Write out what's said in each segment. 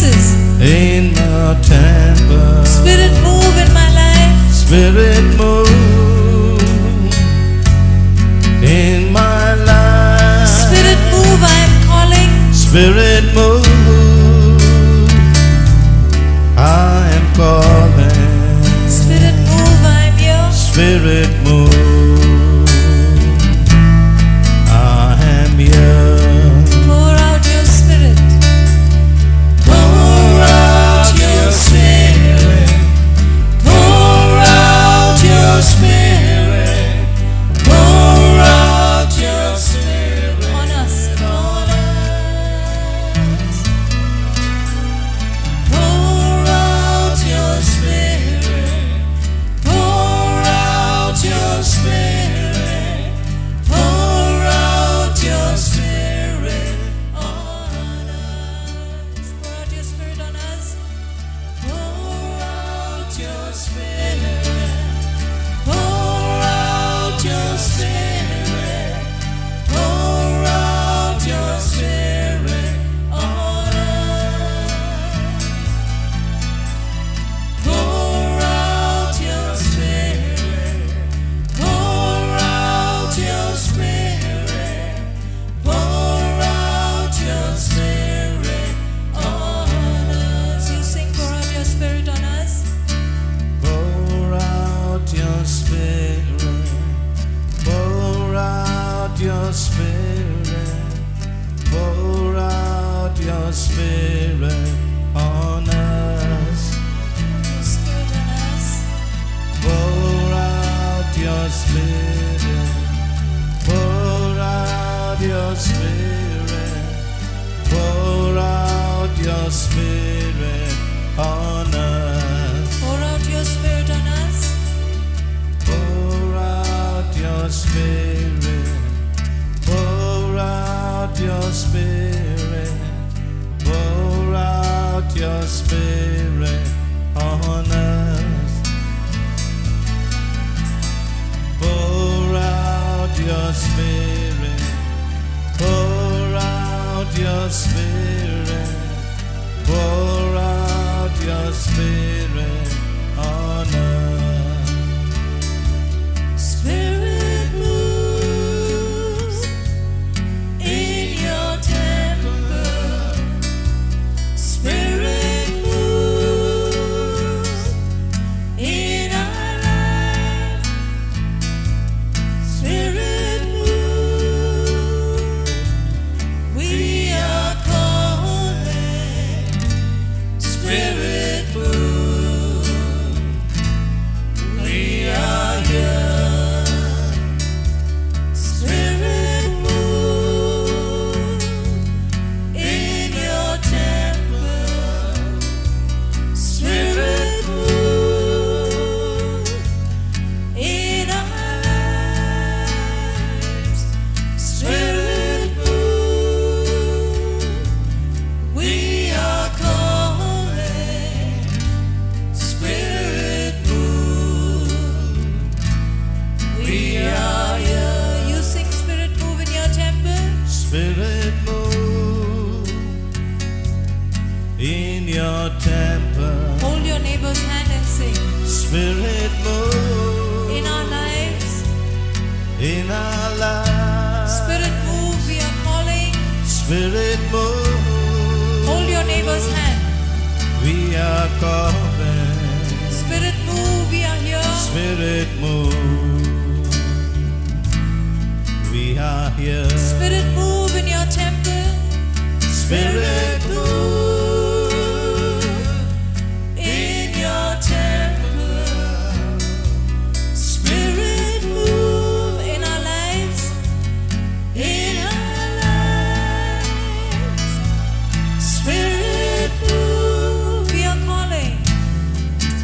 Jesus. In my temple. Spirit, move in my life. Spirit, move in my life. Spirit, move, I am calling. Spirit, move. I am calling. Spirit, move, I am here. Spirit, move. I am here. Pour out your spirit. Pour out your spirit. Pour out your spirit. Pour out your spirit On us. On us. Pour out your spirit. Pour out your spirit. Pour out your spirit On us. Pour out your spirit on us. Pour out your spirit. Pour out your spirit. Pour out your spirit on us. Pour out your spirit. Pour out your spirit. Pour out your spirit on us. You sing, pour out your spirit on us. Pour out your spirit. Pour out your spirit. Pour out your spirit on us. Your spirit on us. Pour out your spirit. Pour out your spirit. Pour out your spirit on us. Pour out your spirit on us. Pour out your spirit. Pour out your spirit. Pour out your spirit on us. Pour out your spirit. Pour out your spirit. Pour out your spirit on us. Spirit, move in your temple. Spirit, move in our life. Spirit, move. We are calling. Spirit, move. We are here. Spirit, move in your temple. Spirit, move in our lives. Spirit, move. We are calling. Spirit, move. We are here. You sing, Spirit, move in your temple. Spirit, move in your temple. Hold your neighbor's hand and sing. Spirit, move In our lives, in our lives. Spirit, move. We are calling. Spirit, move. Hold your neighbor's hand. We are calling. Spirit, move. We are here. Spirit, move. We are here. Spirit, move in your temple. Spirit, move in your temple. Spirit, move in our lives. In our lives. Spirit, move. We are calling.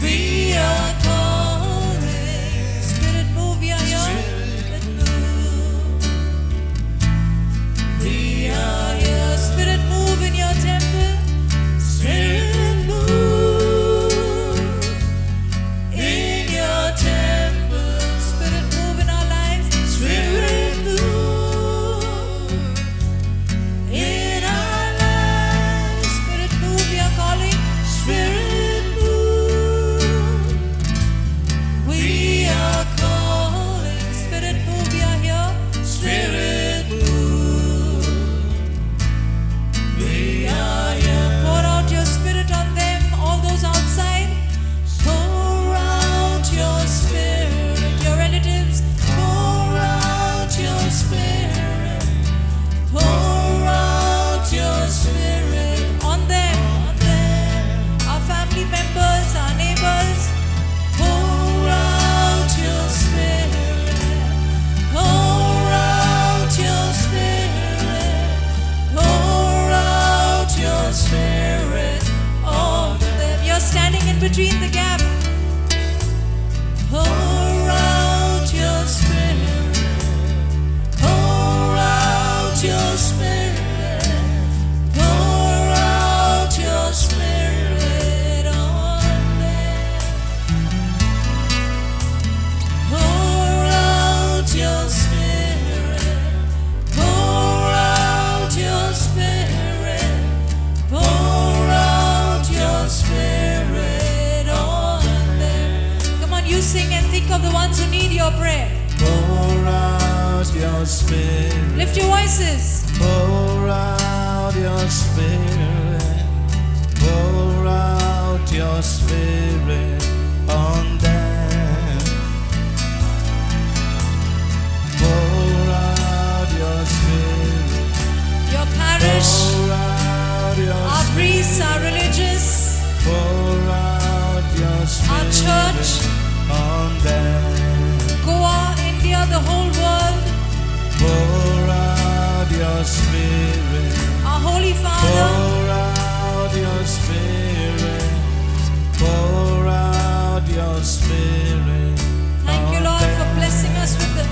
We are calling. Spirit, move. We are here. Spirit, move. We are here. Spirit, move in your between the gap. Pour out your Spirit. Pour out your Spirit. Pour out your Spirit on them. Pour out your Spirit. Pour out your Spirit. Pour out your Spirit on them. Come on, you sing and think of the ones who need your prayer. Pour out your Spirit. Lift your voices. Pour out your Spirit. Pour out your Spirit on them. Pour out your Spirit. Your parish, Pour out your our priests, our religious, Pour out your our Spirit church, on them. Goa, India, the whole world, Pour out your Spirit. our Holy Father. Pour out your Spirit. Pour out your Spirit. Thank you, on Lord, for them. blessing us with a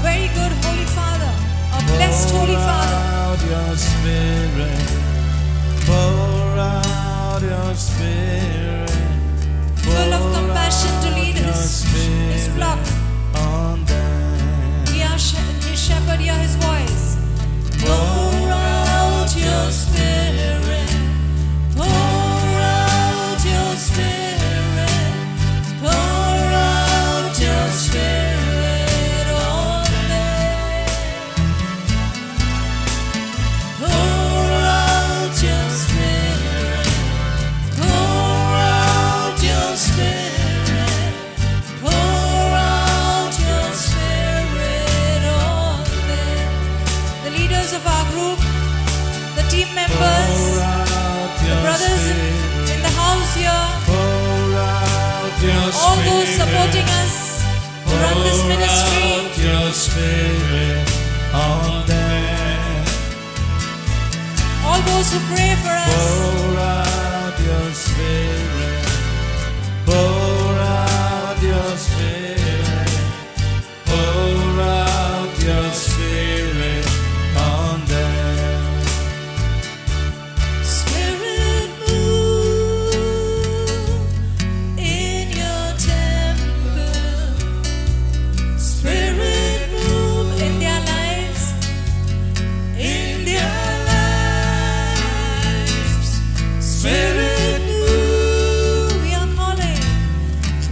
very good Holy Father, a blessed Holy Pour Father. out your Spirit. Pour out your Spirit. Full of Pour compassion to out lead your his Spirit flock. on them. He are his shepherd, hear his voice. Pour out your Spirit. Pour out your Spirit. Pour out your Spirit on them. Pour out your Spirit. Pour out your Spirit. Pour out your Spirit on them. The leaders of our group, the team members, Pour out the your brothers Spirit. in the house here, Pour out your all those Spirit. supporting us to run this Pour ministry. out your Spirit on them. All those who pray for us, Pour out your Spirit. Pour out your Spirit. Pour out your Spirit on them. Spirit, move in your temple. Spirit, move in their lives, in their lives. Spirit, move. We are calling.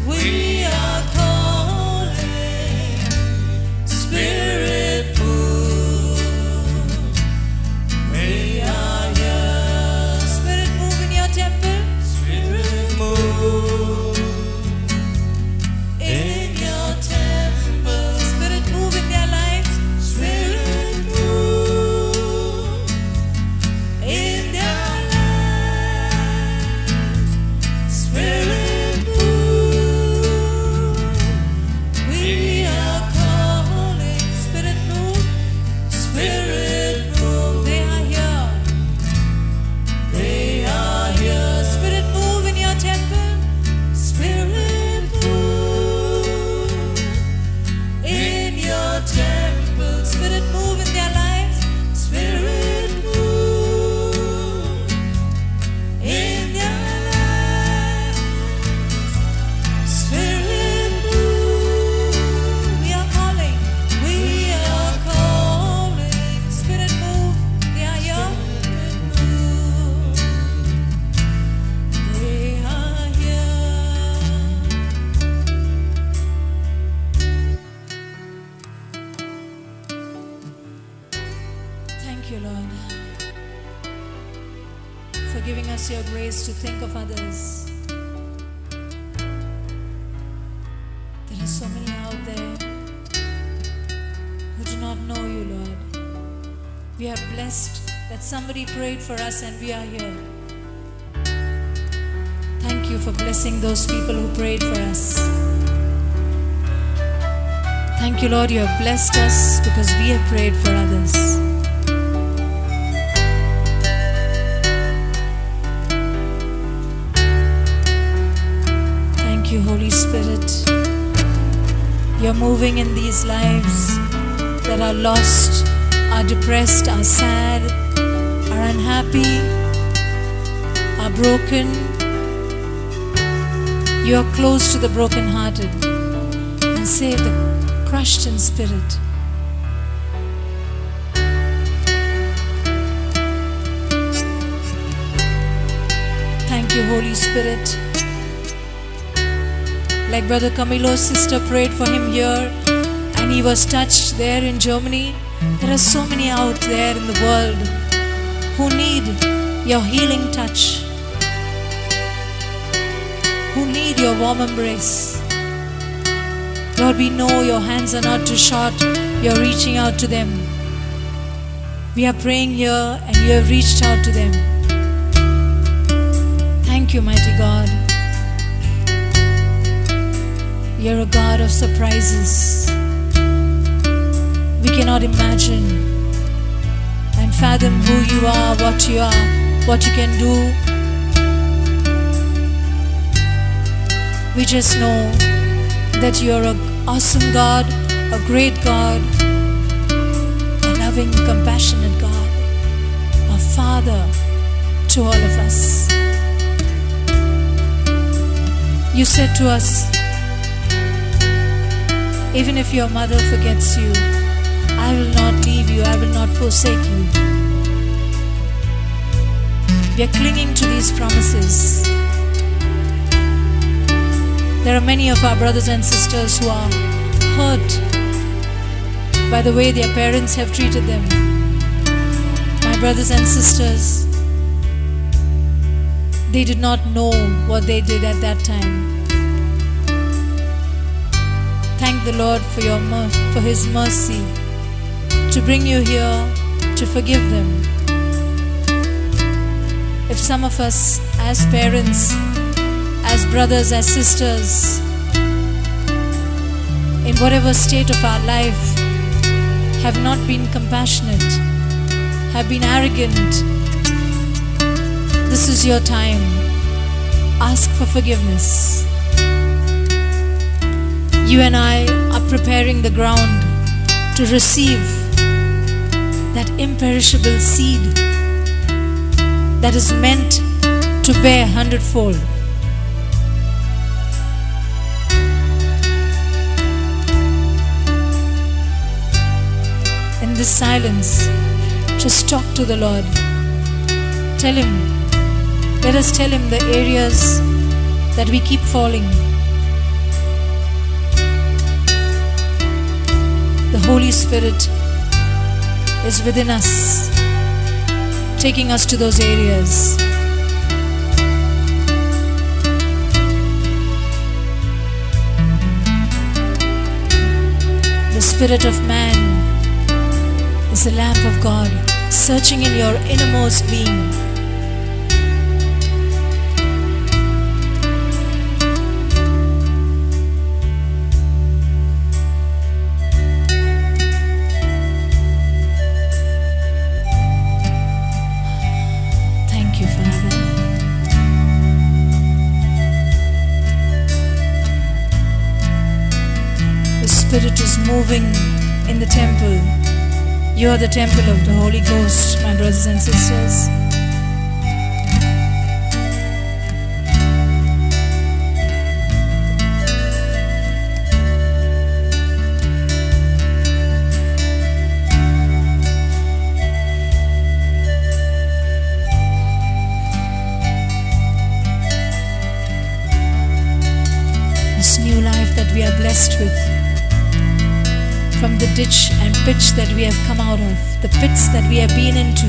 We are calling. Spirit, move. We are here. Spirit, move in your temple. Spirit, move In your temple. Spirit, move in their lives. Spirit, move in their lives. Spirit, move. We are calling. Spirit, move. Spirit, move. They are here. They are here. Spirit, move in your temple. Spirit, move in your temple. Spirit, move in their lives. Spirit, move in their lives. Spirit, move. We are calling. We are calling. Spirit, move. They are here. Move. They are here. Thank you, Lord, for giving us your grace to think of others. There are so many out there who do not know you, Lord. We are blessed that somebody prayed for us and we are here. Thank you for blessing those people who prayed for us. Thank you, Lord, you have blessed us because we have prayed for others. Thank you, Holy Spirit. You're moving in these lives that are lost, are depressed, are sad, are unhappy, are broken. You are close to the brokenhearted and save the crushed in spirit. Thank you, Holy Spirit. Like Brother Camilo's sister prayed for him here and he was touched there in Germany. There are so many out there in the world who need your healing touch, who need your warm embrace. Lord, we know your hands are not too short. You're reaching out to them. We are praying here and you have reached out to them. Thank you, mighty God. You're a God of surprises. We cannot imagine and fathom who you are, what you are, what you can do. We just know that you're an awesome God, a great God, a loving, compassionate God, a Father to all of us. You said to us, even if your mother forgets you, I will not leave you, I will not forsake you. We are clinging to these promises. There are many of our brothers and sisters who are hurt by the way their parents have treated them. My brothers and sisters, they did not know what they did at that time. Thank the Lord for His mercy to bring you here to forgive them. If some of us as parents, as brothers, as sisters, in whatever state of our life, have not been compassionate, have been arrogant, this is your time. Ask for forgiveness. You and I are preparing the ground to receive that imperishable seed that is meant to bear hundredfold. In this silence, just talk to the Lord. Tell Him, let us tell Him the areas that we keep falling. The Holy Spirit is within us, taking us to those areas. The spirit of man is the lamp of God, searching in your innermost being. Thank you, Father. The Spirit is moving in the temple. You are the temple of the Holy Ghost, my brothers and sisters. This new life that we are blessed with, from the ditch and pitch that we have come out of, the pits that we have been into.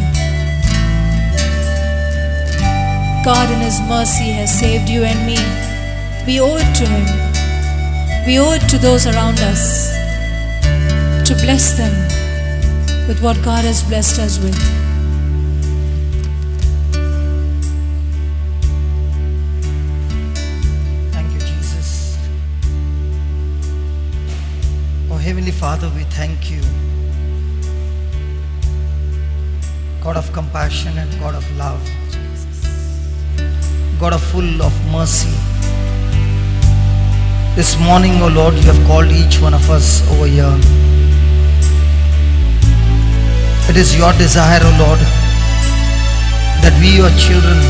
God in His mercy has saved you and me. We owe it to Him. We owe it to those around us to bless them with what God has blessed us with. Thank you, Jesus. Oh, Heavenly Father, we thank you. God of compassion and God of love, God of full of mercy. This morning, O Lord, you have called each one of us over here. It is your desire, O Lord, that we, your children,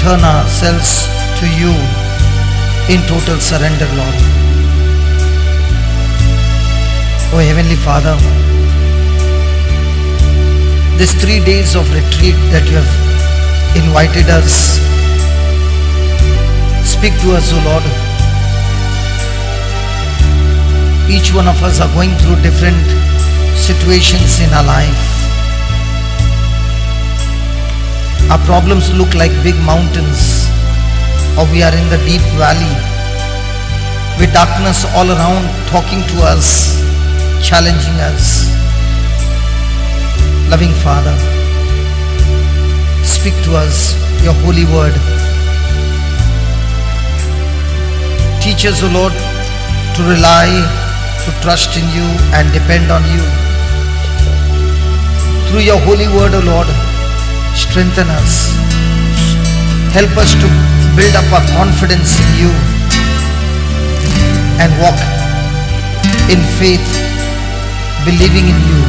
turn ourselves to you in total surrender, Lord. O Heavenly Father, these 3 days of retreat that you have invited us, speak to us, O Lord. Each one of us are going through different situations in our life. Our problems look like big mountains, or we are in the deep valley with darkness all around talking to us, challenging us. Loving Father, speak to us your holy word. Teach us, O Lord, to rely, to trust in you and depend on you. Through your holy word, O Lord, strengthen us. Help us to build up our confidence in you and walk in faith, believing in you.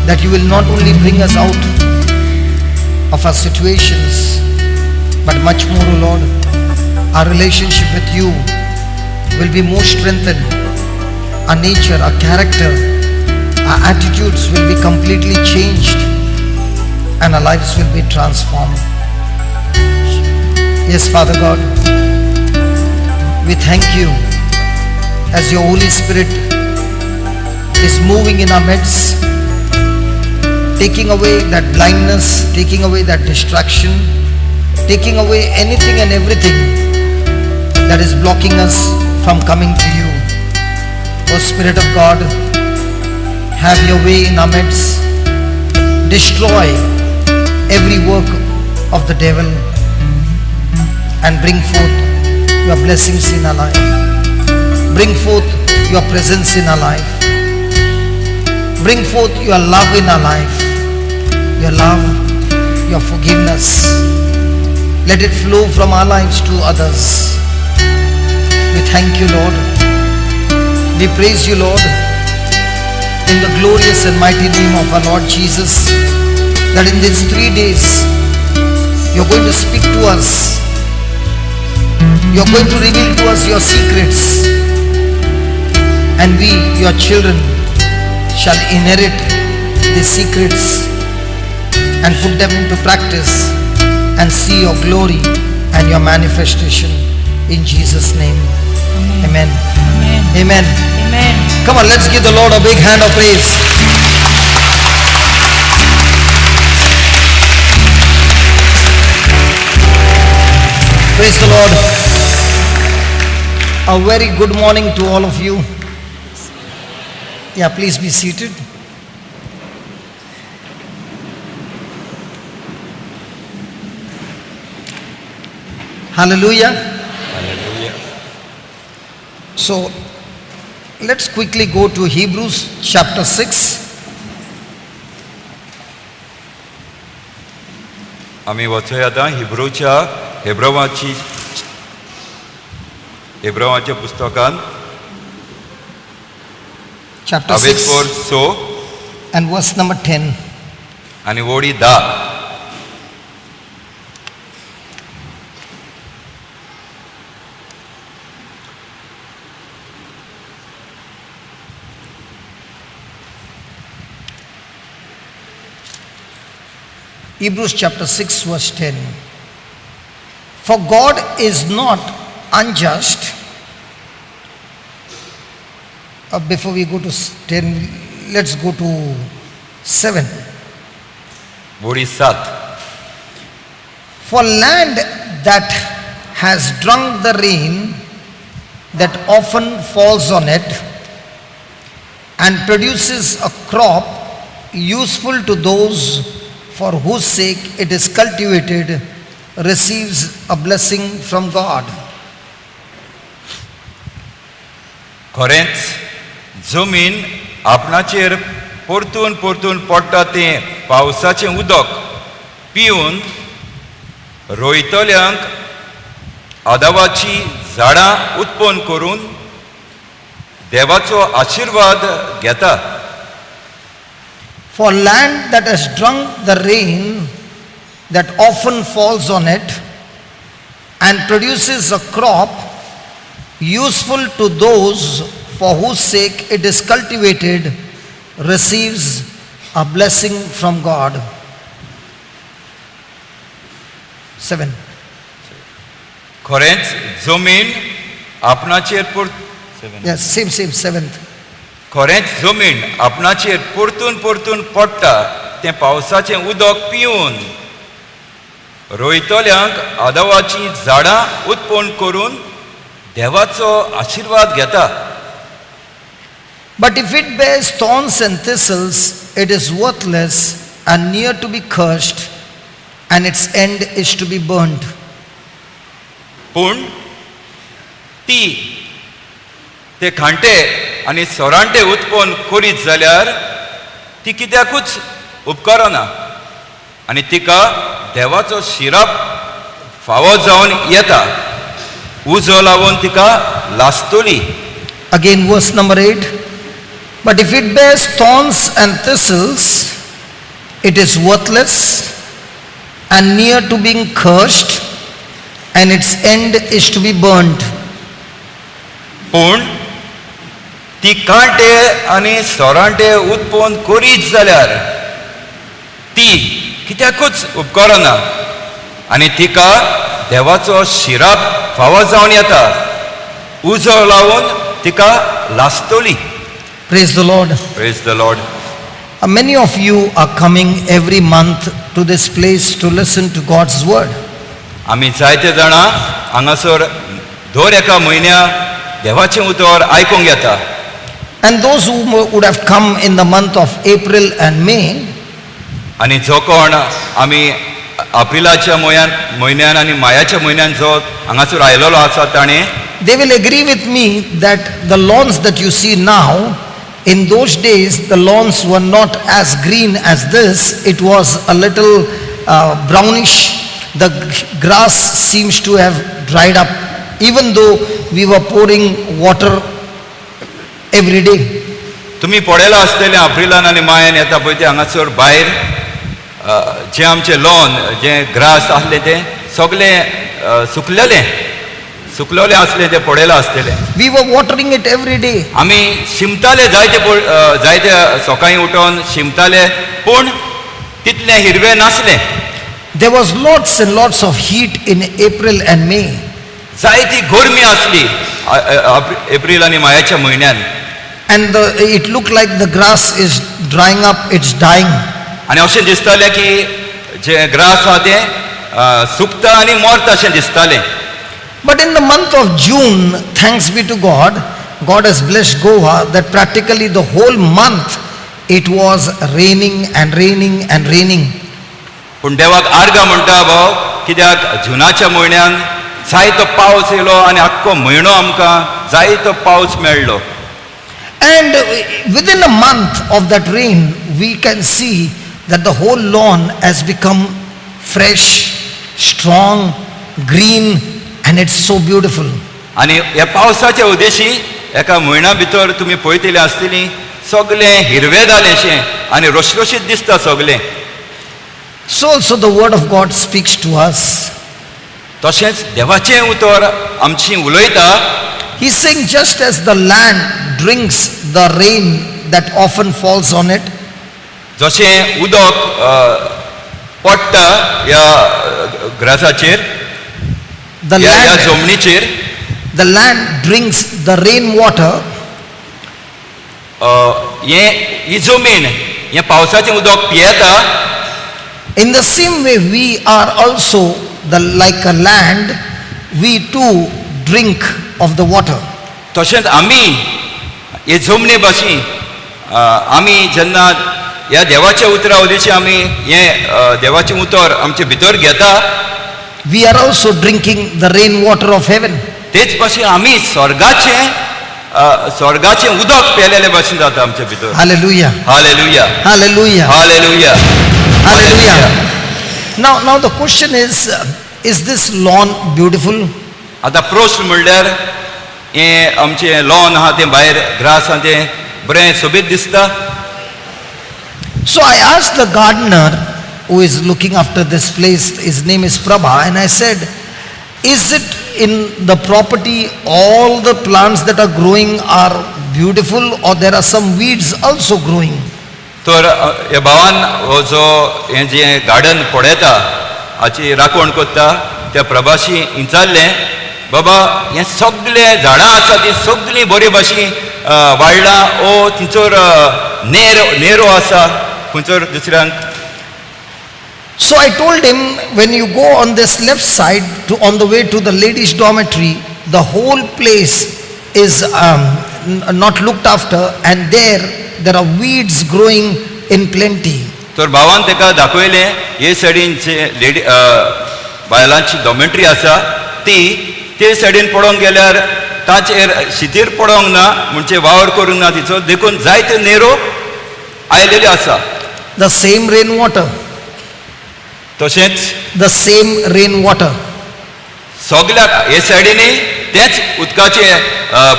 That you will not only bring us out of our situations, but much more, O Lord, our relationship with you will be more strengthened. Our nature, our character, our attitudes will be completely changed and our lives will be transformed. Yes, Father God, we thank you as your Holy Spirit is moving in our midst, taking away that blindness, taking away that distraction, taking away anything and everything that is blocking us from coming to you. O Spirit of God, have your way in our midst. Destroy every work of the devil and bring forth your blessings in our life. Bring forth your presence in our life. Bring forth your love in our life. Your love, your forgiveness. Let it flow from our lives to others. We thank you, Lord. We praise you, Lord, in the glorious and mighty name of our Lord Jesus, that in these 3 days, you're going to speak to us. You're going to reveal to us your secrets. And we, your children, shall inherit the secrets and put them into practice and see your glory and your manifestation in Jesus' name. Amen. Amen. Amen. Amen. Come on, let's give the Lord a big hand of praise. Praise the Lord. A very good morning to all of you. Yeah, please be seated. Hallelujah. Hallelujah. So let's quickly go to Hebrews chapter 6. आमी वचया आतां हिब्रूच्या हेब्रवाची हेब्रवाच्या पुस्तकान Chapter आवेदपोर 6 स and verse number 10. आनी वोडी धा. Hebrews chapter 6, verse 10. For God is not unjust. Before we go to 10, let's go to 7. वोडी सात. For land that has drunk the rain that often falls on it and produces a crop useful to those for whose sake it is cultivated receives a blessing from God. खरेंच जमीन आपणाचेर परतून परतून पडटा तें पावसाचें उदक पिवन रोयतल्यांक आदावाची झाडां उत्पन्न करून देवाचो आशिर्वाद घेता. For land that has drunk the rain that often falls on it and produces a crop useful to those for whose sake it is cultivated receives a blessing from God. 7. खरेंच जमीन आपणाचेर पर Yes, same, same, seventh. खरेंच जमीन आपणाचेर परतून परतून पडटा तें पावसाचें उदक पिवन रोयतल्यांक आदावाचीं झाडां उत्पन्न करून देवाचो आशिर्वाद घेता. But if it bears thorns and thistles, it is worthless and near to be cursed, and its end is to be burned. पूण ती ते खांटे आनी सोरांटे उत्पन्न करीत जाल्यार ती कित्याकूच उपकारना आनी तिका देवाचो शिराप फावो जावन येता, उजो लावन तिका लासतली. Again, verse number 8. But if it bears thorns and thistles, it is worthless and near to being cursed, and its end is to be burned. पूण ती कांटे आनी सोरांटे उत्पन्न करीत जाल्यार ती कित्याकूच उपकारना आनी तिका देवाचो शिराप फावो जावन येता, उजो लावन तिका लासतली. Praise the Lord. Praise the Lord. Many of you are coming every month to this place to listen to God's word. आमी जायते जाणां हांगासर दर एका म्हयन्या देवाचें उतर आयकूंक येता. And those who would have come in the month of April and May, आनी जो कोण आमी एप्रिलाच्या म्हयन्यान आनी मायाच्या म्हयन्यान जो हांगासर आयलेलो आसा ताणें they will agree with me that the lawns that you see now, in those days the lawns were not as green as this. It was a little brownish. The grass seems to have dried up, even though we were pouring water every day. तुमी पळयलां आसतलें एप्रिलान आनी मायान येता पळय ते हांगासर भायर जें आमचें लॉन जें ग्रास आसलें तें सगळें सुकलेलें सुकलेलें आसलें तें पळयलां आसतलें. We were watering it every day. आमी शिंपताले जायते जायते सकाळीं उठोन शिंपताले पूण तितलें हिरवें नासलें. There was lots and lots of heat in April and May. जायती गरमी आसली एप्रील आनी मायाच्या म्हयन्यान. And it looked like the grass is drying up, it's dying. आनी अशें दिसतालें की जें ग्रास आहा तें सुकता आनी मरता अशें दिसतालें. But in the month of June, thanks be to God, God has blessed Goa that practically the whole month it was raining and raining and raining. पूण देवाक आर्गां म्हणटा भाव कित्याक जुनाच्या म्हयन्यान जायतो पावस येयलो आनी आख्खो म्हयनो आमकां जायतो पावस मेळ्ळो. And within a month of that rain, we can see that the whole lawn has become fresh, strong, green, and it's so beautiful. आनी ह्या पावसाच्या उद्देशी एका म्हयन्या भितर तुमी पळयतली आसतली सगळें हिरवें जालें आनी रोशरोशीत दिसता सगळें. So also the word of God speaks to us. तशेंच देवाचें उतर आमची उलयता. He's saying, just as the land drinks the rain that often falls on it, जशें उदक पडटा ह्या ग्रासाचेर, the ह्या land, जमनीचेर, the land drinks the rain water, हें ही जमीन हें पावसाचें उदक पियेता. In the same way we are also the like a land, we too drink of the water. तशेंच आमी हे जमनी भाशेन आमी जेन्ना ह्या देवाच्या उतरा उदेशी आमी हें देवाचें उतर आमचे भितर घेता, we are also drinking the rain water of heaven. तेच भाशेन आमी स्वर्गाचें उदक पेलेले भाशेन जाता आमचे भितर. Hallelujah. Hallelujah. Hallelujah. Hallelujah. Hallelujah. Now the question is, is this lawn beautiful? आतां प्रश्न म्हणल्यार हें आमचें लॉन आहा तें भायर ग्रास आहा तें बरें सोबीत दिसता. So I asked the gardener who is looking after this place, his name is Prabha, and I said, is it in the property all the plants that are growing are beautiful or there are some weeds also growing? तर ह्या भावान हो जो हें जें garden पळयता हाची राखण करता त्या प्रभाशी विचारलें, बाबा हें सगळें झाडां आसा तीं सगळीं बरी भाशेन वाडलां ओ थंयसर नेर नेरो आसा खंयसर दुसऱ्यांक. So I told him, when you go on this left side to, on the way to the ladies' dormitory, the whole place is not looked after and there are weeds growing in plenty. तर भावान ताका दाखयलें हे सायडीन जे lady बायलांची dormitory आसा ती ते सायडीन पळोवंक गेल्यार ताचेर शितीर पडोंक ना म्हणजे वावर करूंक ना तिचो देखून जायते नेरो आयलेल्यो आसा. The same rainwater, तशेंच the same rainwater. सगल्याक हे सायडीनय तेंच उदकाचें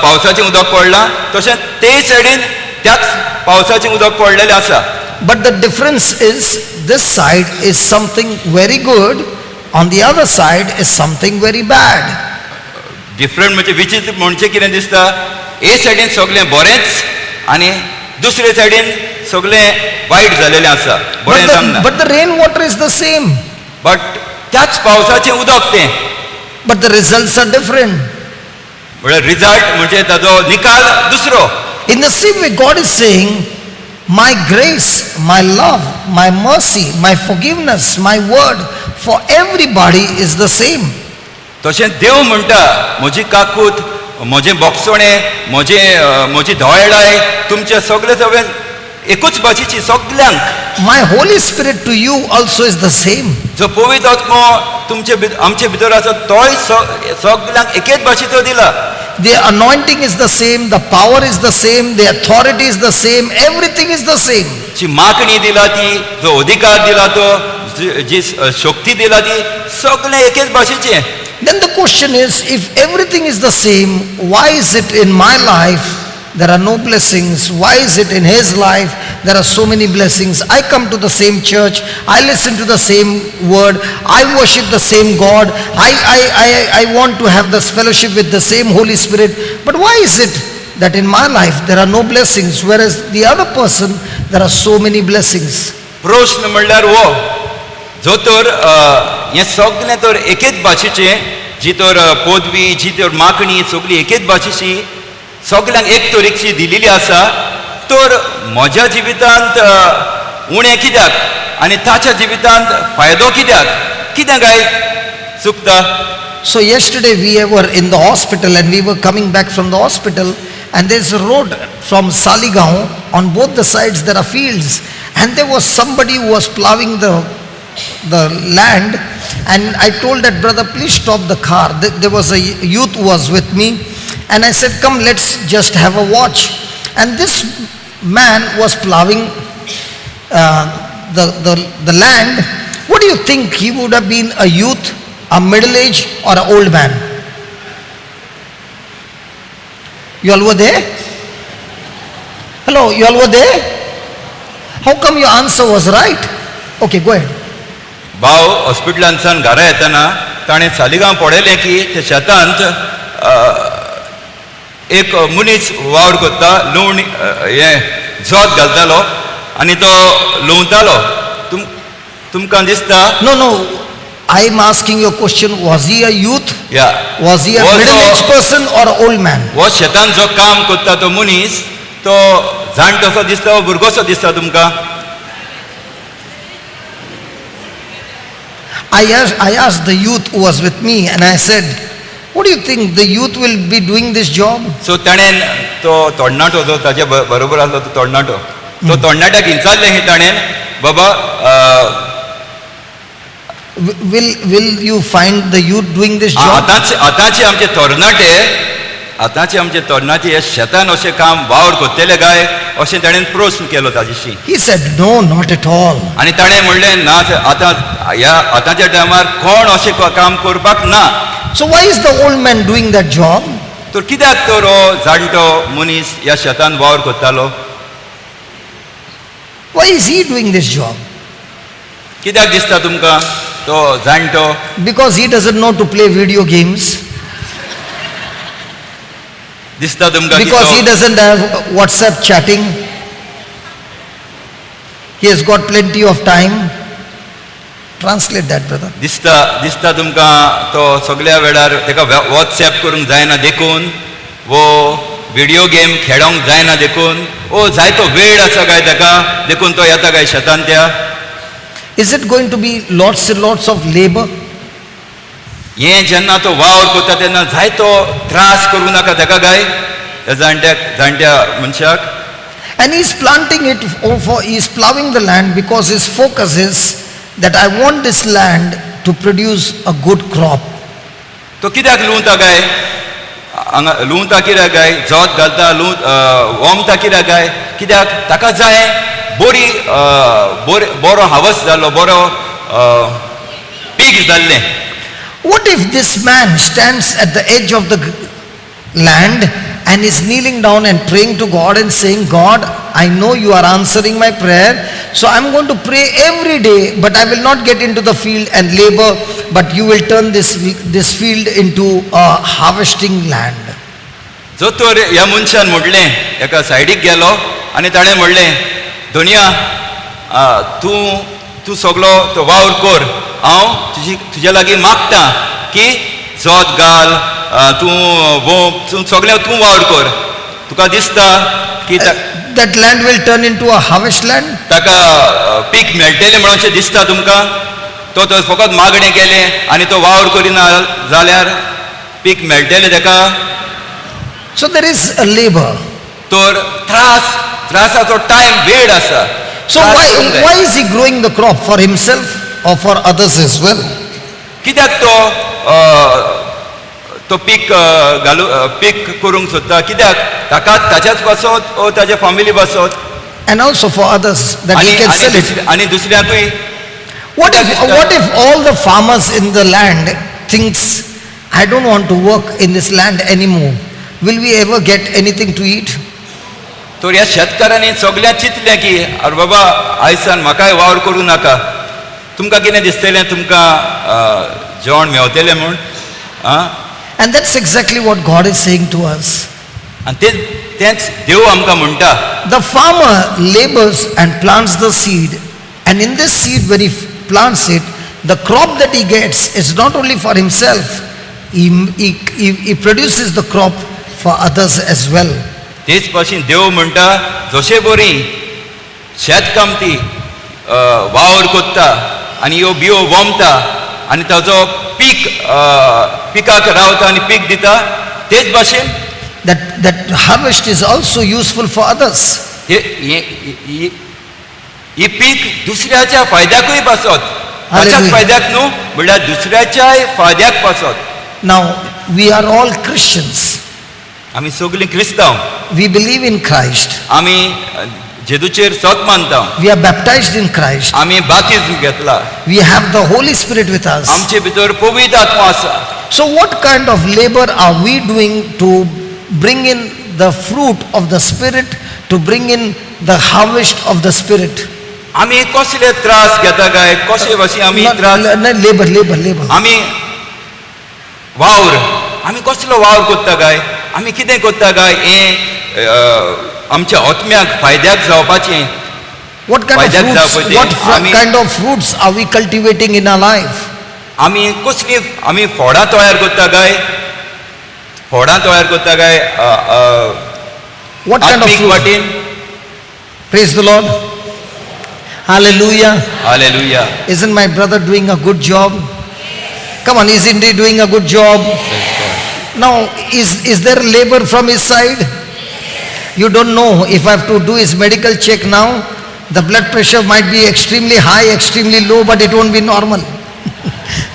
पावसाचें उदक पडलां तशेंच ते सायडीन त्याच पावसाचें उदक पडलेलें आसा. But the difference is this side is something very good, on the other side is something very bad. Different म्हणजे विचित्र म्हणजे कितें दिसता हे सायडीन सगळें बरेंच आनी दुसरे सायडीन सगळें वायट जालेलें आसा बरें But जावंक the, ना. but the rainwater is the same, but त्याच पावसाचें उदक तें but the results are different. म्हळ्यार रिजल्ट म्हणजे ताजो निकाल दुसरो. In the same way, God is saying, my grace, my love, my mercy, my forgiveness, my word for everybody is the same. तशें देव म्हणटा म्हजी काकूत म्हजें बोगसणें म्हजें म्हजी धवळाय तुमचे सगळे सगळे एकूच भाशेची सगल्यांक. My Holy Spirit to you also is the same. जो पवित्र आत्मो तुमचे आमचे भितर आसा तोय सगल्यांक एकेच भाशेचो दिला. The anointing is the same, the power is the same, the authority is the same, everything is the same. जी मागणी दिला ती जो अधिकार दिला तो जी शक्ती दिला ती सगळें एकेच भाशेचें. Then the question is, if everything is the same, why is it in my life there are no blessings? Why is it in his life there are so many blessings? I come to the same church, I listen to the same word, I worship the same God, I want to have this fellowship with the same Holy Spirit. But why is it that in my life there are no blessings, whereas the other person there are so many blessings? प्रश्न म्हणल्यार हो जो तर हें सगळें तर एकेच भाशेचें जी तर पदवी जी तर मागणी सगळी एकेच भाशेची सगल्यांक एक तरेची दिलेली आसा तर म्हज्या जिवितांत उणें कित्याक आनी ताच्या जिवितांत फायदो कित्याक कितें काय चुकता. So yesterday we were in the hospital and we were coming back from the hospital, and there's a road from Saligaon. On both the sides there are fields, and there was somebody who was plowing the land, and I told that brother, please stop the car. There was a youth who was with me, and I said, come, let's just have a watch. And this man was plowing the land. What do you think he would have been, a youth, a middle age or an old man? You all were there? Hello, you all were there? How come your answer was right? Okay, go ahead. भाव हॉस्पिटलांतल्यान घरा येतना ताणें सालिगांव पळयलें की त्या शेतांत एक मनीस वावर करता लुवणी हें जोत घालतालो आनी तो लुंवतालो. तुमकां दिसता? No, I am asking your question, was he a youth? या. Was he a Was middle aged person or an old man? हो शेतान जो काम करता तो मनीस तो जाणटोसो दिसता वो भुरगोसो दिसता तुमकां? I asked the youth who was with me and I said, what do you think, the youth will be doing this job? So ताणें तो तरणाटो जो ताजे बरोबर आसलो तो तरणाटो तो तरणाट्याक विचारलें की ताणें बाबा Will you find the youth doing this job? आतांचे आतांचे आमचे तरणाटे आतांचे आमचे तरणाटे हे शेतान अशें काम वावर करतले काय अशें ताणें प्रस्न केलो ताजेशी. He said, "No, not at all." आनी ताणें म्हणलें ना आतां ह्या आतांच्या टायमार कोण अशें काम करपाक ना. So why is the old man doing that job? तर कित्याक तर हो जाणटो मनीस ह्या शेतान वावर करतालो? Why is he doing this job? कित्याक दिसता तुमकां तो जाणटो? Because he doesn't know to play video games. दिसता तुमकां की Because he तो- doesn't have WhatsApp chatting. He has got plenty of time. Translate that, brother. दिसता दिसता तुमकां तो सगळ्या वेळार ताका वॉट्सएप करूंक जायना देखून वो व्हिडियो गेम खेळोंक जायना देखून ओ जायतो वेळ आसा काय ताका देखून तो येता काय शेतान त्या. Is it going to be lots and lots of labor? हें जेन्ना तो वावर करता तेन्ना जायतो त्रास करूं नाका ताका काय ह्या जाणट्या जाणट्या मनशाक? And he's planting it for, he's plowing the land because his focus is that I want this land to produce a good crop. तो कित्याक लुंवता काय हांगा लुंवता कित्याक काय जोत घालता लुं वोमता कित्याक काय कित्याक ताका जाय बरी बरो हावस जाल्लो बरो पीक जाल्लें. What if this man stands at the edge of the land and is kneeling down and praying to God and saying, "God, I know you are answering my prayer, so I'm going to pray every day, but I will not get into the field and labor, but you will turn this field into a harvesting land." जो तर ह्या मनशान म्हणलें एका सायडीक गेलो आनी ताणें म्हणलें धोनिया तूं तूं सगलो तो वावर कर हांव तुजी तुज्या लागीं मागता की जोत घाल तूं वोंप तूं सगळें तूं वावर कर तुका दिसता की That land will turn into a harvest land? ताका पीक मेळटलें म्हणून अशें दिसता तुमकां तो तो फकत मागणें केलें आनी तो वावर करिना जाल्यार पीक मेळटलें ताका? So there is a labor. तर त्रास त्रासाचो टायम वेळ आसा. So त्रास why, करूंक जाय. why is he growing the crop? For himself or for others as well? कित्याक तो तो पीक घालू पीक करूंक सोदता कित्याक ताका ताच्याच पासत ओ ताच्या फामिली पासत? And also for others that he आनी can आनी sell it. आनी दुसऱ्याकूय. What if all the farmers in the land thinks, "I don't want to work in this land anymore"? Will we ever get anything to eat? तर ह्या शेतकारांनी सगळ्यां चिंतलें की अरे बाबा आयसान म्हाकाय वावर करूं नाका तुमकां कितें दिसतलें तुमकां जेवण मेवतलें म्हूण आं? And that's exactly what God is saying to us. आनी तेच तेंच देव आमकां म्हणटा. The farmer labors and plants the seed, and in this seed, when he plants it, the crop that he gets is not only for himself, he produces the crop for others as well. तेच भाशेन देव म्हणटा जशे बरी शेतकामती वावर कोत्ता आनी ह्यो बियो वोमता आनी ताजो पीक पिकाक रावता आनी पीक दिता तेच भाशेन That harvest is also useful for others. हे हे- ही पीक दुसऱ्याच्या फायद्याकूय पासत ताच्याच Hallelujah. फायद्याक न्हू म्हणल्यार दुसऱ्याच्याय फायद्याक पासत. Now, we are all Christians. आमी सगळीं क्रिस्तांव. We believe in Christ. आमी जेजूचेर सत मानता. We are baptized in Christ. आमी बातीज्म घेतला. We have the Holy Spirit with us. आमचे भितर पवित्र आत्मा आसा. So, what kind of labor are we doing to bring in the fruit of the Spirit, to bring in the harvest of the Spirit? आमी कसले त्रास घेता काय कशे भाशेन आमी त्रास No, labor, labor, labor. आमी वावर आमी कसलो वावर करता काय आमी कितें करता काय हें आमच्या आत्म्याक फायद्याक जावपाचें. What kind of फायद्याक fruits, जावपाचें. What kind of fruits are we cultivating in our life? आमी कसली आमी फोडां तयार करता काय फोडां तयार करता काय What kind of आत्मीक fruit? वाटेन? Praise the Lord. Hallelujah. Hallelujah. Isn't my brother doing a good job? Come on, isn't he doing a good job? Now, is there labor from his side? You don't know if I have to do his medical check now, the blood pressure might be extremely high, extremely low, but it won't be normal.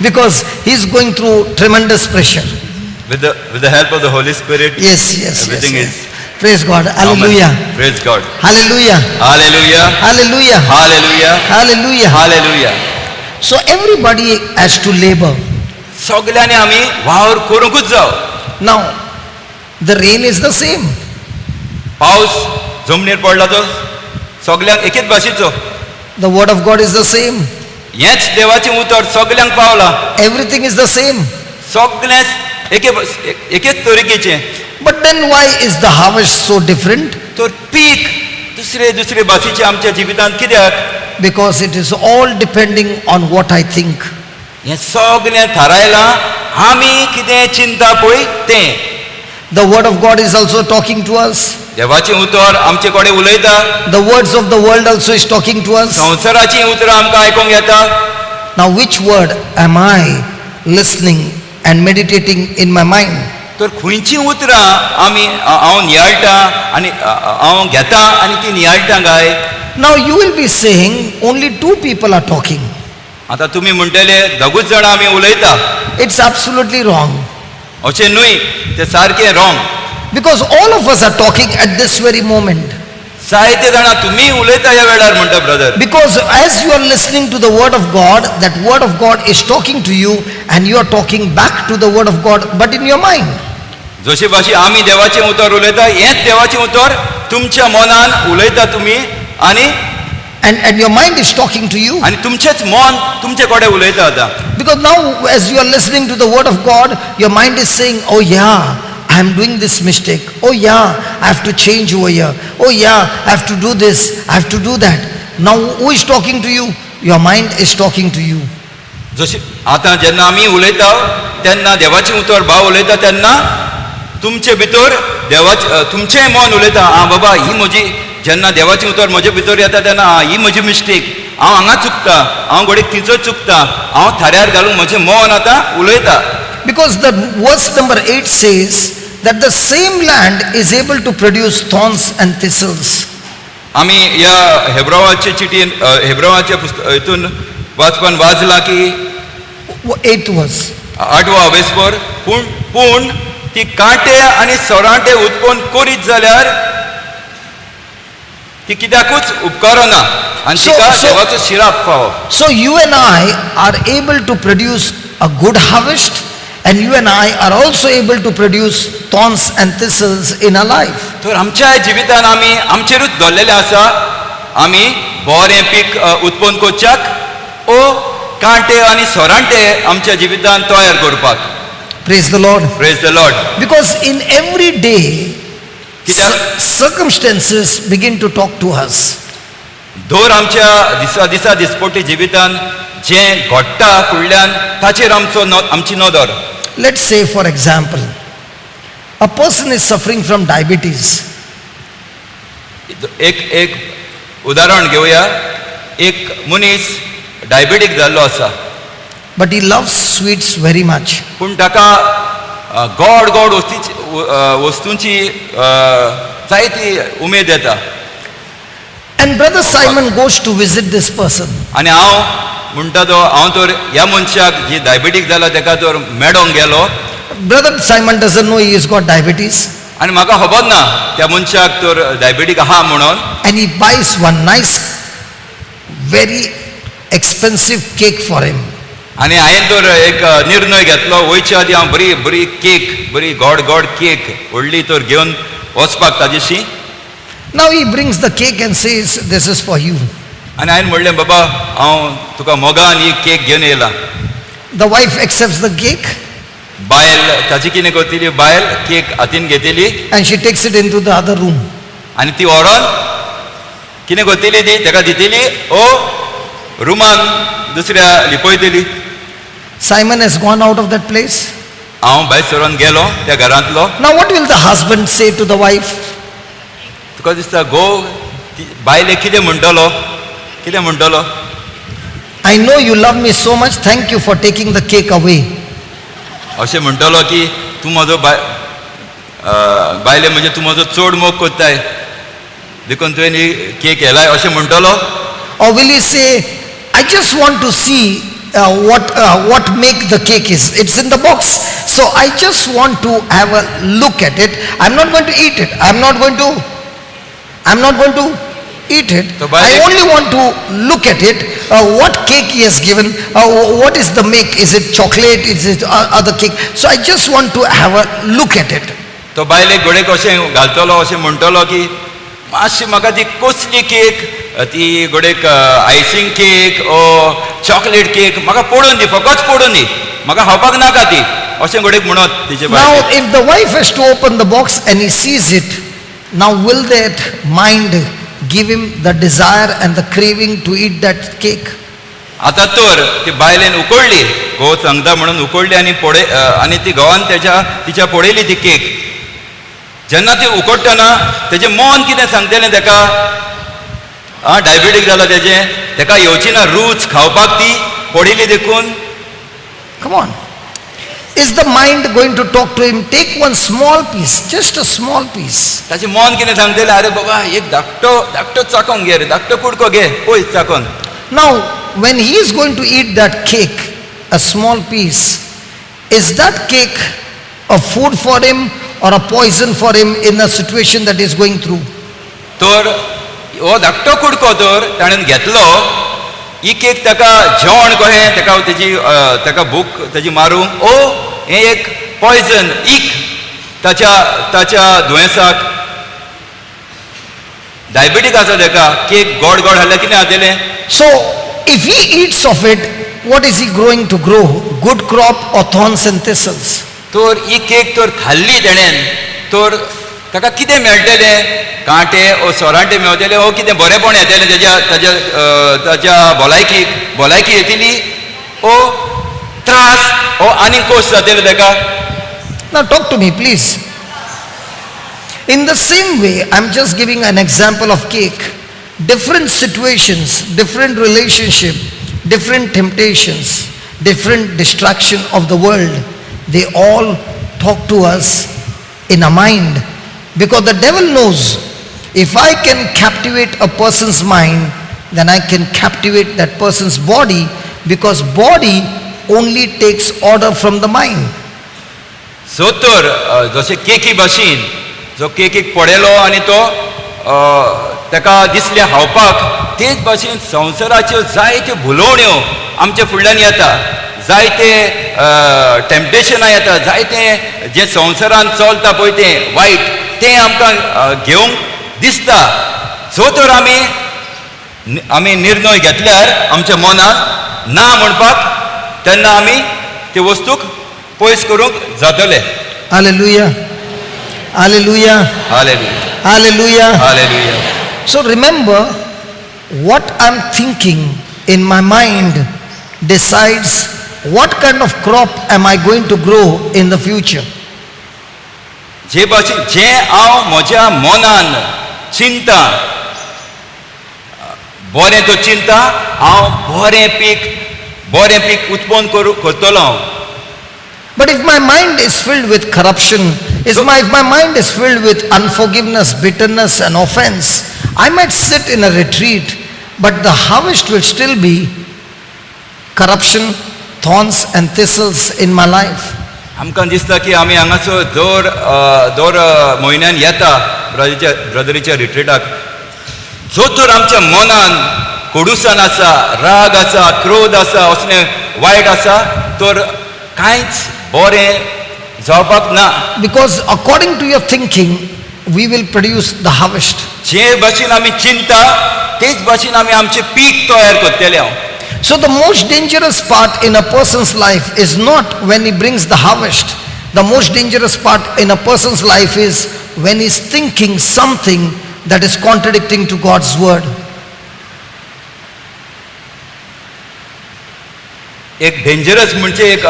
Because he's going through tremendous pressure. With the help of the Holy Spirit. Yes. Everything yes. is Praise God. Hallelujah. Praise God. Hallelujah. Hallelujah. Hallelujah. Hallelujah. Hallelujah. Hallelujah. So everybody has to labor. सगल्यांनी आमी वावर करूंकूच जाव. Now, the rain is the same. पावस जमनीर पडला तो सगल्यांक एकेच भाशेचो. The word of God is the same. हेंच देवाचें उतर सगल्यांक पावलां. Everything is the same. सगळें एके एकेच तरेकेचें. But then why is the harvest so different? तर पीक दुसरे दुसरे भाशेचें आमच्या जिवितांत कित्याक? Because it is all depending on what I think. हें सगळें थारायलां आमी कितें चिंता पळय तें. The word of God is also talking to us. देवाचें उतर आमचे कडेन उलयता. The words of the world also is talking to us. संवसाराचीं उतरां आमकां आयकूंक येता. Now, which word am I listening and meditating in my mind? तर खंयचीं उतरां आमी हांव नियाळटा आनी हांव घेता आनी ती नियाळटा काय? Now, you will be saying only two people are talking. आतां तुमी म्हणटले दोगूच जाणां आमी उलयता. It's absolutely wrong. अशें न्हय, तें सारकें wrong. Because all of us are talking at this very moment. जायते जाणां तुमी उलयता ह्या वेळार म्हणटा brother. Because as you are listening to the word of God, that word of God is talking to you and you are talking back to the word of God, but in your mind. जशे भाशेन आमी देवाचें उतर उलयता हेंच देवाचें उतर तुमच्या मनान उलयता तुमी आनी And your mind is talking to you. आनी तुमचेंच मन तुमचे कडेन उलयता आतां. Because now as you are listening to the word of God, your mind is saying, oh yeah, I am doing this mistake. Oh yeah, I have to change over here. Oh yeah, I have to do this. I have to do that. Now who is talking to you? Your mind is talking to you. जशें आतां जेन्ना आमी उलयता तेन्ना देवाचें उतर भाव उलयता तेन्ना तुमचे भितर देवाचें तुमचें मन उलयता, आं बाबा ही म्हजी, जेन्ना देवाचें उतर म्हजे भितर येता तेन्ना आं ही म्हजी मिस्टेक, हांव हांगा चुकता, हांव घडये थिंचो चुकता, हांव थाऱ्यार घालूंक म्हजें मन आतां उलयता. Because the verse number 8 says that the same land is able to produce thorns and thistles. आमी ह्या हेब्रावाचे चिटयेन हेब्रावाच्या पुस्तक हितून वाचपान वाचलां की 8th verse. आठवो अवेस्पर, पूण पूण ती कांटे आनी सोरांटे उत्पन्न करीत जाल्यार ती कित्याकूच उपकारना आनी तिका देवाचो शिराप फावो. So you and I are able to produce a good harvest, and you and I are also able to produce thorns and thistles in our life. तर आमच्या जिवितान आमी आमचेरूच दवरलेलें आसा आमी बरें पीक उत्पन्न करच्याक ओ कांटे आनी सोरांटे आमच्या जिवितान तयार करपाक. Praise the Lord. Praise the Lord. Because in every day, कित्याक circumstances begin to talk to us. दर आमच्या दिसा दिसा दिसपट्टी जिवितान जें घडटा फुडल्यान ताचेर आमचो आमची नदर. Let's say, for example, a person is suffering from diabetes. एक एक उदाहरण घेवया, एक मनीस डायबेटीक जाल्लो आसा. But he loves sweets very much. पूण ताका गोड गोड वस्तीची वस्तूंची जायती उमेद येता. And Brother Simon goes to visit this person. आनी हांव म्हणटा तो हांव तर ह्या मनशाक जी डायबेटीक जाला ताका तर मेळोंक गेलो. Brother Simon doesn't know he has got diabetes. आनी म्हाका खबर ना त्या मनशाक तर डायबेटीक आहा म्हणून. And he buys one nice, very expensive cake for him. आनी हांवें तर एक निर्णय घेतलो वयच्या आदी हांव बरी बरी केक, बरी गोड गोड केक व्हडली तर घेवन वचपाक ताजेशी. Now he brings the cake and says, this is for you. आनी हांवें म्हणलें बाबा हांव तुका मोगान ही केक घेवन येयला. The wife accepts the cake. बायल ताची कितें करतली, बायल केक हातीन घेतली. And she takes it into the other room. आनी ती व्हरोन कितें करतली, ती ताका दितली ओ रुमान दुसऱ्या लिपयतली. Simon has gone out of that place. हांव भायर सरून गेलो त्या घरांतलो. Now what will the husband say to the wife? तुका दिसता घोव बायले कितें म्हणटलो, कितें म्हणटलो? I know you love me so much, thank you for taking the cake away. अशें म्हणटलो की तूं म्हजो बायले म्हणजे तूं म्हजो चड मोग करताय देखून तुवें ही केक हेलाय अशें म्हणटलो? Or will he say, I just want to see what make the cake is. It's in the box. So I just want to have a look at it. I'm not going to eat it. I'm not going to eat it. So I बायलेक- only want to look at it. What cake he has given, what is the make? Is it chocolate? Is it other cake? So I just want to have a look at it. तो बायलेक घोडेक अशें घालतलो, अशें म्हणटलो की मातशी म्हाका ती कसली केक, ती घोडेक आयसींग केक ओ चॉकलेट केक म्हाका पडून दी, फकत पडून दी, म्हाका खावपाक नाका ती, अशें घोडेक म्हणत तिचे Now, बायलेक. If the wife has to open the box and he sees it, now will that mind give him the desire and the craving to eat that cake? आतां तर ती बायलेन उकडली, घोव सांगता म्हणून उकडली आनी पडय आनी ती घोवान तेच्या तिच्या पळयली ती केक. जेन्ना ती उकडटना तेजें मन कितें सांगतलें तेका? आं, डायबिटीक जाला तेजें, तेका येवची ना रूच खावपाक ती पडिल्ली देखून. Come on. Is the mind going to talk to him? Take one small piece, just a small piece. ताचें मन कितें सांगतलें? आरे बाबा, एक धाकटो धाकटो चाकोन घे रे, धाकटो कुडको घे पळय चाकोन. Now, when he is going to eat that cake, a small piece, is that cake a food for him or a poison for him in the situation that he is going through? तर हो धाकटो कुडको तर ताणें घेतलो, ही cake ताका जेवण कहें ताका तेजी ताका भूक तेजी मारूंक ओ हें एक पॉयजन इक ताच्या ताच्या दुयेंसाक? डायबिटीक आसा ताका, केक गोड गोड हाडल्यार कितें जातलें? So, if he eats of it, what is he going to grow? Good crop or thorns and thistles? तर ही केक तर खाल्ली तेणेन तर ताका कितें मेळटलें? कांटे ओ सोरांटे मेवतले ओ कितें बरेंपण येतलें तेज्या ताज्या ताज्या भलायकीक? भलायकी येतली ओ त्रास ओ आनीक कोश जातले ताका? Now, talk to me, please. In the same way, I'm just giving an example of cake. Different situations, different relationship, different temptations, different distraction of the world, they all talk to us in our mind. Because the devil knows if I can captivate a person's mind, then I can captivate that person's body, because body only takes order from the mind. So तर जशें केकी भाशेन जो केकीक पडयलो आनी तो ताका दिसलें खावपाक, तेच भाशेन संवसाराच्यो जायत्यो भुलोवण्यो आमच्या फुडल्यान येता, जायते टेम्पटेशनां येता, जायते जें संवसारान चलता पळय तें वायट तें आमकां घेवंक दिसता. सो तर आमी आमी निर्णय घेतल्यार आमच्या मनान ना म्हणपाक, तेन्ना आमी ते वस्तूक पयस करूंक जातले. Hallelujah. Hallelujah. Hallelujah. Hallelujah. Hallelujah. So remember, what I'm thinking in my mind decides what kind of crop am I going to grow in the future. जे भाशेन जें हांव म्हज्या मनान चिंता, बरें तो चिंता, हांव बरें पीक उत्पन्न करूं करतलो हांव. But if my mind is filled with corruption, if my mind is filled with unforgiveness, bitterness and offense, I might sit in a retreat, but the harvest will still be corruption, thorns and thistles in my life. आमकां दिसता की आमी हांगासर दर दर म्हयन्यान येता ब्रदरीच्या ब्रदरीच्या रिट्रीटाक, जो तर आमच्या मनान कोडूसान आसा, राग आसा, क्रोध आसा, असलें वायट आसा, तर कांयच बरें जावपाक ना. Because according to your thinking, we will produce the harvest. जे भाशेन आमी चिंता तेच भाशेन आमी आमचें पीक तयार करतले हांव. So the most dangerous part in a person's life is not when he brings the harvest. The most dangerous part in a person's life is when he's thinking something that is contradicting to God's word. एक dangerous म्हणजे एक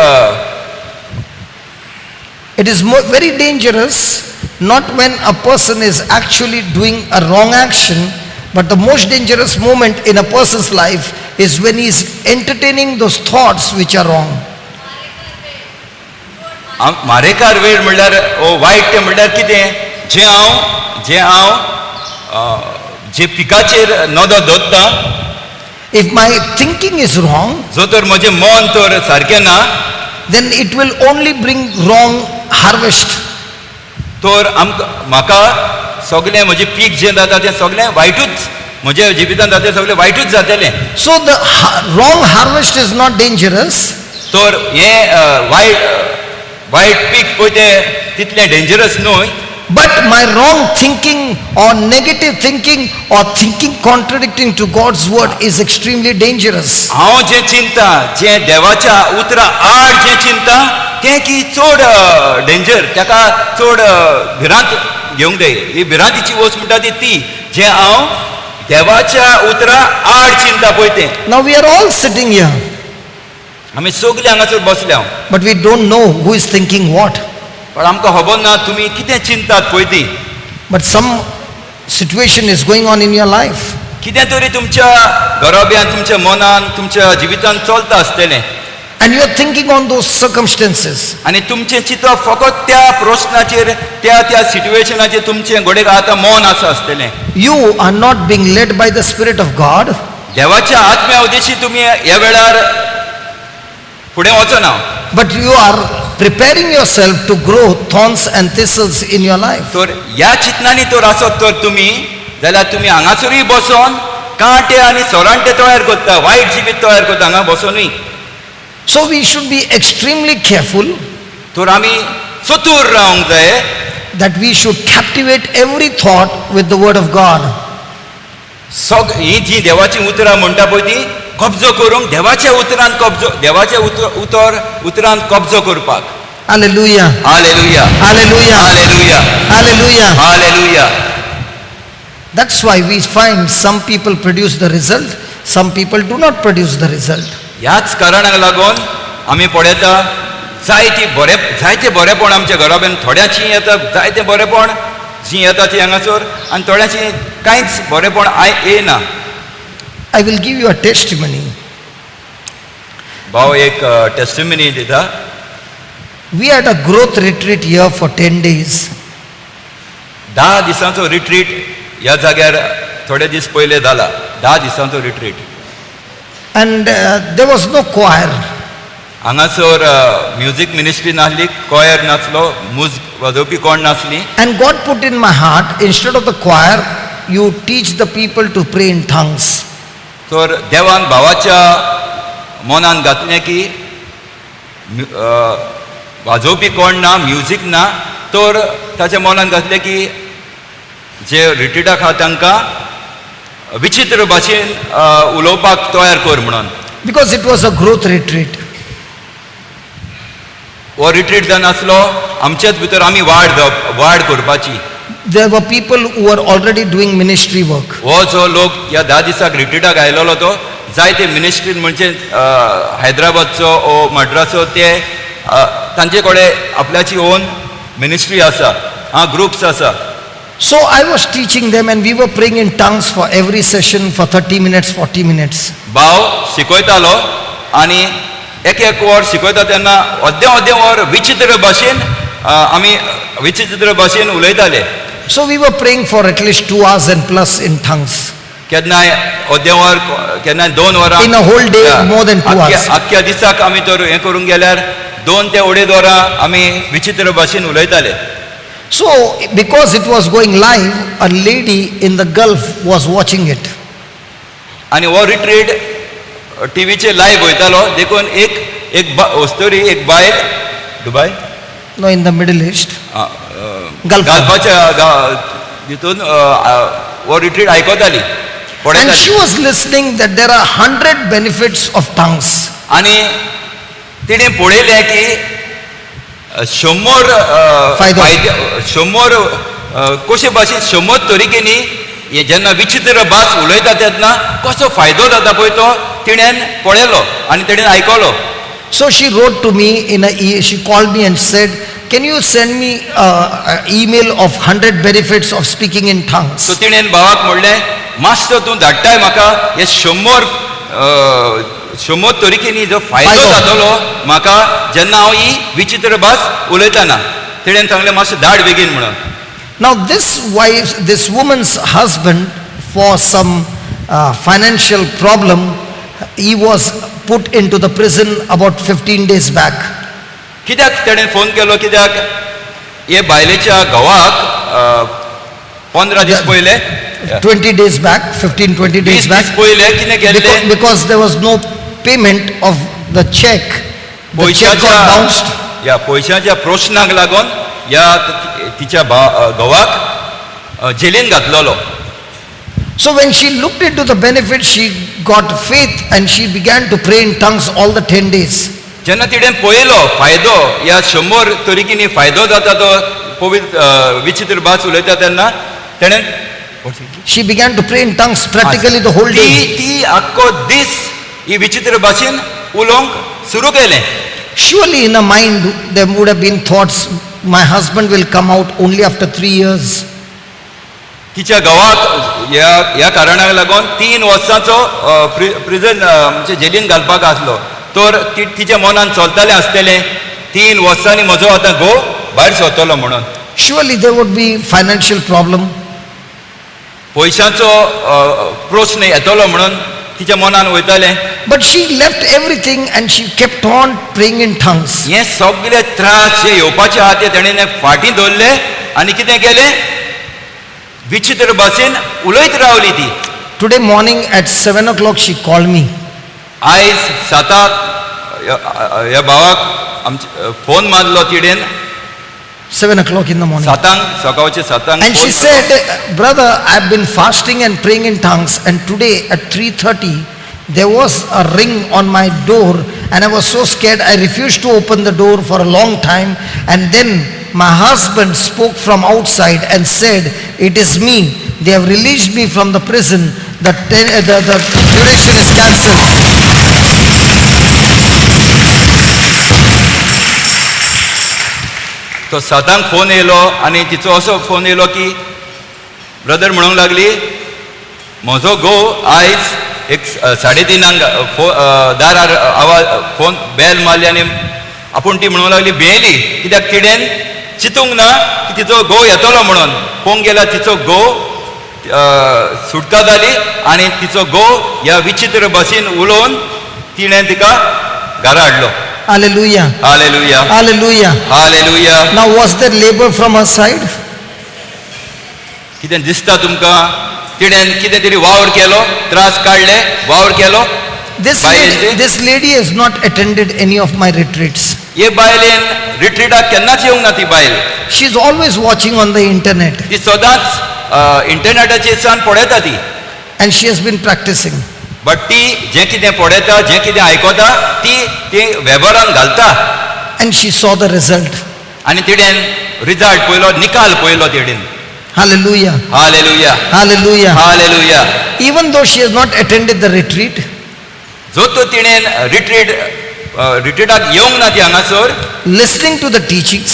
It is more, very dangerous not when a person is actually doing a wrong action, but the most dangerous moment in a person's life is when he is entertaining those thoughts which are wrong. मारेकार वेळ म्हणल्यार ओ वायट तें म्हणल्यार कितें? जें हांव जे पिकाचेर नदर दवरता, If my thinking is wrong, जो तर म्हजें मन तर सारकें ना, Then it will only bring wrong harvest. तर आमकां म्हाका सगळें म्हजें पीक जें जाता तें सगळें वायटूच म्हज्या जिवितांत जाता तें सगळें वायटूच जातलें. So the wrong harvest is not dangerous, तर हें वायट वायट पीक पळय तें तितलें डेंजरस न्हय, but my wrong thinking or negative thinking or thinking contradicting to God's word is extremely dangerous. हांव जें चिंता जें देवाच्या उतरा आड जें चिंता तें की चड डेंजर, ताका चड भिरांत घेवंक जाय. ही भिरांतीची वस्त म्हणटा ती ती जें हांव देवाच्या उतरा आड चिंता पळय तें. Now we are all sitting here, आमी सगळे हांगासर बसल्या, but we don't know who is thinking what. पण आमकां खबर ना तुमी कितें चिंतात पळय ती. But some situation is going on in your life. कितें तरी तुमच्या घराब्यान तुमच्या मनान तुमच्या जिवितान चलता आसतलें. And you are thinking on those circumstances. आनी तुमचें चिंतप फकत त्या प्रस्नाचेर त्या त्या सिट्युएशनाचेर तुमचें घडये आतां मन आसा आसतलें. You are not being led by the Spirit of God, देवाच्या आत्म्या उद्देशी तुमी ह्या वेळार फुडें वचना, but you are preparing yourself to grow thorns and thistles in your life. तर ह्या चिंतनांनी तर आसत तर तुमी जाल्यार तुमी हांगासरूय बसोन कांटे आनी सोरांटे तयार करता, वायट जिवीत तयार करता हांगा बसोनूय. So we should be extremely careful तर आमी चतूर रावंक जाय that we should captivate every thought with the word of God. सग ही जी देवाची उतरां म्हणटा पळय ती कब्जो करूंक देवाच्या उतरान कब्जो देवाच्या उतर उतर उतरान कब्जो करपाक. Hallelujah. Hallelujah. Hallelujah. Hallelujah. Hallelujah. Hallelujah. That's why we find some people produce the result, some people do not produce the result. ह्याच कारणाक लागून आमी पळयता जायती बरे जायते बरेपण आमच्या घराब्यान थोड्याची येता, जायते बरेपण जी येता ती हांगासर आनी थोड्याची कांयच बरेपण I येना. I will give you a testimony. भाव एक टेस्टिमनी दिता. We had a growth retreat here for 10 days. 10 दिसांचो रिट्रीट ह्या जाग्यार थोडे दीस पयले जाला, 10 दिसांचो retreat. And there was no choir. हांगासर म्युजीक मिनिस्ट्री नासली, कॉयर नासलो, मुज वाजोवपी कोण नासली. And God put in my heart, instead of the choir, you teach the people to pray in tongues. तर देवान भावाच्या मनान घातलें की वाजोवपी कोण ना, म्युजीक ना, तर ताच्या मनान घातलें की जे रिट्रिटाक आहा तांकां विचित्र भाशेन उलोवपाक तयार कर म्हणून. Because it was a growth retreat. हो रिट्रीट जावन आसलो आमच्याच भितर आमी वाड जावप वाड करपाची. There were people who were already doing ministry work. हो जो लोक ह्या 10 दिसाक रिट्रिटाक आयलेलो तो जायते मिनिस्ट्रीन म्हणजे हैदराबादचो ओ मड्रासचो ते तांचे कडेन आपल्याची ओन मिनिस्ट्री आसा, आं ग्रुप्स आसा. So I was teaching them and we were praying in tongues for every session for 30 minutes, 40 minutes. भाव शिकयतालो आनी एक एक वर शिकयता तेन्ना अर्दें अर्दें वर विचित्र भाशेन आमी विचित्र भाशेन उलयताले. So we were praying for at least 2 hours and plus in tongues. केन्नाय अर्दें वर केन्नाय 2 वरां. In a whole day, more than 2 hours. आख्ख्या दिसाक आमी तर हें करूंक गेल्यार 2 ते 2.5 वरां आमी विचित्र भाशेन उलयताले. So because it was going live, a lady in the Gulf was watching it. आनी हो रिट्रीट टिवीचेर लायव्ह वयतालो देखून एक एक वस्तुरी एक बायल Dubai. No, in the Middle East. Gulf. गल्फाच्या तितून हो रिट्रीट आयकताली, And पळयताली. she was listening that there are 100 benefits of tongues. आनी तिणें पळयलें की 100 फायदो. फायदे 100 कशे भाशेन 100 तरेकेनी हे जेन्ना विचित्र भास उलयता तेन्ना कसो फायदो जाता पळय तो तिणें पळयलो आनी तिणें आयकलो. So she wrote to me in a she called me and said, can you send me an email of 100 benefits of speaking in tongues? So तिणें भावाक म्हणलें मातसो तूं धाडटाय म्हाका हे 100 तरेकेनी जो फायदो फायदो. जातलो म्हाका जेन्ना हांव ही विचित्र भास उलयतना. तिणें सांगलें मातशें धाड बेगीन म्हणून. Now this wife, this woman's husband, for some financial problem, he was put into the prison about 15 days back. कित्याक तेणें फोन केलो कित्याक हे बायलेच्या घोवाक 15 दीस पयले 20 days back, 15, 20 days 20 दीस back, पयले कितें केल्लें because there was no payment of the check, the check पयशाच्या got bounced. ह्या पयशाच्या प्रश्नाक लागून ह्या तिच्या घोवाक जेलीन घातलेलो. So when she looked into the benefit, she got faith and she began to pray in tongues all the 10 days. जेन्ना तिणें पळयलो फायदो ह्या 100 तरेकींनी फायदो जाता तो पवित्र विचित्र भास उलयता तेन्ना तेणें She began to pray in tongues practically the whole ती day. ती आख्खो दीस ही विचित्र भाशेन उलोवंक सुरू केलें. Surely in her mind there would have been thoughts, my husband will come out only after 3 years. तिच्या घोवाक ह्या ह्या कारणाक लागून 3 वर्सांचो प्रिजन म्हणजे जेलीन घालपाक आसलो तर ती तिच्या मनान चलतालें आसतलें 3 वर्सांनी म्हजो आतां घोव भायर सरतलो म्हणून. Surely there would be financial problem. पयशांचो प्रश्न येतलो म्हणून तिच्या मनान वयतालें. But she left everything and she kept on praying in tongues. हे सगळे त्रास जे येवपाचे आहा ते तेणें फाटीं दवरले आनी कितें केलें विचित्र भाशेन उलयत रावली ती. Today morning at 7 o'clock she called me. आयज साताक ह्या भावाक आमचे फोन मारलो तिणेन. 7 o'clock in the morning. सातांक सकाळचे सातांक And phone she said, "Brother, I've been fasting and praying in tongues, and today at 3:30 there was a ring on my door, and I was so scared I refused to open the door for a long time. And then my husband spoke from outside and said, 'It is me. They have released me from the prison. The duration is cancelled.'" तो सातांक phone येयलो आनी तिचो असो phone येयलो की brother म्हणूंक लागली म्हजो घोव आयज एक 3:30 दारार आवाज फोन बेल मारली आनी आपूण ती म्हणूंक लागली भियेली कित्याक तिणेन चिंतूंक ना की तिचो घोव येतलो म्हणून. पळोवंक गेल्यार तिचो घोव सुटका जाली आनी तिचो घोव ह्या विचित्र भाशेन उलोवन तिणें तिका घरा हाडलो. Hallelujah. Hallelujah. Hallelujah. Hallelujah. Now, was there labor from her side? कितें दिसता तुमकां तिणें कितें तरी वावर केलो त्रास काडले वावर केलो This बायलेन lady, ते? This lady has not attended any of my retreats. हे बायलेन रिट्रीटाक केन्नाच येवंक ना ती बायल. She is always watching on the internet ती सदांच इंटरनेटाचेर सान पळयता ती. And she has been practicing. But ती जें कितें पळयता जें कितें आयकता ती ती वेव्हारान घालता. And she saw the result. आनी तिणें रिजल्ट पळयलो निकाल पळयलो तिणें. Hallelujah. Hallelujah. Hallelujah. Hallelujah. Even though she has not attended the retreat, जो तो तिणें रिट्रीट रिट्रीटाक येवंक ना ती हांगासर listening to the teachings,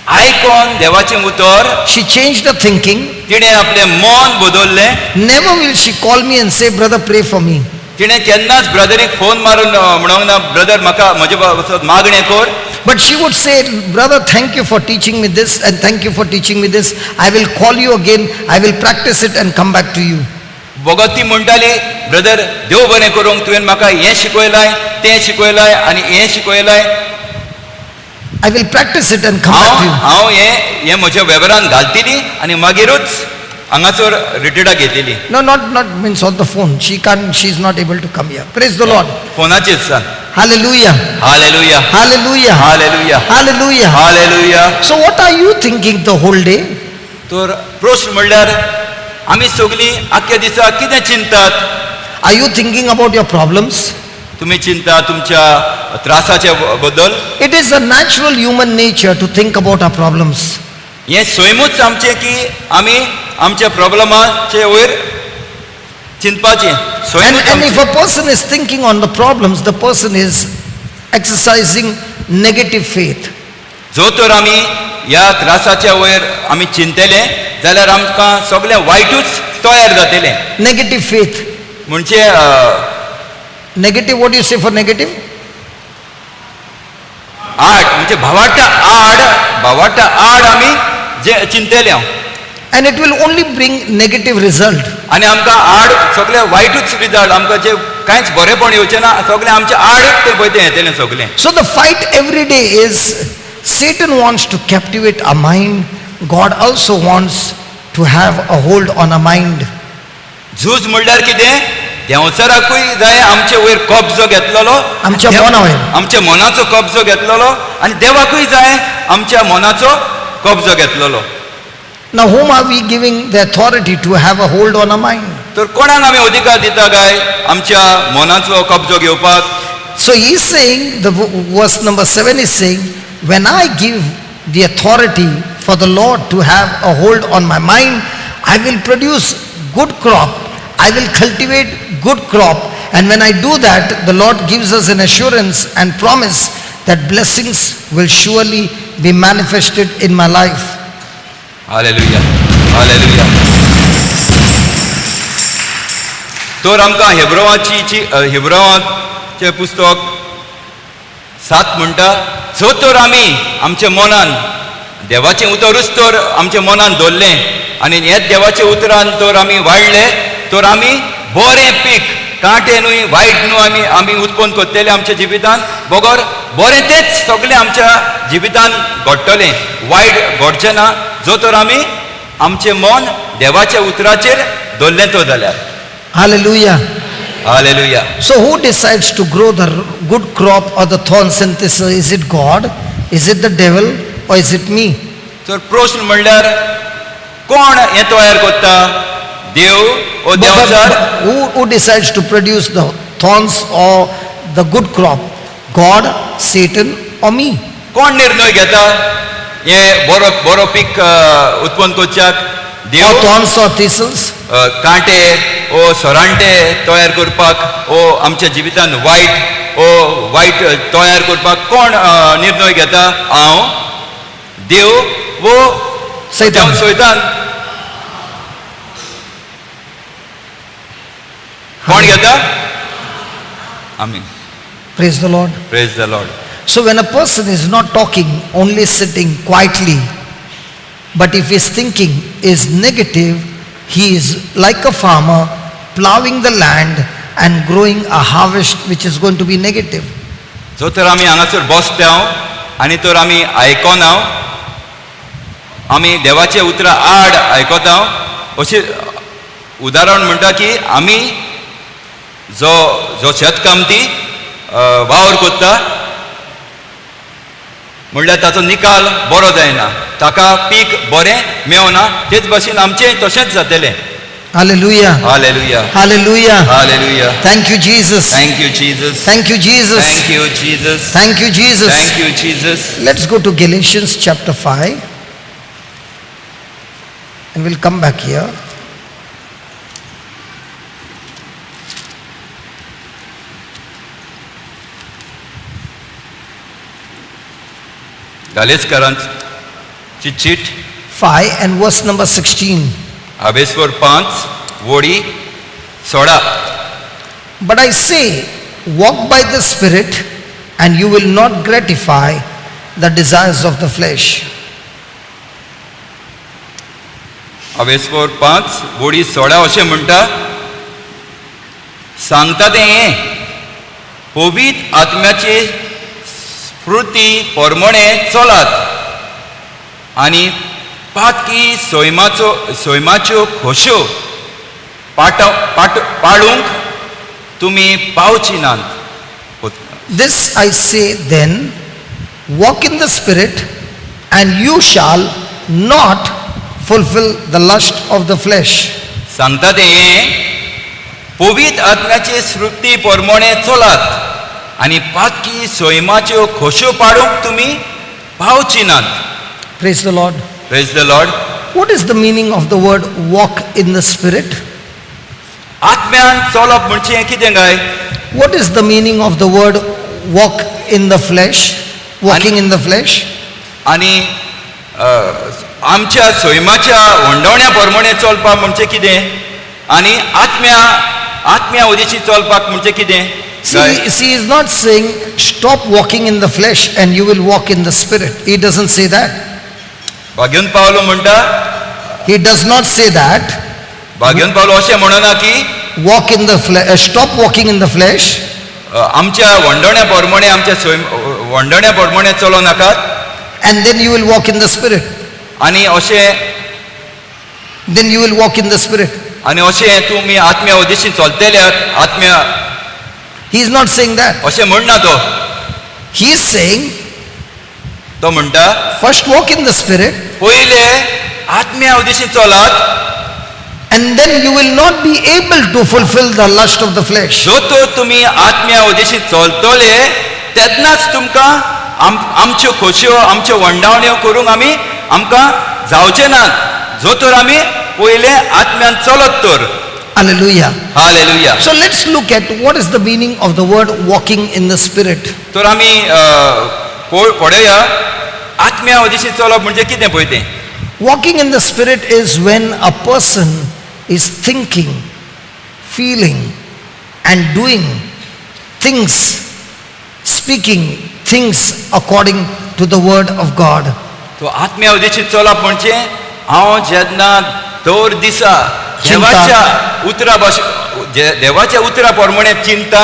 आयकोन देवाचें उतर she changed her thinking. तिणें आपलें मन बदललें. Never will she call me and say, "Brother, pray for me." तिणें केन्नाच ब्रदरीक फोन मारून म्हणूंक ना ब्रदर म्हाका म्हजे पासत मागणें कर. But she would say, "Brother, thank you for teaching me this and thank you for teaching me this. I will call you again. I will practice it and come back to you." बगत ती म्हणटाली brother देव बरें करूंक तुवें म्हाका हें शिकयलाय तें शिकयलाय आनी हें शिकयलाय. I will practice it and come back हांव to you. हांव हें हें म्हज्या वेव्हारान घालतली आनी मागीरूच हांगासर रिट्रीटाक येतली. No, not means on the phone. She can't, she's not able to come here. Praise the Lord. फोनाचेर सान. Hallelujah. Hallelujah. Hallelujah. Hallelujah. Hallelujah. Hallelujah. So what are you thinking the whole day? तर प्रश्न म्हणल्यार आमी सगळीं आख्ख्या दिसा कितें चिंतात? Are you thinking about your problems? तुमी चिंता तुमच्या त्रासाच्या बद्दल? It is the natural human nature to think about our problems. हें सैमूच आमचें की आमी आमच्या प्रॉब्लमाचे वयर चिंतपाचें And, सैमूच and if आमचें. a person is thinking on the problems, the person is exercising negative faith. जो तर आमी ह्या त्रासाच्या वयर आमी चिंतले जाल्यार आमकां सगळें वायटूच तयार जातलें. Negative faith. म्हणजे Negative, what do you say for negative? आड म्हणजे भावार्था आड आमी जे चिंतले हांव. And it will only bring negative result. आनी आमकां आड सगळे वायटूच रिजल्ट आमकां जे कांयच बरेंपण येवचें ना, सगळें आमच्या आड तें पळय तें येतलें सगळें. So the fight every day is Satan wants to captivate our mind. God also wants to have a hold on our mind. झूज म्हणल्यार कितें, देंवचाराकूय जाय आमचे वयर कब्जो घेतलेलो, आमच्या मना वयर. आमच्या मनाचो कब्जो घेतलेलो आनी देवाकूय जाय आमच्या मनाचो कब्जो घेतलेलो. Now whom are we giving the authority to have a hold on our mind? तर कोणाक आमी अधिकार दिता काय आमच्या मनाचो कब्जो घेवपाक? So he is saying, the verse number 7 is saying, when I give the authority for the Lord to have a hold on my mind, I will produce good crop, I will cultivate good crop. And when I do that, the Lord gives us an assurance and promise that blessings will surely be manifested in my life. Hallelujah, hallelujah. तर आमकां हेब्रोवाचें पुस्तक 7 म्हणटा, जो तर आमी आमच्या मनान देवाचें उतरूच तर आमच्या मनान दवरलें आनी हेच देवाच्या उतरान तर आमी वाडले तर आमी बरें पीक, कांटे न्हय वायट न्हय, आमी आमी उत्पन्न करतले आमच्या जिवितान, बगर बरें तेच सगळें आमच्या जिवितान घडटलें, वायट घडचें ना जो तर आमी आमचें मन देवाच्या उतराचेर दवरलें तो जाल्यार. Hallelujah. Hallelujah. So who decides to grow the good crop or the thorns and thistles? Is it God? Is it the devil? Or is it me? तर प्रश्न म्हणल्यार कोण हें तयार करता, देव ओ Devchar? Who decides to produce the thorns or the good crop? God, Satan or me? कोण निर्णय घेता हें बरो बरो पीक उत्पन्न करच्याक, देव Or thorns or thistles? कांटे ओ सरांटे तयार करपाक ओ आमच्या जिवितान वायट ओ वायट तयार करपाक कोण निर्णय घेता, हांव, देव वो सैतान? सैतान. कोण घेता? आमी. Praise the Lord. Praise the Lord. So when a person is not talking, only sitting quietly, but if his thinking is negative, he is like a farmer plowing the land and growing a harvest which is going to be negative. जो तर आमी हांगासर बसता आनी तर आमी आयकना, आमी देवाचे उतरां आड आयकता, अशें उदाहरण म्हणटा की आमी जो जो शेतकामती वावर करता म्हणल्यार ताचो निकाल बरो जायना, ताका पीक बरें मेवना, तेच भाशेन आमचें तशेंच जातलें. Hallelujah. Hallelujah. Hallelujah. Hallelujah. Thank you, Jesus. Thank you Jesus. Thank you, Jesus. Thank you Jesus. Thank you, Jesus. Thank you Jesus. Let's go to Galatians chapter 5 and we'll come back here. गालेजकारांची चीट 5 and verse number 16. आबेस्वर 5 वोडी 16. But I say, walk by the Spirit and you will not gratify the desires of the flesh. आबेस्वर 5 वोडी 16 अशें म्हणटा, सांगता तें हें, पवित्र आत्म्याची स्फूर्ती परमणे चलात आनी पातकी सैमाच्यो खोश्यो पाट पाळूंक तुमी पावची नात. This I say then, walk in the Spirit and you shall not fulfill the lust of the flesh. सांगता तें हें, पवित्र आत्म्याची स्फूर्ती परमणे चलात आनी पातकी सैमाच्यो खोश्यो पाडूंक तुमी पावची नात. Praise the Lord. Praise the Lord. What is the meaning of the word walk in the Spirit? आत्म्यान चलप म्हणजे कितें काय? What is the meaning of the word walk in the flesh? Walking in the flesh? आनी आमच्या सैमाच्या वंडवण्या प्रमाणे चलपाक म्हणजे कितें आनी आत्म्या उदेशी चलपाक म्हणजे कितें? See, he is not saying stop walking in the flesh and you will walk in the Spirit. He doesn't say that. भाग्यवंत पावलो म्हणटा, He does not say that. भाग्यवंत पावलो अशें म्हणना की Walk in the flesh, stop walking in the flesh आमच्या वंडोण्या प्रमाणे आमच्या स्वयं वंडोण्या प्रमाणे चलो नाकात and then you will walk in the Spirit. आनी अशें Then you will walk in the Spirit. आनी अशें तुमी आत्म्या Udeshi चलतल्यात आत्म्या He is not saying that. अशें म्हणना तो. He is saying, तो म्हणटा first walk in the Spirit पयले आत्म्या उदेशी चलात and then you will not be able to fulfill the lust of the flesh. जो तर तुमी आत्म्या उदेशी चलतले तेन्नाच तुमकां आमच्यो खोशयो आमच्यो वंडावण्यो करूंक आमी आमकां जावचे नात जो तर आमी पयले आत्म्यान चलत तर. Hallelujah. Hallelujah. So let's look at what is the meaning of the word walking in the Spirit. तर आमी पळोवया आत्म्या उदेशी चलप म्हणजे कितें पळय तें. Walking in the Spirit is when a person is thinking, feeling, and doing things, speaking things according to the word of God. तो आत्म्या उदेशी चलप म्हणजे हांव जेन्ना दर दिसा चिंता. देवाच्या उतरा भाश देवाच्या उतरा प्रमाणे चिंता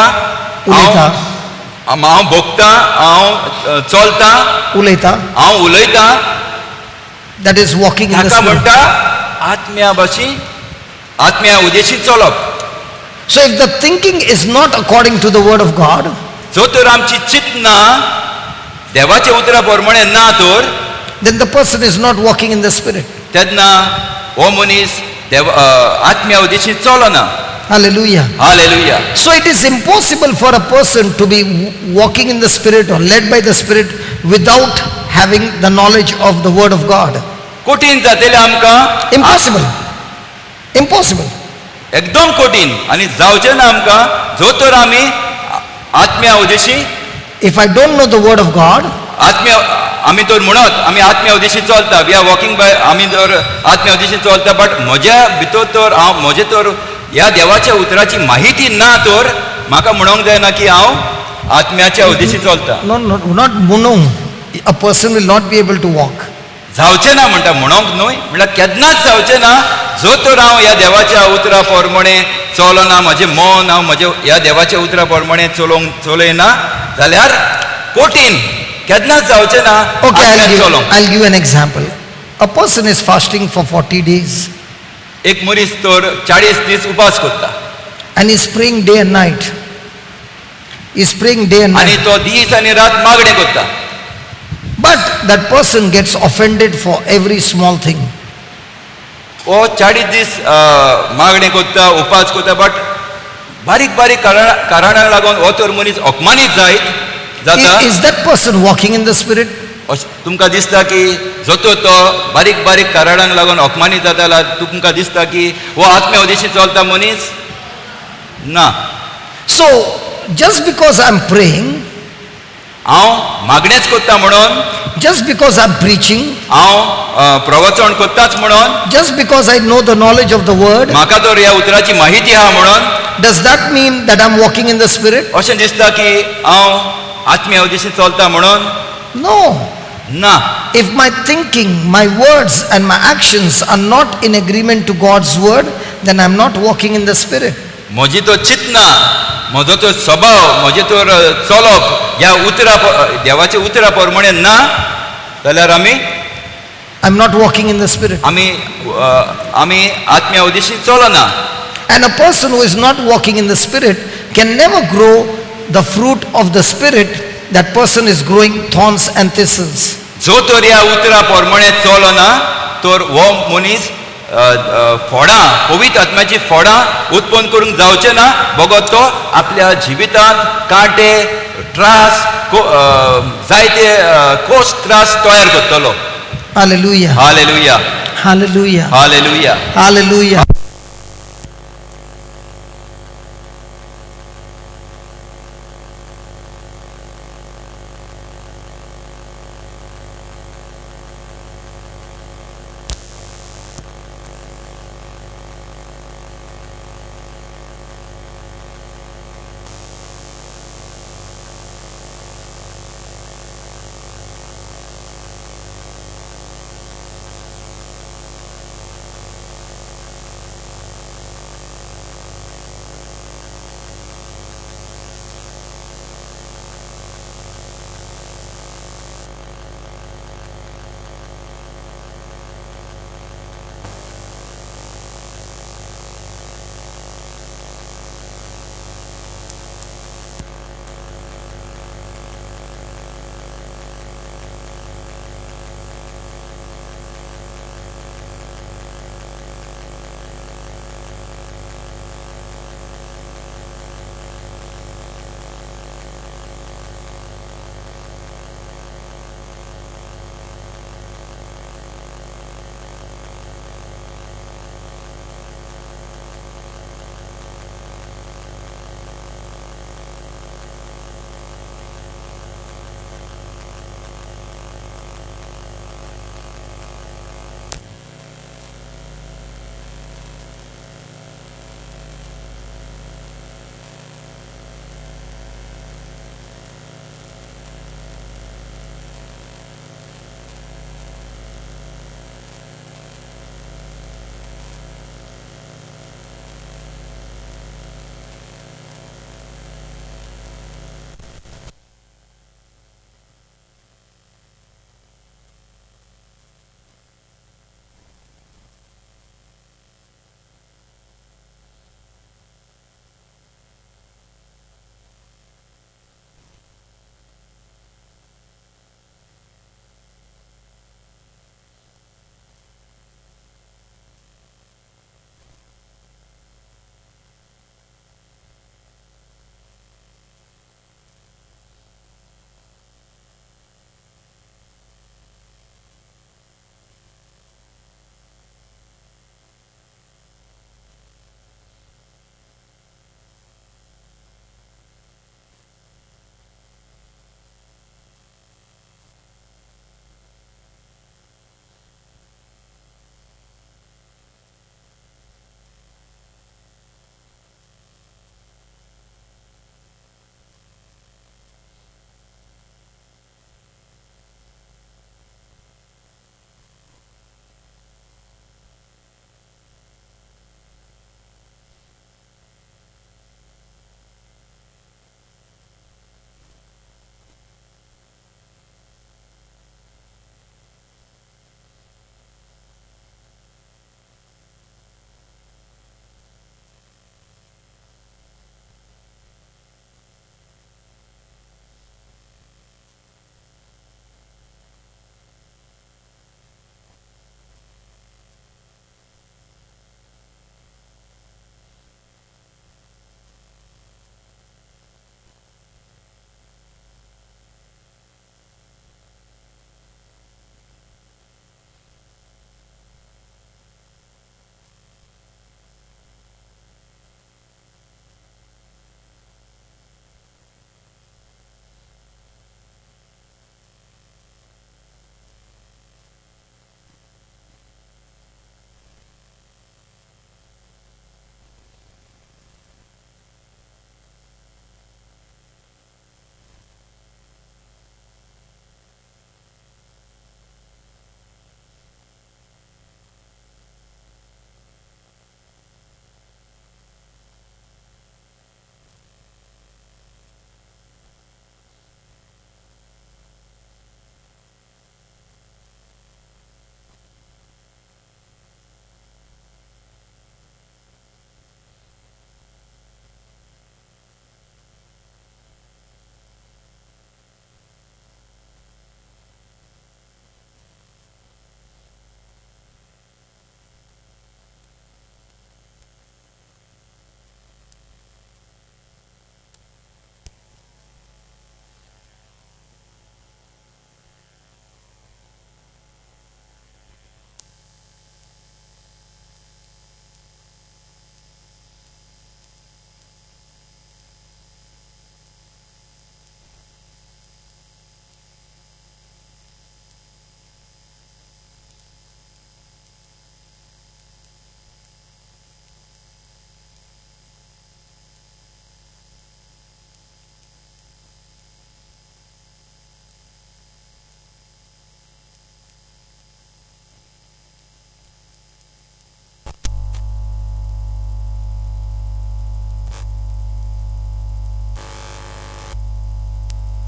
उलयता. हांव भोगता हांव चलता उलयता. हांव उलयता That is walking in the ताका Spirit. म्हणटा आत्म्या भाशी आत्म्या उदेशी चलप. So if the thinking is not according to the word of God, जो तर आमची चिंतना देवाच्या उतरा प्रमाणे ना तर then the person is not walking in the Spirit. तेन्ना हो मनीस देव आत्म्या उदेशी चलना. Hallelujah. Hallelujah. So it is impossible for a person to be walking in the Spirit or led by the Spirit without having the knowledge of the word of God. कठीण जातलें आमकां. Impossible. Impossible. एकदम कठीण आनी जावचें ना आमकां जो तर आमी आत्म्या Udeshi. If I don't know the word of God, आत्म्या आमी तर म्हणत आमी आत्म्या उदेशी चलता, we are walking bye, आमी तर आत्म्या उदेशी चलता, बट म्हज्या भितर तर हांव म्हजें तर ह्या देवाच्या उतराची माहिती ना तर म्हाका म्हणोंक जायना की हांव आत्म्याच्या उदेशी चलता. No, no, not munung, a person will not be able to walk. जावचें ना म्हणटा, म्हणोंक न्हय म्हणल्यार केन्नाच जावचें ना जो तर हांव ह्या देवाच्या उतरा प्रमाणे चलना, म्हजें मन हांव म्हजें ह्या देवाच्या उतरा प्रमाणे चलोवंक चलयना जाल्यार कठीण केन्नाच जावचें ना Okay, I'll आत्म्यान give, चलोवंक. I'll give an example. A person is fasting for 40 days एक मनीस तर 40 दीस उपास करता and he's praying day and night. He's praying day and आनी night. तो दीस आनी रात मागणें करता. But that person gets offended for every small thing. हो 40 दीस मागणें करता उपास करता, बट बारीक बारीक कारणाक लागून हो तर मनीस अपमानीत जायत जाता. Is that person walking in the Spirit? अशें तुमकां दिसता की जतो तो बारीक बारीक कारणांक लागून अपमानीत जाता जाल्यार तुमकां दिसता की हो आत्म्या उदेशी चलता मनीस ना. So, just because I'm praying, हांव मागणेंच करता म्हणून, just because I'm preaching, हांव प्रवचन करताच म्हणून, just because I know the knowledge of the word, म्हाका तर ह्या उतराची माहिती आहा म्हणून, does that mean that I'm walking in the Spirit? अशें दिसता की हांव आत्म्या उदेशी चलता म्हणून? No. ना. If my thinking, my words and my actions are not in agreement to God's word, then I'm not walking in the Spirit. म्हजी तो चिंतना, म्हजो तो स्वभाव, म्हजें तर चलप ह्या उतरा देवाच्या उतरा प्रमाणे ना जाल्यार आमी I'm not walking in the Spirit. आमी आमी आत्म्या उदेशी चलना. And a person who is not walking in the Spirit can never grow the fruit of the Spirit. That person is growing thorns and thistles. जो तर ह्या उतरा प्रमाणे चलना तर हो मनीस फळां पवित्र आत्म्याची फळां उत्पन्न करूंक जावचें ना, बगत तो आपल्या जिवितांत कांटे त्रास जायते कोश त्रास तयार करतलो. Hallelujah. Hallelujah. Hallelujah. Hallelujah. Hallelujah.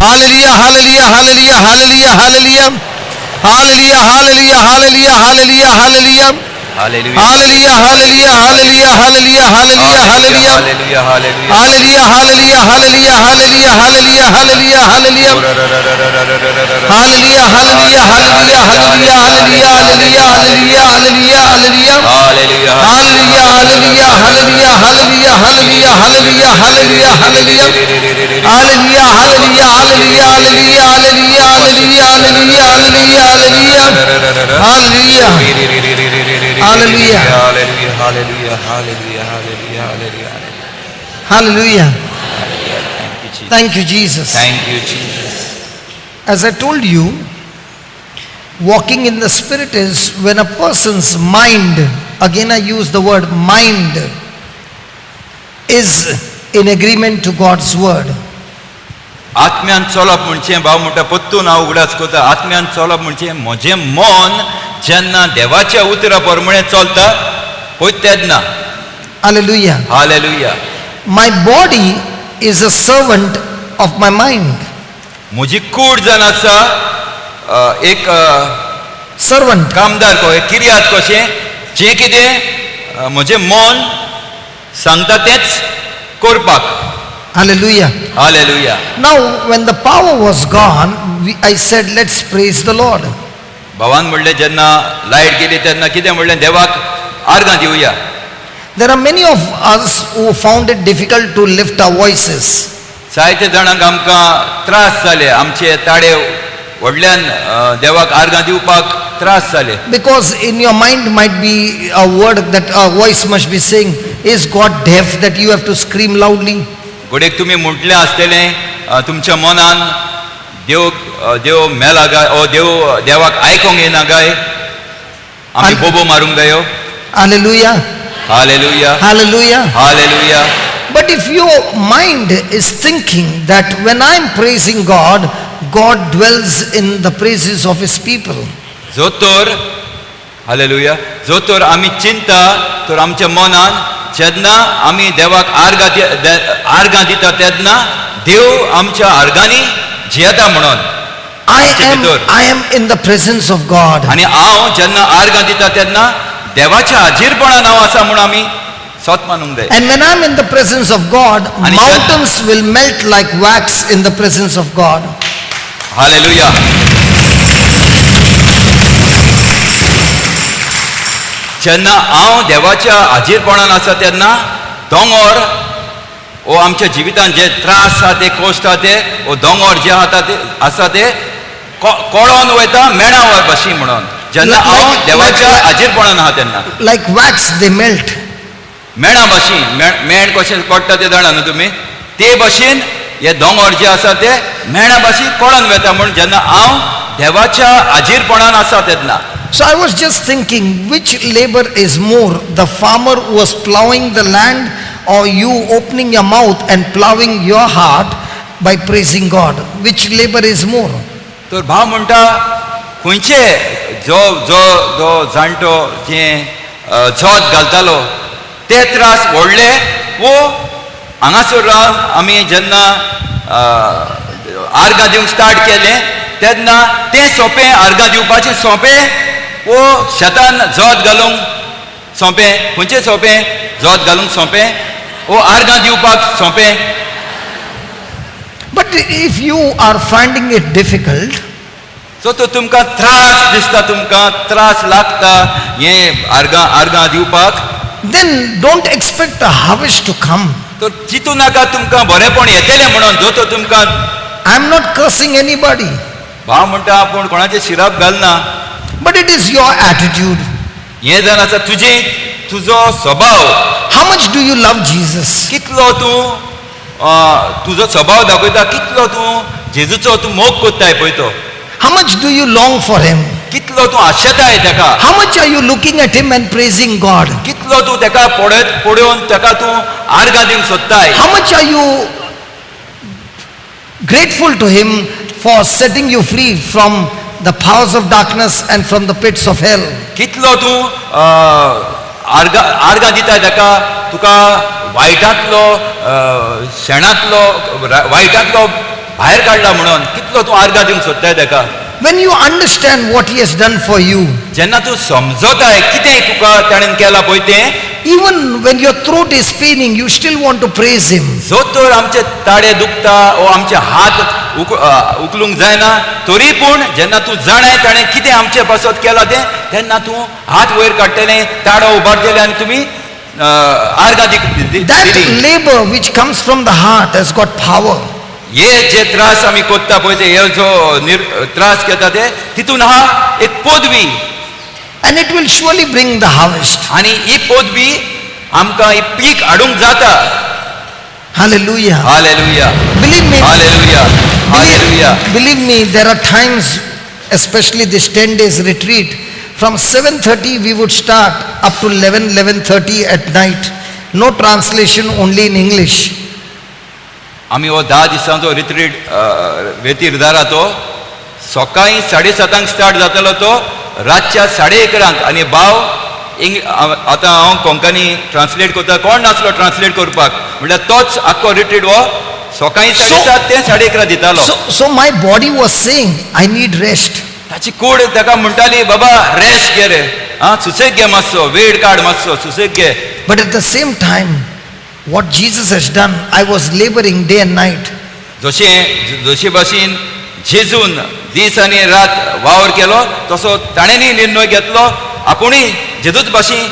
Hallelujah, hallelujah, hallelujah, hallelujah, hallelujah. Hallelujah, hallelujah, hallelujah, hallelujah, hallelujah. Hallelujah. Hallelujah, hallelujah, hallelujah, hallelujah, hallelujah, hallelujah. Hallelujah, hallelujah. Hallelujah, hallelujah, hallelujah, hallelujah, hallelujah, hallelujah, hallelujah. Hallelujah, hallelujah, hallelujah, hallelujah, hallelujah, hallelujah, hallelujah, hallelujah, hallelujah. Hallelujah. Hallelujah, hallelujah, hallelujah, hallelujah, hallelujah, hallelujah, hallelujah, hallelujah. Hallelujah, hallelujah, hallelujah, hallelujah, hallelujah, hallelujah, hallelujah, hallelujah, hallelujah. Hallelujah. Hallelujah. Hallelujah, hallelujah, hallelujah, hallelujah, hallelujah. Hallelujah. Thank you, Jesus. Thank you, Jesus. Thank you, Jesus. As I told you, walking in the Spirit is when a person's mind, again I use the word mind, is in agreement to God's word. आत्म्यान चलप म्हणजे भाव म्हणटा पत्तून हांव उगडास करता. आत्म्यान चलप म्हणजे म्हजें मन जेन्ना देवाच्या उतरा प्रमाणे चलता पळय तेन्ना. Hallelujah. Hallelujah. My body is a servant of my mind. म्हजी कूड जावन आसा एक Servant. कामदार एक किर्याद कशें जें कितें म्हजें मन सांगता तेंच करपाक. Hallelujah. Hallelujah. Now, when the power was gone, I said, let's praise the Lord. भावान म्हणलें जेन्ना लायट गेली तेन्ना कितें म्हणलें देवाक आर्गां दिवया. There are many of us who found it difficult to lift our voices. जायते जाणांक आमकां त्रास जाले आमचे ताडे व्हडल्यान देवाक आर्गां दिवपाक त्रास जाले. Because in your mind might be a word that a voice must be saying, is God deaf that you have to scream loudly? घडयेक तुमी म्हटलें आसतलें तुमच्या मनान देव देव मेला काय ओ देव देवाक आयकोंक येना काय आमी बोबो मारूंक जायो. Hallelujah. Hallelujah. Hallelujah. Hallelujah. But if your mind is thinking that when I am praising God, God dwells in the praises of his people. जो तर हालेलुया जो तर आमी चिंता तर आमच्या मनान जेन्ना आमी देवाक आर्गां आर्गां दिता तेन्ना देव आमच्या आर्गांनी जियेता म्हणून. I am in the presence of God. आनी हांव जेन्ना आर्गां दिता तेन्ना देवाच्या हाजीरपणान हांव आसा म्हूण आमी सत मानूंक जाय. And when I am in the presence of God, mountains will melt like wax in the presence of God. Hallelujah. जेन्ना हांव देवाच्या हाजीरपणान आसा तेन्ना दोंगर ओ आमच्या जिवितान जे त्रास आहा ते कश्ट आहा ते ओ दोंगर जे आहा ते आसा ते कोळोन वयता मेणा भाशेन म्हणून जेन्ना हांव देवाच्या हाजीरपणान आहा तेन्ना. Like wax they melt. मेणा भाशेन मेण कशें कोट्टा ते जाणा न्हू तुमी ते भाशेन हे दोंगर जे आसा ते मेणा भाशेन कोळोन वयता म्हूण जेन्ना हांव देवाच्या हाजीरपणान आसा तेन्ना. So I was just thinking, which labor is more, the farmer who was plowing the land or you opening your mouth and plowing your heart by praising God? Which labor is more? तर भाव म्हणटा खंयचे जो जो जो जाणटो जे जोत घालतालो ते त्रास व्हडले वो हांगासर रावन आमी जेन्ना आर्गां दिवंक स्टार्ट केलें तेन्ना तें सोंपें आर्गां दिवपाचें सोंपें वो शेतान जोत घालूंक सोंपें खंयचें सोंपें जोत घालूंक सोंपें वो आर्गां दिवपाक सोंपें. But if you are finding it difficult, so तो तुमकां त्रास दिसता तुमकां त्रास लागता हें आर्गां आर्गां दिवपाक, then don't expect a harvest to come. तर चिंतू नाका तुमकां बरेंपण येतलें म्हणून जो तो तुमकां. I am not cursing anybody. भाव म्हणटा आपूण कोणाचें शिराप घालना. But it is your attitude. हें जावन आसा तुजें तुजो स्वभाव. How much do you love Jesus? कितलो तूं तुजो स्वभाव दाखयता कितलो तूं जेजूचो तूं मोग कोत्ताय पळय तो. How much do you long for him? कितलो तूं आशेताय तेका. How much are you looking at him and praising God? कितलो तूं तेका पळयत पळोवन तेका तूं आर्गां दिवंक सोदताय. How much are you grateful to him for setting you free from the powers of darkness and from the pits of hell? कितलो तूं आर्गां आर्गां दिता तेका तुका वायटांतलो शेणांतलो वायटांतलो भायर काडला म्हणून कितलो तूं आर्गां दिवंक सोदताय ताका. When you understand what He has done for you, जेन्ना तूं समजताय कितें तुका ताणें केलां पळय तें, even when your throat is paining, you still want to praise Him. जो तर आमचे ताळे दुखता ओ आमचे हात उखलूंक जायना तरी पूण जेन्ना तूं जाणाय ताणें कितें आमचे पासत केलां तें, तेन्ना तूं हात वयर काडटलें, ताळो उबारतलें आनी तुमी आर्गां That दिली. Labor which comes from the heart has got power. हे जे त्रास आमी कोत्ता पळय ते, हे जो त्रास घेता ते, तितून आहा एक पदवी. And it will surely bring the harvest. आनी ही पदवी आमकां ही पीक हाडूंक जाता. Hallelujah. Hallelujah. Believe me, hallelujah, hallelujah. believe me, there are times, especially this 10 days retreat, from 7:30 we would start up to 11, 11:30 at night. No translation, only in English. आमी हो 10 दिसांचो retreat वेतीर दारा तो सकाळी 7:30 स्टार्ट जातालो तो रातच्या 11:30. आनी भाव आतां हांव कोंकणी ट्रान्सलेट करता, कोण नासलो ट्रान्सलेट करपाक, म्हणल्यार तोच आख्खो रिट्रीट हो सकाळी 7:30 ते 11:30 दितालो. So my body was saying, I need rest. ताची कूड ताका म्हणटाली, बाबा रेस्ट घे रे, आं सुसेग घे मातसो, वेळ काड मातसो, सुसेग घे. But at the same time, what Jesus has done, I was laboring day and night. जशें जशे भाशेन जेजून दीस आनी रात वावर केलो तसो ताणेंय निर्णय घेतलो आपुणूय जेजूच भाशेन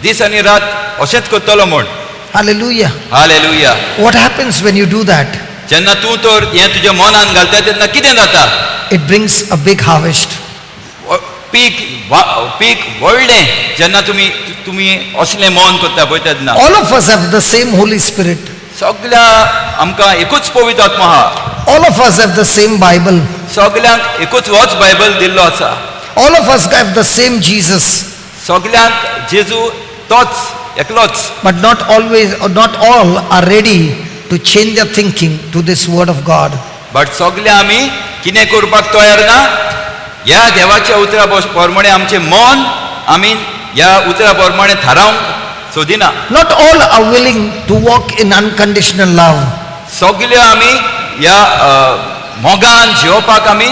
दीस आनी रात अशेंच करतलो म्हूण. Hallelujah. Hallelujah. What happens when you do that? जेन्ना तूं तर हें तुज्या मनान घालता तेन्ना कितें जाता? It brings a big harvest. पीक पीक व्हडलें जेन्ना तुमी तुमी असलें मन करता पळय तेन्ना. All of us have the same Holy Spirit. सगल्या आमकां एकूच पवित्र आत्मा आहा. All of us have the same Bible. सगल्यांक एकूच होच बायबल दिल्लो आसा. All of us have the same Jesus. सगल्यांक जेजू तोच एकलोच. But not always, or not all are ready to change their thinking to this word of God. But सगळे आमी कितें करपाक तयार ना, ह्या देवाच्या उतरा प्रमाणे आमचें मन आमी ह्या उतरा प्रमाणे थारावंक सोदिना. Not all are willing to walk in unconditional love. सगळे आमी ह्या मोगान जिवपाक आमी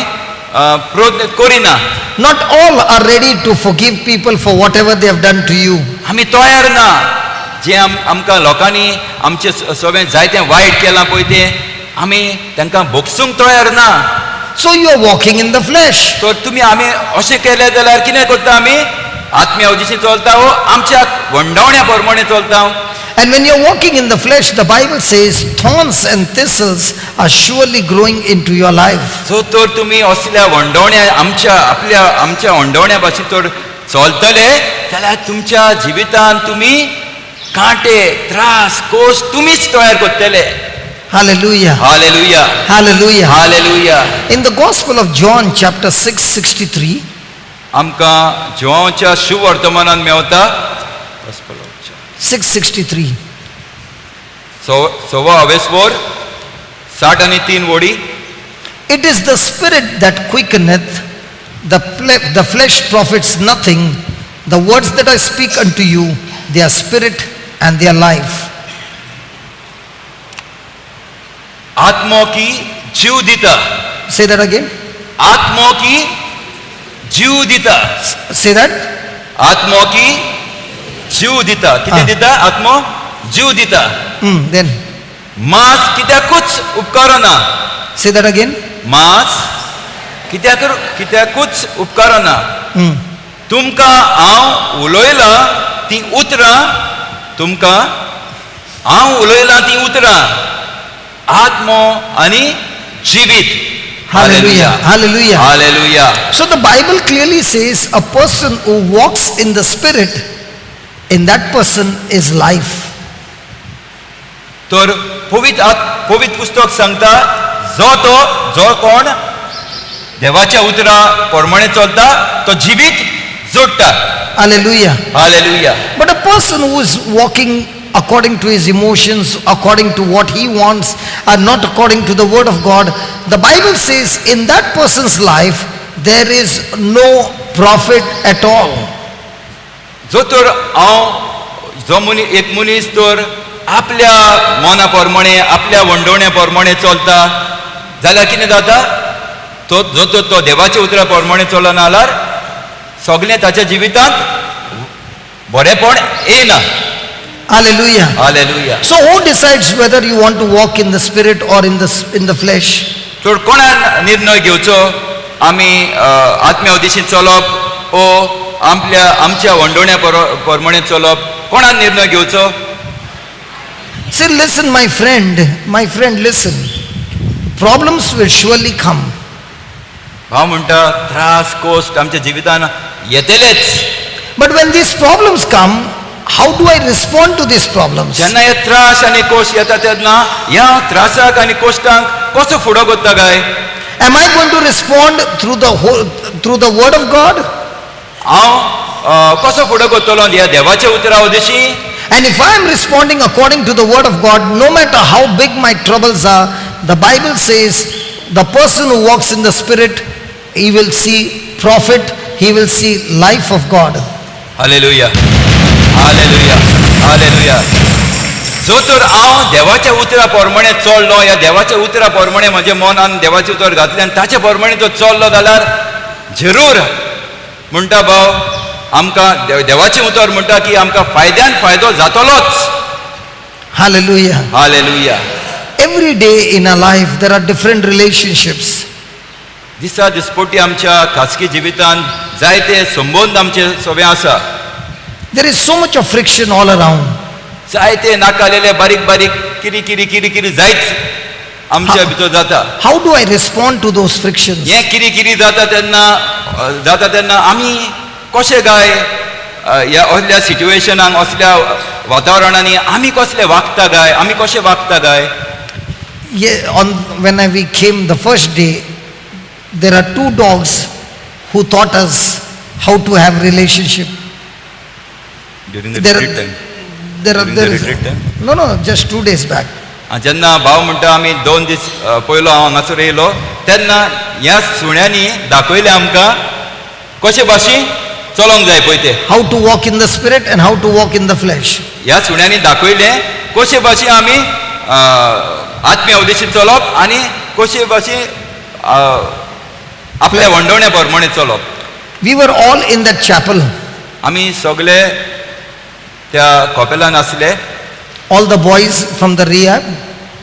प्रयत्न करिना. Not all are ready to forgive people for whatever they have done to you. आमी तयार ना जें आमकां लोकांनी आमचें सगळें जायतें वायट केलां पळय तें आमी तांकां भोगसूंक तयार ना. So you are walking in the flesh. तर तुमी आमी अशें केलें जाल्यार कितें करता आमी आत्म्या वजिशी चलता वो आमच्या वंडवण्या प्रमाणे चलता. And when you're walking in the flesh, the Bible says thorns and thistles are surely growing into your life. So तर तुमी असल्या वंडवण्या आमच्या आपल्या आमच्या वंडवण्या भाशेन तर चलतले जाल्यार तुमच्या जिवितान तुमी कांटे त्रास कोश तुमीच तयार करतले. Hallelujah. Hallelujah. Hallelujah. Hallelujah. In the Gospel of John, chapter 6, 63, आमकां जिवाच्या शुवर्तमानान मेवता 663. सव्वा हावेसवर 60 आणि 3 वडी. It is the spirit that quickeneth, the flesh profits nothing. The words that I speak unto you, they are spirit and they are life. आत्मो की जीव दिता. Say that again. आत्मो की जीव दिता. Say that. आत्मो की जीव दिता. कितें दिता? आत्मो जीव दिता. Then मांस कित्याकूच उपकारना. Say that again. मांस कित्याक कित्याकूच उपकारना. तुमकां हांव उलयलां तीं उतरां, तुमकां हांव उलयलां तीं उतरां आत्मो आनी जिवीत. Hallelujah. Hallelujah. Hallelujah. So the Bible clearly says a person who walks in the spirit, in that person is life. तर पवित्र पवित्र पुस्तक सांगता, जो तो जो कोण देवाच्या उतरा प्रमाणे चलता तो जिवीत जोडटा. Hallelujah. Hallelujah. But a person who is walking according to his emotions, according to what he wants, and not according to the word of God, the Bible says in that person's life there is no profit at all. जो तर हांव जो money एक मनीस तर आपल्या मना प्रमाणे आपल्या वंडवण्या प्रमाणे चलता, जाल्यार कितें जाता तो जो तो तो देवाच्या उतरा प्रमाणे चलना जाल्यार सगळें ताच्या जिवितांत बरेपण येना. Hallelujah. Hallelujah. So who decides whether you want to walk in the spirit or in the flesh? तर कोणान निर्णय घेवचो आमी आत्म्या उदेशीन चलप ओ आपल्या आमच्या वंडोण्या प्रमाणे चलप कोणान निर्णय घेवचो? See, listen, my friend, my friend, listen. Problems will surely come. भाव म्हणटा त्रास कोश्ट आमच्या जिवितान येतलेच. But when these problems come, how do I respond to these problems? जेन्ना हे त्रास आनी कोश्ट येता तेन्ना ह्या त्रासाक आनी कोश्टांक कसो फुडो करता काय? Am I going to respond through the word of God? हांव कसो फुडो करतलो ह्या देवाच्या उतरा Udeshi? And if I am responding according to the word of God, no matter how big my troubles are, the Bible says the person who walks in the Spirit, he will see profit, he will see life of God. Hallelujah, hallelujah, hallelujah. जो तर हांव देवाच्या उतरा प्रमाणे चल्लो ह्या देवाच्या उतरा प्रमाणे म्हज्या मनान देवाचें उतर घातलें आनी ताच्या प्रमाणे तो चल्लो जाल्यार जरूर म्हणटा भाव आमकां देवाचें उतर म्हणटा की आमकां फायद्यान फायदो जातलोच. Hallelujah. Hallelujah. Every day in our life there are different relationships. दिसा दिसपटी आमच्या खाजगी जिवितांत जायते संबंद आमचे सगळे आसा. There is so much of friction all around. जायते नाकालेले बारीक बारीक किरी किरी किरी किरी जायत आमच्या भितर जाता. How do I respond to those frictions? हें किरी किरी जाता तेन्ना जाता तेन्ना आमी कशें काय ह्या असल्या सिट्युएशनाक असल्या वातावरणांनी आमी कसले वागता काय, आमी कशें वागता काय? Yeah, on when we came the first day, there are two dogs who taught us how to have relationship. During the There, retreat time. there are During the there is, retreat time? No, just 2 days back. जेन्ना भाव म्हणटा आमी 2 दीस पयलो हांव हांगासर येयलो तेन्ना ह्या सुण्यांनी दाखयलें आमकां कशे भाशेन चलोंक जाय पळय ते. How to walk in the spirit and how to walk in the flesh. ह्या सुण्यांनी दाखयलें कशे भाशेन आमी आत्म्या उदेशीन चलप आनी कशे भाशेन आपल्या वंडवण्या प्रमाणे चलप. We were all in that chapel, आमी सगळे त्या कॉपेलान आसले. All the boys from the rehab.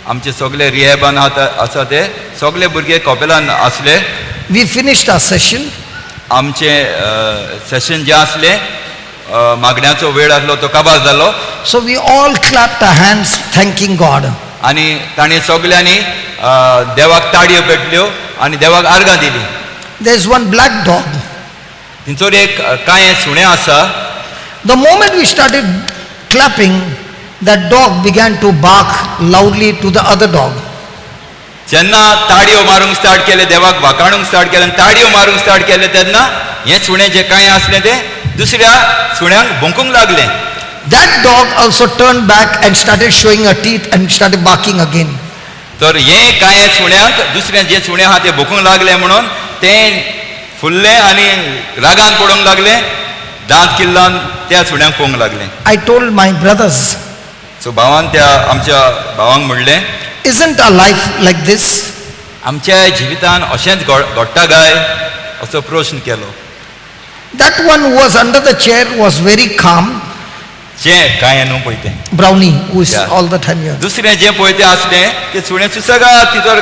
आमचे सगळे रिहॅबान आसा ते सगळे भुरगे कॉपेलान आसले. We finished our session. आमचे सेशन जे आसले मागण्याचो वेळ आसलो तो काबार जालो. So we all clapped our hands thanking God. आनी तांणी सगल्यांनी देवाक ताळयो पेटल्यो आनी देवाक आर्गां दिली. There is one black dog. थंयसर एक कांय सुणें आसा. The moment we started clapping, that dog began to bark loudly to the other dog. जेन्ना ताळयो मारूंक स्टार्ट केले देवाक वाखाणूंक स्टार्ट केलें आनी ताळयो मारूंक स्टार्ट केले तेन्ना हें सुणें जें कांय आसलें तें दुसऱ्या सुण्यांक भोंकूंक लागलें. That dog also turned back and started showing her teeth and started barking again. तर हें कांय सुण्यांक दुसरें जें सुणें आहा तें भोंकूंक लागलें म्हणून तें फुल्लें आनी रागान पडूंक लागलें दांत किल्लान त्या सुण्यांक पळोवंक लागलें. I told my brothers, so भावान त्या आमच्या भावांक म्हणलें, isn't our life like this? आमच्या जिवितान अशेंच घडटा काय असो प्रश्न केलो. That one who was under the chair was very calm. जें कांय न्हू पळय तें. Brownie, who is Yeah. all the time here. दुसरें जें पळय तें आसलें तें सुणें सुसगा तिचोर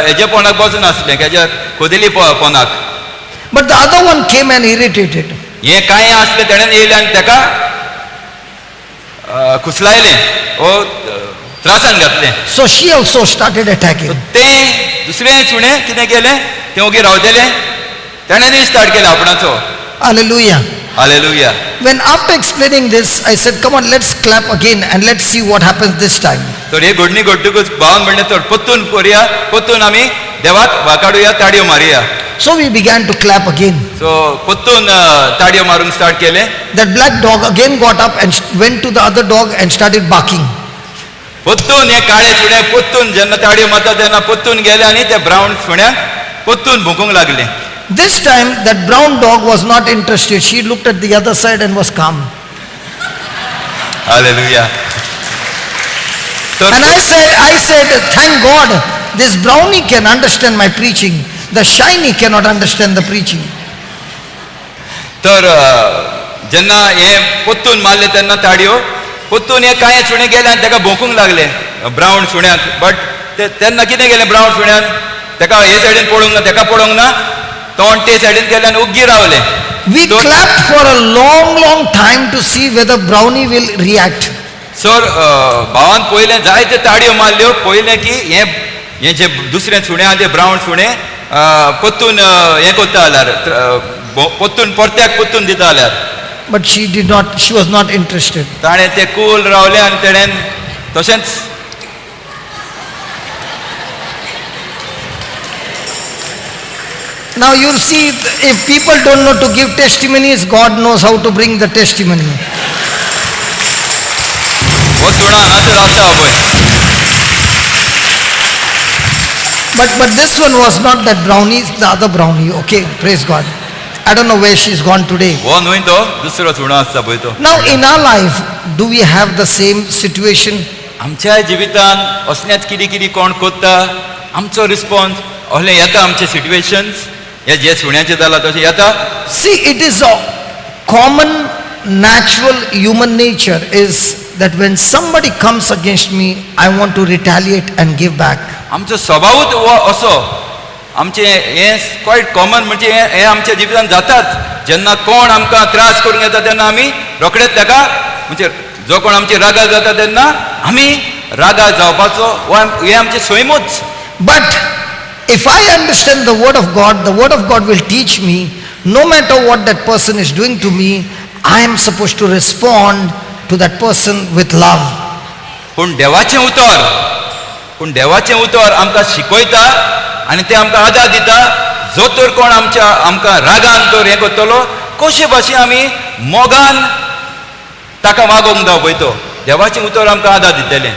हेजे पोंदाक बसून आसलें हेज्या कोदेली पोंदाक. But the other one came and irritated. हें कांय आसलें तेणें येयलें आनी तेका कुसलायलें ओ त्रासान घातलें. So she also started attacking. तें दुसरें सुणें कितें केलें तें ओगी रावतलें तेणें स्टार्ट केलें आपणाचो. Hallelujah. Hallelujah. When after explaining this, I said, come on, let's clap again and let's see what happens this time. तर हे घडणी घडटकूच भावान म्हणलें तर परतून करुया परतून आमी देवाक वाकाडुया ताळयो मारुया. So we began to clap again. So परतून ताळयो मारूंक स्टार्ट केलें. That black dog again got up and went to the other dog and started barking. परतून हे काळे सुणे परतून जेन्ना ताळयो मारता तेन्ना परतून गेले आनी ते ब्रावन सुण्याक परतून भोंकूंक लागले. This time, that brown dog was not interested. She looked at the other side and was calm. Hallelujah. तर And I said, thank God. This brownie can understand my preaching. The shiny cannot understand the preaching. तर जेन्ना हे पोत्तून मारले तेन्ना ताडयो पोत्तून हे कांय सुणे गेले आनी ताका भोंकूंक लागले ब्रावन सुण्याक. बट ते तेन्ना कितें केलें ब्रावन सुण्यान ताका हे सायडीन पळोवंक ना, ताका पळोवंक ना, तोंड ते सायडीन केलें आनी उग्गी रावले. We clapped for a long, long time to see whether brownie will react. Sir भावान पयलें जायते ताडयो मारल्यो, पयलें की हे हे जे दुसरें सुणे आहा ते ब्रावन सुणे पोत्तून हें करता जाल्यार पोत्तून परत्याक पोत्तून दिता जाल्यार. But she did not, she was not interested. ताणें तें कूल रावलें आनी तेणें तशेंच. Now you'll see, if people don't know to give testimonies, God knows how to bring the testimony. हो सुणो हांगासर आसा पळय. But this one was not that brownie, it's the other brownie. Okay, praise God. I don't know where she's gone today. हो न्हय तो दुसरो सुणो आसता पळय तो. Now in our life, do we have the same situation? आमच्या जिवितान असल्याच कितें कितें कोण करता आमचो रिस्पॉन्स असलें येता आमचे सिट्युएशन्स हे जे सुण्याचें जालां तशें येता. See, it is a common natural human nature is that when somebody comes against me, I want to retaliate and give back. आमचो स्वभावूच हो असो, आमचें हें क्वायट कॉमन, म्हणजे हें आमच्या जिवितान जाताच. जेन्ना कोण आमकां त्रास करूंक येता तेन्ना आमी रोखडेच ताका, म्हणजे जो कोण आमचे रागार जाता तेन्ना आमी रागार जावपाचो हो हें आमचें सैमूच. But if I understand the word of God, the word of God will teach me, no matter what that person is doing to me, I am supposed to respond to that person with love. पूण देवाचें उतर, पूण देवाचें उतर आमकां शिकयता आनी तें आमकां आदार दिता. जो तर कोण आमच्या आमकां रागान तर हें करतलो, कशे भाशेन आमी मोगान ताका वागोवंक जाव पळय तो देवाचें उतर आमकां आदार दितलें.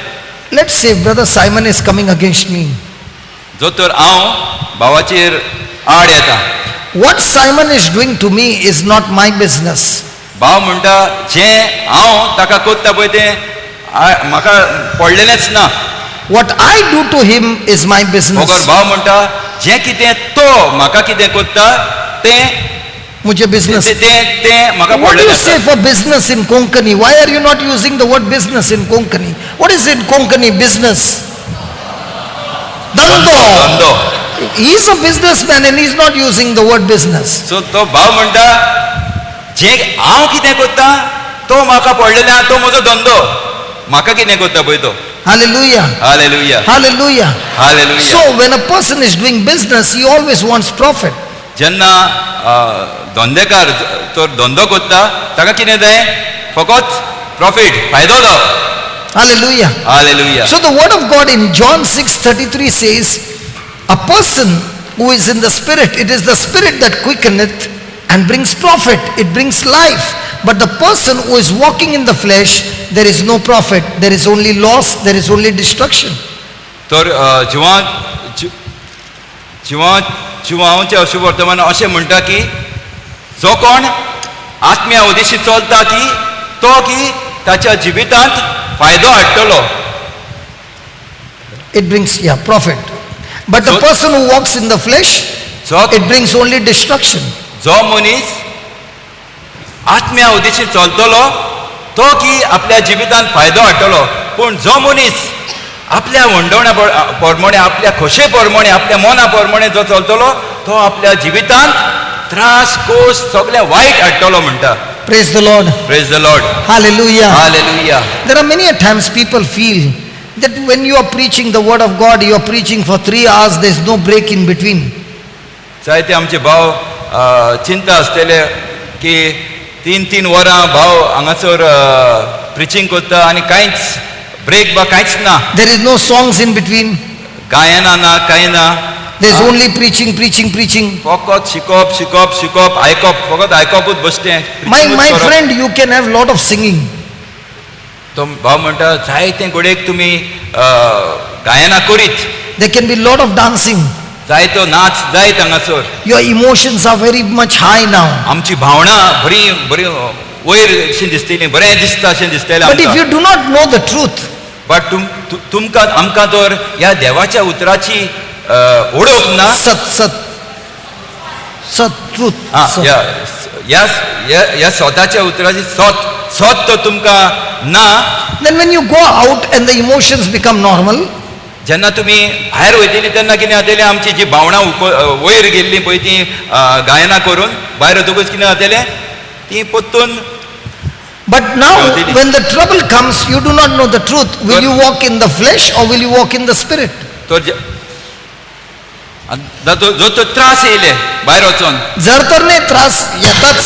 Let's say Brother Simon is coming against me. जो तर हांव भावाचेर आड येता. What Simon is doing to me is not my business. भाव म्हणटा जें हांव ताका करता पळय तें म्हाका पडलेलेंच ना. What I do to him is my business. मगर भाव म्हणटा जें कितें तो म्हाका कितें करता तें मुझे business. तें तें म्हाका What do you पडलेलें. say for business in Konkani? Why are you not using the word business in Konkani? What is in Konkani business? Dando. धंदो. He is a businessman and he is not using the word business. So तो भाव म्हणटा जें हांव कितें करता तो म्हाका पडलेलें आहा, तो म्हजो धंदो, म्हाका कितें करता पळय तो. Hallelujah. Hallelujah. Hallelujah. Hallelujah. So when a person is doing business, he always wants profit. जेन्ना धंदेकार तो धंदो करता ताका कितें जाय, फकत प्रॉफीट, फायदो जावप. Hallelujah. Hallelujah. So the word of God in John 6:33 says, a person who is in the spirit, it is the spirit that quickeneth and brings profit, it brings life. But the person who is walking in the flesh, there is no profit, there is only loss, there is only destruction. तर जिवा जिवा जिवांचे अशुभ वर्तमान अशें म्हणटा की जो कोण आत्म्या उदेशी चलता की तो की ताच्या जिवितांत फायदो हाडटलो. It brings, yeah, profit. But the So- person who walks in the flesh, it brings only destruction. जो मनीस आत्म्या उदेशी चलतलो तो की आपल्या जिवितांत फायदो हाडटलो. पूण जो मनीस आपल्या वंडवण्या प्रमाणे, आपल्या खोशे प्रमाणे, आपल्या मना प्रमाणे जो चलतलो तो आपल्या जिवितांत त्रास कोश सगळें वायट हाडटलो म्हणटा. Praise the Lord. Praise the Lord. Hallelujah. Hallelujah. There are many a times people feel that when you are preaching the word of God, you are preaching for 3 hours, there is no break in between. जायते आमचे भाव चिंता आसतले की 3-3 वरां भाव हांगासर preaching करता आनी कांयच ब्रेक बा कांयच ना. There is no songs in between. गायना ना, कांय ना. There is only preaching, preaching, preaching. फकत शिकप, शिकप, शिकप, आयकप, फकत आयकपूच बसतें. My friend, you can have lot of singing. तो भाव म्हणटा जायते घडयेक तुमी गायना करीत. There can be lot of dancing. जायतो नाच जायत हांगासर. Your emotions are very much high now. आमची भावना बरी बरी वयर अशी दिसतली, बरें दिसता अशें दिसतलें But if आमकां. you do not know the truth, but तुम तुमकां आमकां तर ह्या देवाच्या उतराची ओळख ना. सत सत सत, truth. हा, सत. ह्या ह्या ह्या- ह्या स्वताच्या उतराची सत सत तर तुमकां ना. Then when you go out and the emotions become normal, जेन्ना तुमी भायर वयतली तेन्ना कितें जातलें, आमची जी भावनां वयर गेल्ली पळय ती गायनां करून भायर वतकूच कितें जातलें, ती परतून. But now Gautili. When the trouble comes, you do not know the truth. Will But- you walk in the flesh or will you walk in the spirit? तर जो जो तो त्रास येयले भायर वचोन. जर तर नाही, त्रास येताच.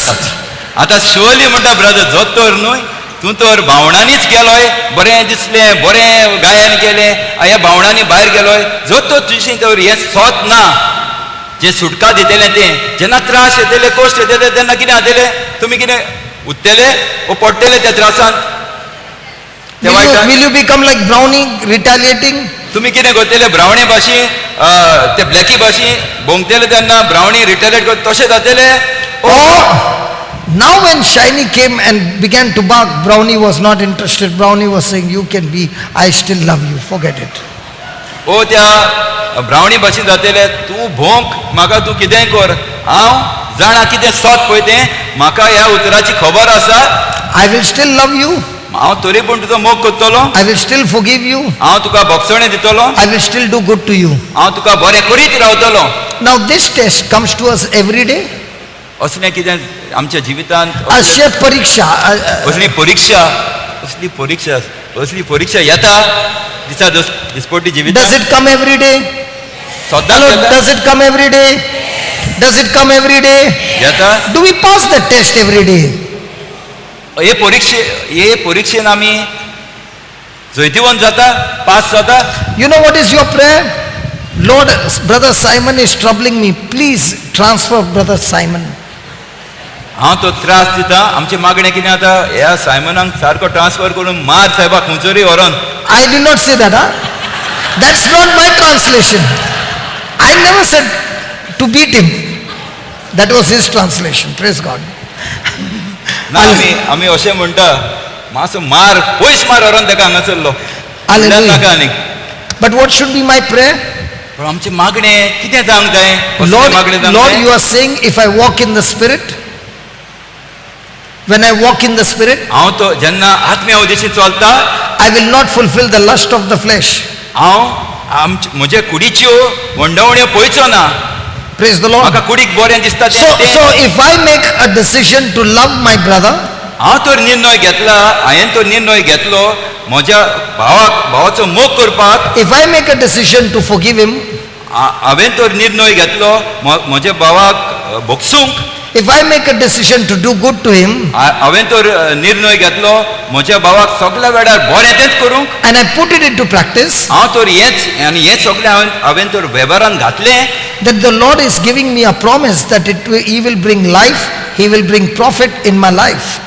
आतां शुअरली म्हणटा ब्रदर, जो तर न्हय तूं तर भावणांनीच गेलोय, बरें दिसलें, बरें गायन केलें, ह्या भावणांनी भायर गेलोय, जो तर तुजें तर हें सोत ना जें सुटका दितलें तें. जेन्ना त्रास येतले, कश्ट येतले, तेन्ना कितें जातलें, तुमी कितें उत्तले ओ पडटले त्या त्रासांत त्या Will you, वायटान. Will you become like Brownie retaliating? तुमी कितें करतले, ब्रावणी भाशी ते ब्लॅकी भाशी भोंगतले तेन्ना ब्रावणी रिटेलेट कर तशें जातले. Or now when Shiny came and began to bark, Brownie was not interested. Brownie was saying, "You can be, I still love you, forget it." ओ त्या ब्रावणी भाशेन जातले, तूं भोंक म्हाका, तूं कितेंय कर, हांव जाणा कितें सत पळय तें, म्हाका ह्या उतराची खबर आसा. I will still love you. हांव तरी पूण तुजो मोग करतलो. I will still forgive you. हांव तुका भोगसणें दितलो. I will still do good to you. हांव तुका बरें करीत रावतलो. Now this test comes to us every day. असलें कितें आमच्या जिवितांत अशे परीक्षा असली परीक्षा, असली परीक्षा, असली परीक्षा येता दिसा दिसपट्टी Does जिवितांत. It come every day? सदांच Hello, येता. Does it come every day? Does it come every day? येता. Do we pass the test every day? हे परीक्षे हे परिक्षेन आमी जैतिवंत जाता, पास जाता. You know what is your prayer? Lord, Brother Simon is troubling me. Please transfer Brother Simon. हांव तो त्रास दिता, आमचें मागणें कितें आतां, ह्या सायमनाक सारको ट्रान्सफर करून मार सायबा खंयसरूय व्हरोन. I did not say that, huh? That's not my translation. I never said to beat him. That was his translation. Praise God. ना, आमी आमी अशें म्हणटा, मातसो मार, पयस मार व्हरोन ताका हांगासरलो. Hallelujah. नाका आनीक. But what should be my prayer? पूण आमचें मागणें कितें जावंक जाय? कसलें Lord, मागणें जावंक Lord, जाय? you are saying if I walk in the Spirit, when I walk in the Spirit, हांव तो जेन्ना आत्म्या उदेशी चलता, I will not fulfill the lust of the flesh. हांव आमचे म्हज्या कुडीच्यो वंडवण्यो पळयचो ना. Praise the Lord. म्हाका कुडीक बरें दिसता So, तें. so if I make a decision to love my brother, हांव तर निर्णय घेतला, हांवें तो निर्णय घेतलो म्हज्या भावाक, भावाचो मोग करपाक, if I make a decision to forgive him, हांवें तर निर्णय घेतलो म्हज्या भावाक भोगसूंक, if I make a decision to do good to him, हांवें तर निर्णय घेतलो म्हज्या भावाक सगल्या वेळार बरें तेंच करूंक, and I put it into practice, हांव तर हेंच आनी हें सगळें हांवें हांवें तर वेव्हारान घातलें, then the Lord is giving me a promise that He will bring life, He will bring profit in my life,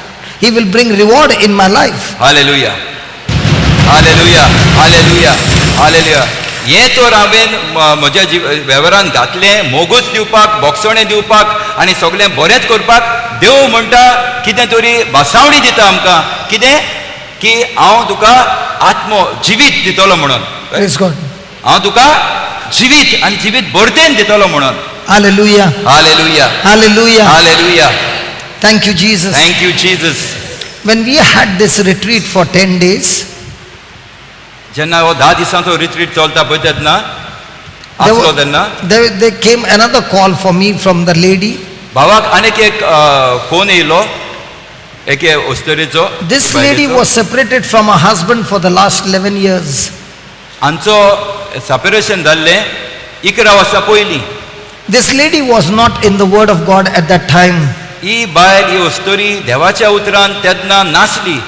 He will bring reward in my life. Hallelujah, hallelujah, hallelujah, hallelujah. हें तर हांवें म्हज्या जीव वेव्हारान घातलें, मोगूच दिवपाक, भोगसणें दिवपाक आनी सगळें बरेंच करपाक, देव म्हणटा कितें तरी भासावणी दिता आमकां, कितें की हांव तुका आत्मो जिवीत दितलो म्हणून. Praise God. हांव तुका जिवीत आनी जिवीत भरतेन दितलो म्हणून. Hallelujah. Hallelujah. Hallelujah. Hallelujah. Thank you, Jesus. Thank you Jesus. When we had this retreat for 10 days, जेन्ना हो 10 दिसांचो रिट्रीट चलता पळय तेन्ना there, आसलो तेन्ना, there came another call for me from the lady. भावाक आनीक एक फोन येयलो एके अस्तुरेचो. This lady बायलेचो. Was separated from her husband for the last 11 years. हांचो सेपरेशन जाल्लें 11 वर्सां पयलीं. This lady was not in the Word of God at that time. ही बायल, ही अस्तुरी देवाच्या उतरान तेन्ना नासली.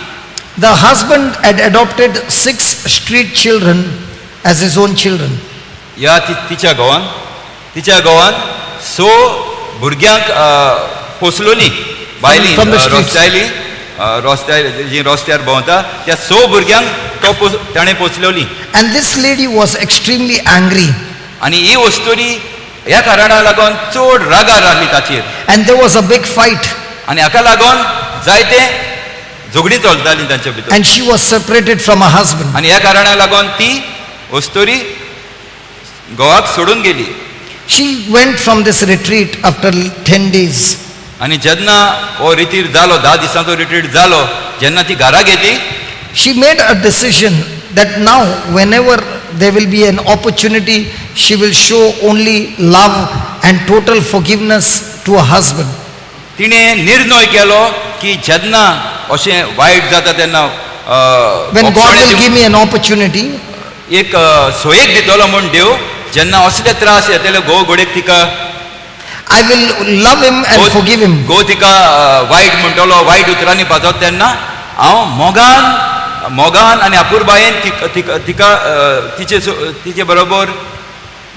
The husband had adopted six street children as his own children. ह्या तिच्या घोवान, तिच्या घोवान स भुरग्यांक पोसलोली बायली From the streets. रस्त्याली रस्त्यार जी रस्त्यार भोंवता त्या स भुरग्यांक तो ताणें पोसलोली. And this lady was extremely angry. आनी ही अस्तुरी ह्या कारणाक लागून चड रागार आहली ताचेर. And there was a big fight. आनी हाका लागून जायते झगडीं चलतालीं तांच्या भितर. And she was separated from her husband. आनी ह्या कारणाक लागून ती अस्तुरी घोवाक सोडून गेली. She went from this retreat after 10 days. आनी जेन्ना हो रितीर जालो, 10 दिसांचो रिट्रीट जालो, जेन्ना ती घरा गेली, She made a decision that now, whenever there will be an opportunity, she will show only love and total forgiveness to her husband. तिणें निर्णय केलो की जेन्ना अशें वायट जाता तेन्ना When God भोगसणें will दिव- give me an opportunity, एक सोयेक दितलो म्हूण देव जेन्ना असले त्रास येतले घोव घोडेक तिका I will love him and forgive him. घोव तिका वायट म्हणटलो, वायट उतरांनी पाजत, तेन्ना हांव मोगान मोगान आनी अपुरबायेन तिका तिका तिका तिचे तिचे बरोबर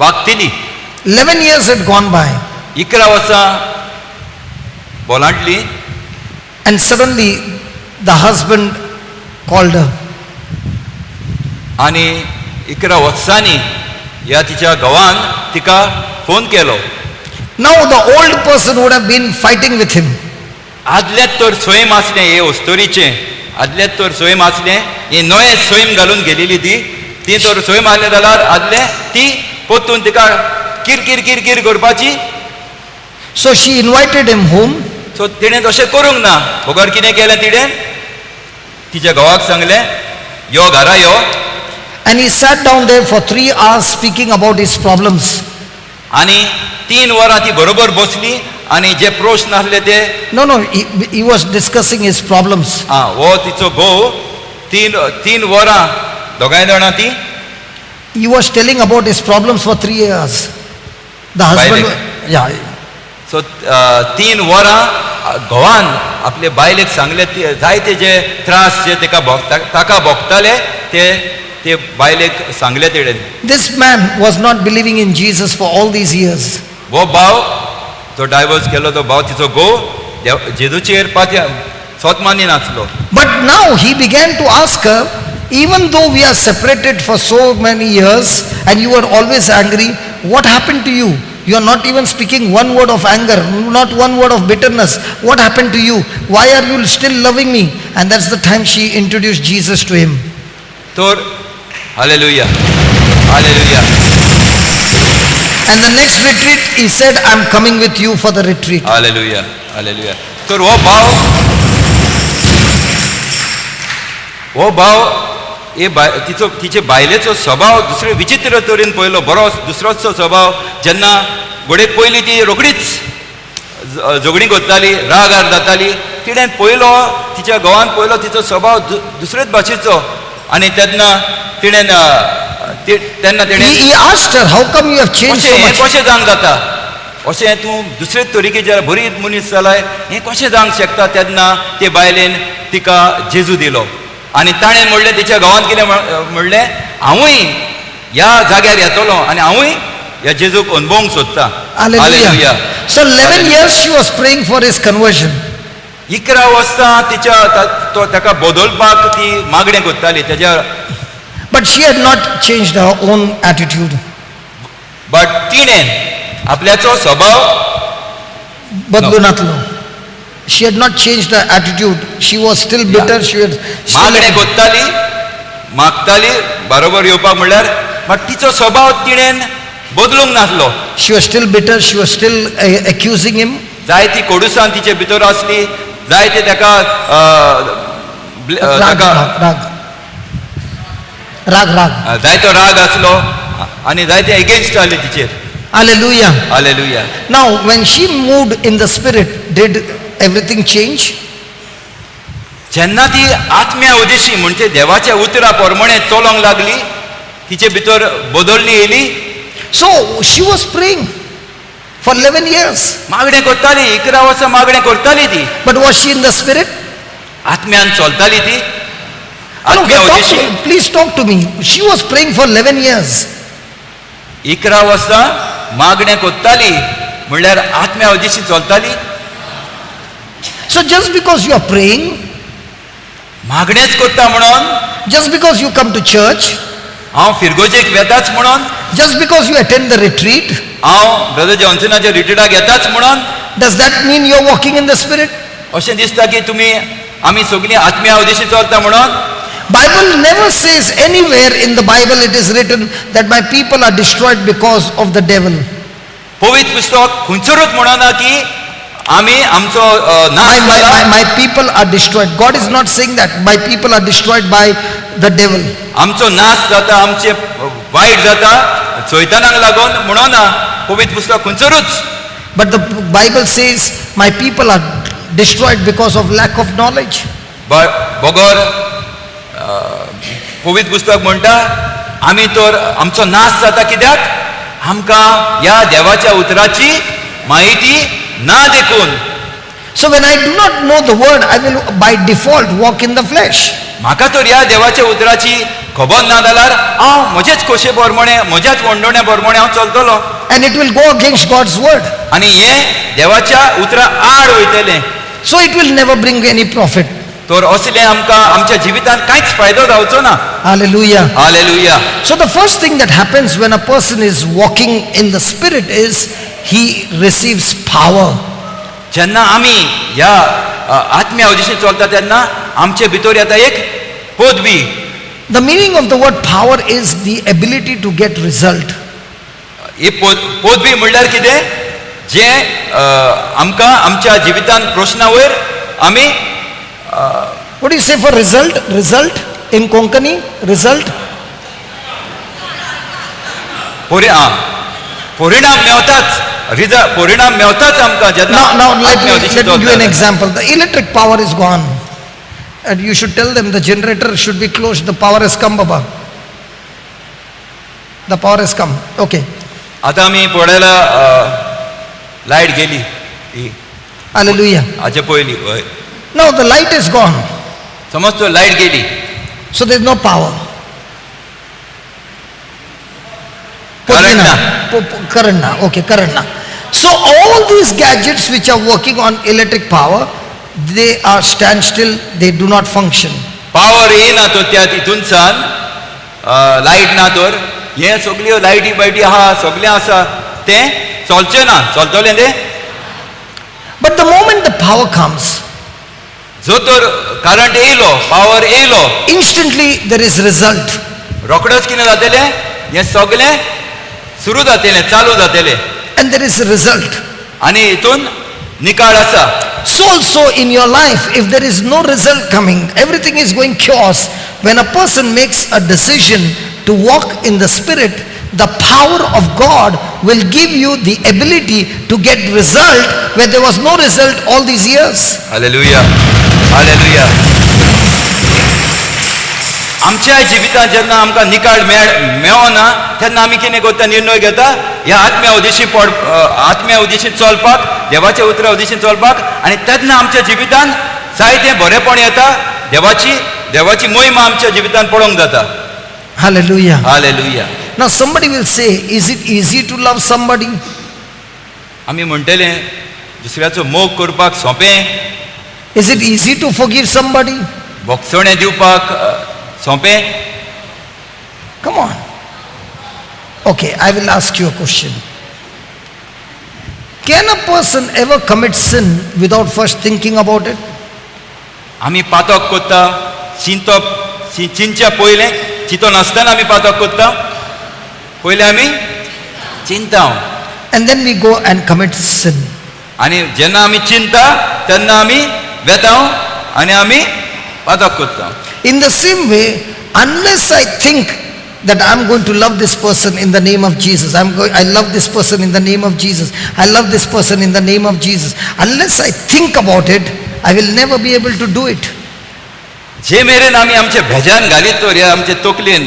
वागतली. 11 years had gone by, 11 वर्सां बोलांटली. And suddenly the husband called her. आनी 11 वर्सांनी ह्या तिच्या घोवान तिका फोन केलो. Now, the old person would have been fighting with him. आदल्यात तर स्वयं आसलें हे अस्तोरीचें, आदल्यात तर स्वयं आसलें, हे नवें स्वयं घालून गेलेली ती ती तर स्वयं आसलें जाल्यार आदलें ती परतून तिका किरकिर किरकिर करपाची. So she invited him home. So तिणें तशें करूंक ना, बगर कितें केलें तिणें, तिच्या घोवाक सांगलें, यो घरा यो. And he sat down there for 3 hours speaking about his problems. आनी 3 वरां ती बरोबर बसली आनी जे प्रश्न आसले ते No, he was discussing his problems. आं हो तिचो घोव तीन वरां दोगांय जाणां ती He was telling about his problems for 3 years. The husband, Baile. Yeah. So 3 वरां घोवान आपले बायलेक सांगले ते जायते जे त्रास जे ताका भोगता ताका भोगताले ते ते बायलेक सांगले तेणेन. This man was not believing in Jesus for all these years. हो भाव तो डायवर्स केलो तो भाव तिचो घोव जेजूचेर पात्या सोत मानी नासलो. But now he began to ask her, even though we are separated for so many years and you were always angry, what happened to you? You are not even speaking one word of anger, not one word of bitterness. What happened to you? Why are you still loving me? And that's the time she introduced Jesus to him. तर hallelujah hallelujah. And the next retreat, he said, I'm coming with you for the retreat. Hallelujah hallelujah. तर हो भाव हो भाव हे बाय तिचो तिचे बायलेचो स्वभाव दुसरे विचित्र तरेन पळयलो, बरो दुसरोच स्वभाव. जेन्ना घोडेक पयली ती रोखडीच झगडीं करताली, रागार जाताली, तिणें पयलो तिच्या घोवान पयलो तिचो स्वभाव दुसरेच भाशेचो आनी तेन्ना तिणें तेन्ना तिणें He asked her, how come you have changed अशें so हें much? कशें जावंक जाता, अशें तूं दुसरेच तरेके ज्या बरी मनीस जालाय, हें कशें जावंक शकता? तेन्ना ते बायलेन तिका जेजू दिलो आनी ताणें म्हणलें तिच्या घोवान कितें म्हणलें, हांवूय ह्या जाग्यार येतलो आनी हांवूय ह्या जेजूक अनुभवंक सोदतां. Hallelujah. So 11 Hallelujah. Years she was praying for his conversion. 11 वर्सां तिच्या तो ताका बदलपाक ती मागणें करताली तेज्या. But she had not changed her own attitude. But तिणें आपल्याचो स्वभाव बदलून. She had not changed her attitude. She was still bitter. She was मागणें still. करताली, मागताली बरोबर येवपाक म्हणल्यार, बट तिचो स्वभाव तिणें बदलूंक नासलो. She was still bitter. She was still accusing him. जायती कोडुसाण तिचे भितर आसली, जायते ताका राग, ताका राग, राग. राग, राग. जायतो राग आसलो आनी जायते एगेन्स्ट आसले तिचेर. Hallelujah. Hallelujah. Now, when she moved in the spirit, did everything change? जेन्ना ती आत्म्या उदेशी म्हणजे देवाच्या उतरा प्रमाणे चलोंक लागली, तिचे भितर बदलणी येयली. So she was praying for 11 years. मागणें करताली, 11 वर्सां मागणें करताली ती. But was she in the spirit? आत्म्यान चलताली ती? No, आत्म्या talk Udeshi to, please talk to me. She was praying for 11 years. 11 वर्सां मागणें करताली म्हणल्यार आत्म्या उदेशी चलताली? So just because you are praying, मागणेंच करता म्हणून, just because you come to church, हांव फिरगोजेक वेताच म्हणून, just because you attend the retreat, हांव ब्रदर जॉन्सनाच्या रिट्रीटाक येताच म्हणून, does that mean you are walking in the spirit? अशें दिसता की तुमी आमी सगळीं आत्म्या उदेशी चलता म्हणून. Bible never says, anywhere in the Bible it is written that my people are destroyed because of the devil. पवित्र पुस्तक खंयसरूच म्हणना की आमी आमचो My, नाश my, जाला. my, my people are destroyed. God is not saying that my people are destroyed by the devil. आमचो नाश जाता, आमचे वायट जाता चैतनाक लागून म्हणना पवित्र पुस्तक खंयसरूच. But the Bible says my people are destroyed because of lack of knowledge. बगर पवित्र पुस्तक म्हणटा आमी तर आमचो नाश जाता कित्याक आमकां ह्या देवाच्या उतराची म्हायती ना देखून. So when I do not know the word, I will by default walk in the flesh. म्हाका तर ह्या देवाच्या उतराची खबर ना जाल्यार हांव म्हजेच खोशे प्रमाणे म्हज्याच वंडोण्या प्रमाणे हांव चलतलो. And it will go against God's word. आनी हें देवाच्या उतरा आड वयतलें. So it will never bring any profit. तर असलें आमकां आमच्या जिवितांत कांयच फायदो जावचो ना. Hallelujah. Hallelujah. So the first thing that happens when a person is walking in the spirit is he receives power. जेन्ना आमी ह्या आत्म्या उदेशीं चलता तेन्ना आमचे भितर येता एक पदवी. The meaning of the word power is the ability to get result. ही पदवी म्हणल्यार कितें जें आमकां आमच्या जिवितांत प्रश्ना वयर आमी. What do you say for result? Result in Konkani? Result? परिणाम मेवताच, परिणाम मेवताच आमकां जेन्ना Now, now let आत्म्या me, उदेशीं let me give you an चलता. Example. The electric power is gone. And you should tell them the generator should be closed. The power has come, Baba. The power has come. Okay. आतां आमी पळयला light गेली ही Hallelujah. हाचे पयलीं हय. Now the light is gone. समज तो light गेली. So there is no power. Current Pudina. na. Current na. Okay, current na. So all these gadgets which are working on electric power, they are standstill, they do not function. Power येयना तर त्या तितूनसान light ना तर हे सगल्यो लायटी बायटी आहा सगळें आसा तें चलचें ना, चलतलें तें. But the moment the power comes, जो तर करंट येयलो, पावर येयलो, instantly there is result. रोखडोच कितें जातलें, हें सगळें सुरू जातलें, चालू जातलें. And there is result. आनी हितून निकाळ आसा. So also in your life, if there is no result coming, everything is going chaos. When a person makes a decision to walk in the spirit, the power of God will give you the ability to get result where there was no result all these years. Hallelujah, hallelujah. आमच्या जिवितांत जेन्ना आमकां निकाळ मेळना तेन्ना आमी कितें करता, निर्णय घेता ह्या आत्म्या उदेशी पड आत्म्या उदेशी चलपाक, देवाच्या उतरा उदेशी चलपाक. आनी तेन्ना आमच्या जिवितांत जायतें बरेंपण येता, देवाची मोहिमा आमच्या जिवितांत पळोवंक जाता. Hallelujah. Hallelujah. Now somebody will say, is it easy to love somebody? आमी म्हणटले दुसऱ्याचो मोग करपाक सोंपें? Is it easy to forgive somebody? भोगसणें दिवपाक सोंपें? Come on. Okay, I will ask you a question. Can a person ever commit sin without first thinking about it? आमी पातक करता चिंतप चिंतच्या पयलें, चिंतो नासतना आमी पातक करता, पयलें आमी चिंता. And then we go and commit sin. आनी जेन्ना आमी चिंता तेन्ना आमी वेता आनी आमी पातक करता. In the same way, unless I think that I'm going to love this person in the name of Jesus, I love this person in the name of Jesus, I love this person in the name of Jesus, unless I think about it, I will never be able to do it. जे मेरेन आमी आमच्या भेजान घालीत तर ह्या आमचे तकलेन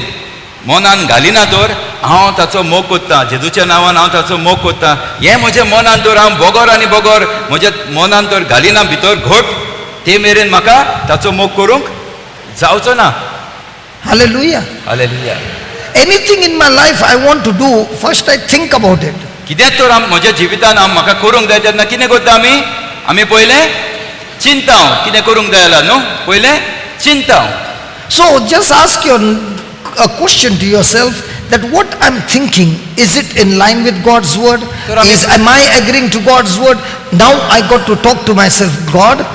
मनान घालिना तर हांव ताचो मोग कोत्ता, जेजूच्या नांवान हांव ताचो मोग कोत्ता, हें म्हज्या मनान तर हांव बगर आनी बगर म्हज्या मनान तर घालिना भितर घट, ते मेरेन म्हाका ताचो मोग करूंक जावचो ना. Hallelujah. Hallelujah. Anything in my life I want to do, first I think about it. कितें तर म्हज्या जिवितान म्हाका करूंक जाय तेन्ना कितें करता आमी, आमी पयलें चिंता कितें करूंक जाय जाल्यार न्हू, पयलें चिंता. So just ask your a question to yourself that what I'm thinking, is it in line with God's word? Am I agreeing to God's word? Now I got to talk to myself, God,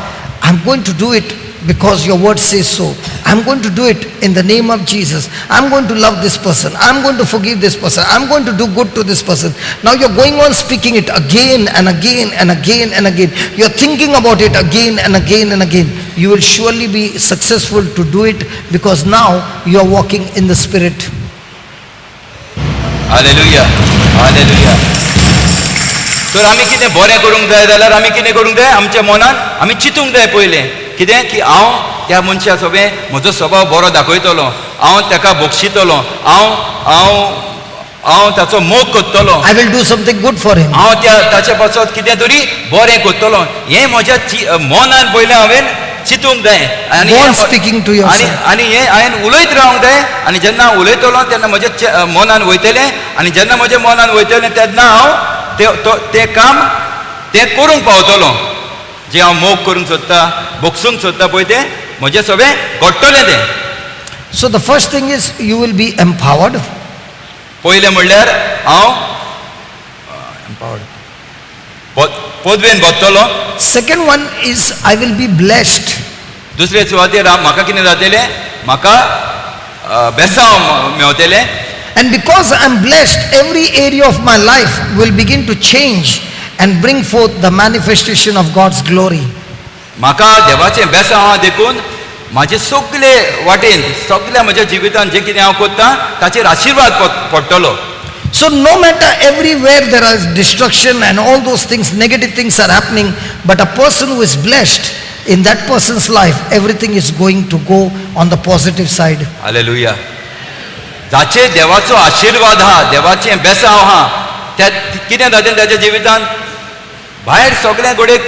I'm going to do it because your word says so. I'm going to do it in the name of Jesus. I'm going to love this person. I'm going to forgive this person. I'm going to do good to this person. Now you're going on speaking it again and again and again and again. You're thinking about it again and again and again. You will surely be successful to do it because now you are walking in the Spirit. Hallelujah, hallelujah. तर आमी कितें बरें करूंक जाय जाल्यार आमी कितें करूंक जाय, आमच्या मनान आमी चिंतूंक जाय पयलें कितें की हांव त्या मनशा सोबें म्हजो स्वभाव बरो दाखयतलो, हांव ताका बक्षितलो, हांव हांव हांव ताचो मोग करतलो, I will do something good for him. हांव त्या ताच्या पासत कितें तरी बरें करतलो. हें म्हज्या मनान पयलें हांवें चिंतूंक जाय आनी Go on speaking to yourself. आनी हें हांवें उलयत रावंक जाय आनी जेन्ना हांव उलयतलो तेन्ना म्हज्या मनान वयतलें आनी जेन्ना म्हज्या मनान वयतलें तेन्ना हांव तें काम तें करूंक पावतलो. जें हांव मोग करूंक सोदता, बक्षूंक सोदता पळय, तें म्हजें सगळें घडटलें तें. So the first thing is you will be empowered. पयलें म्हणल्यार हांव empowered पदवेन बसतलो. Second one is I will be blessed. दुसरे सुवातेर म्हाका कितें जातलें, म्हाका बेसांव मेवतलें. And because I am blessed, every area of my life will begin to change and bring forth the manifestation of God's glory. म्हाका देवाचें बेसांव आहा देखून म्हाजे सगले वाटेन सगल्या म्हज्या जिवितान जें कितें हांव करता ताचेर आशिर्वाद पडटलो. So no matter everywhere there is destruction and all those things, negative things are happening, but a person who is blessed, in that person's life, everything is going to go on the positive side. Hallelujah. जाचेर देवाचो आशिर्वाद आहा, देवाचें बेसांव आहा, त्या कितें जातलें ताच्या जिवितान, भायर सगळें घडयेक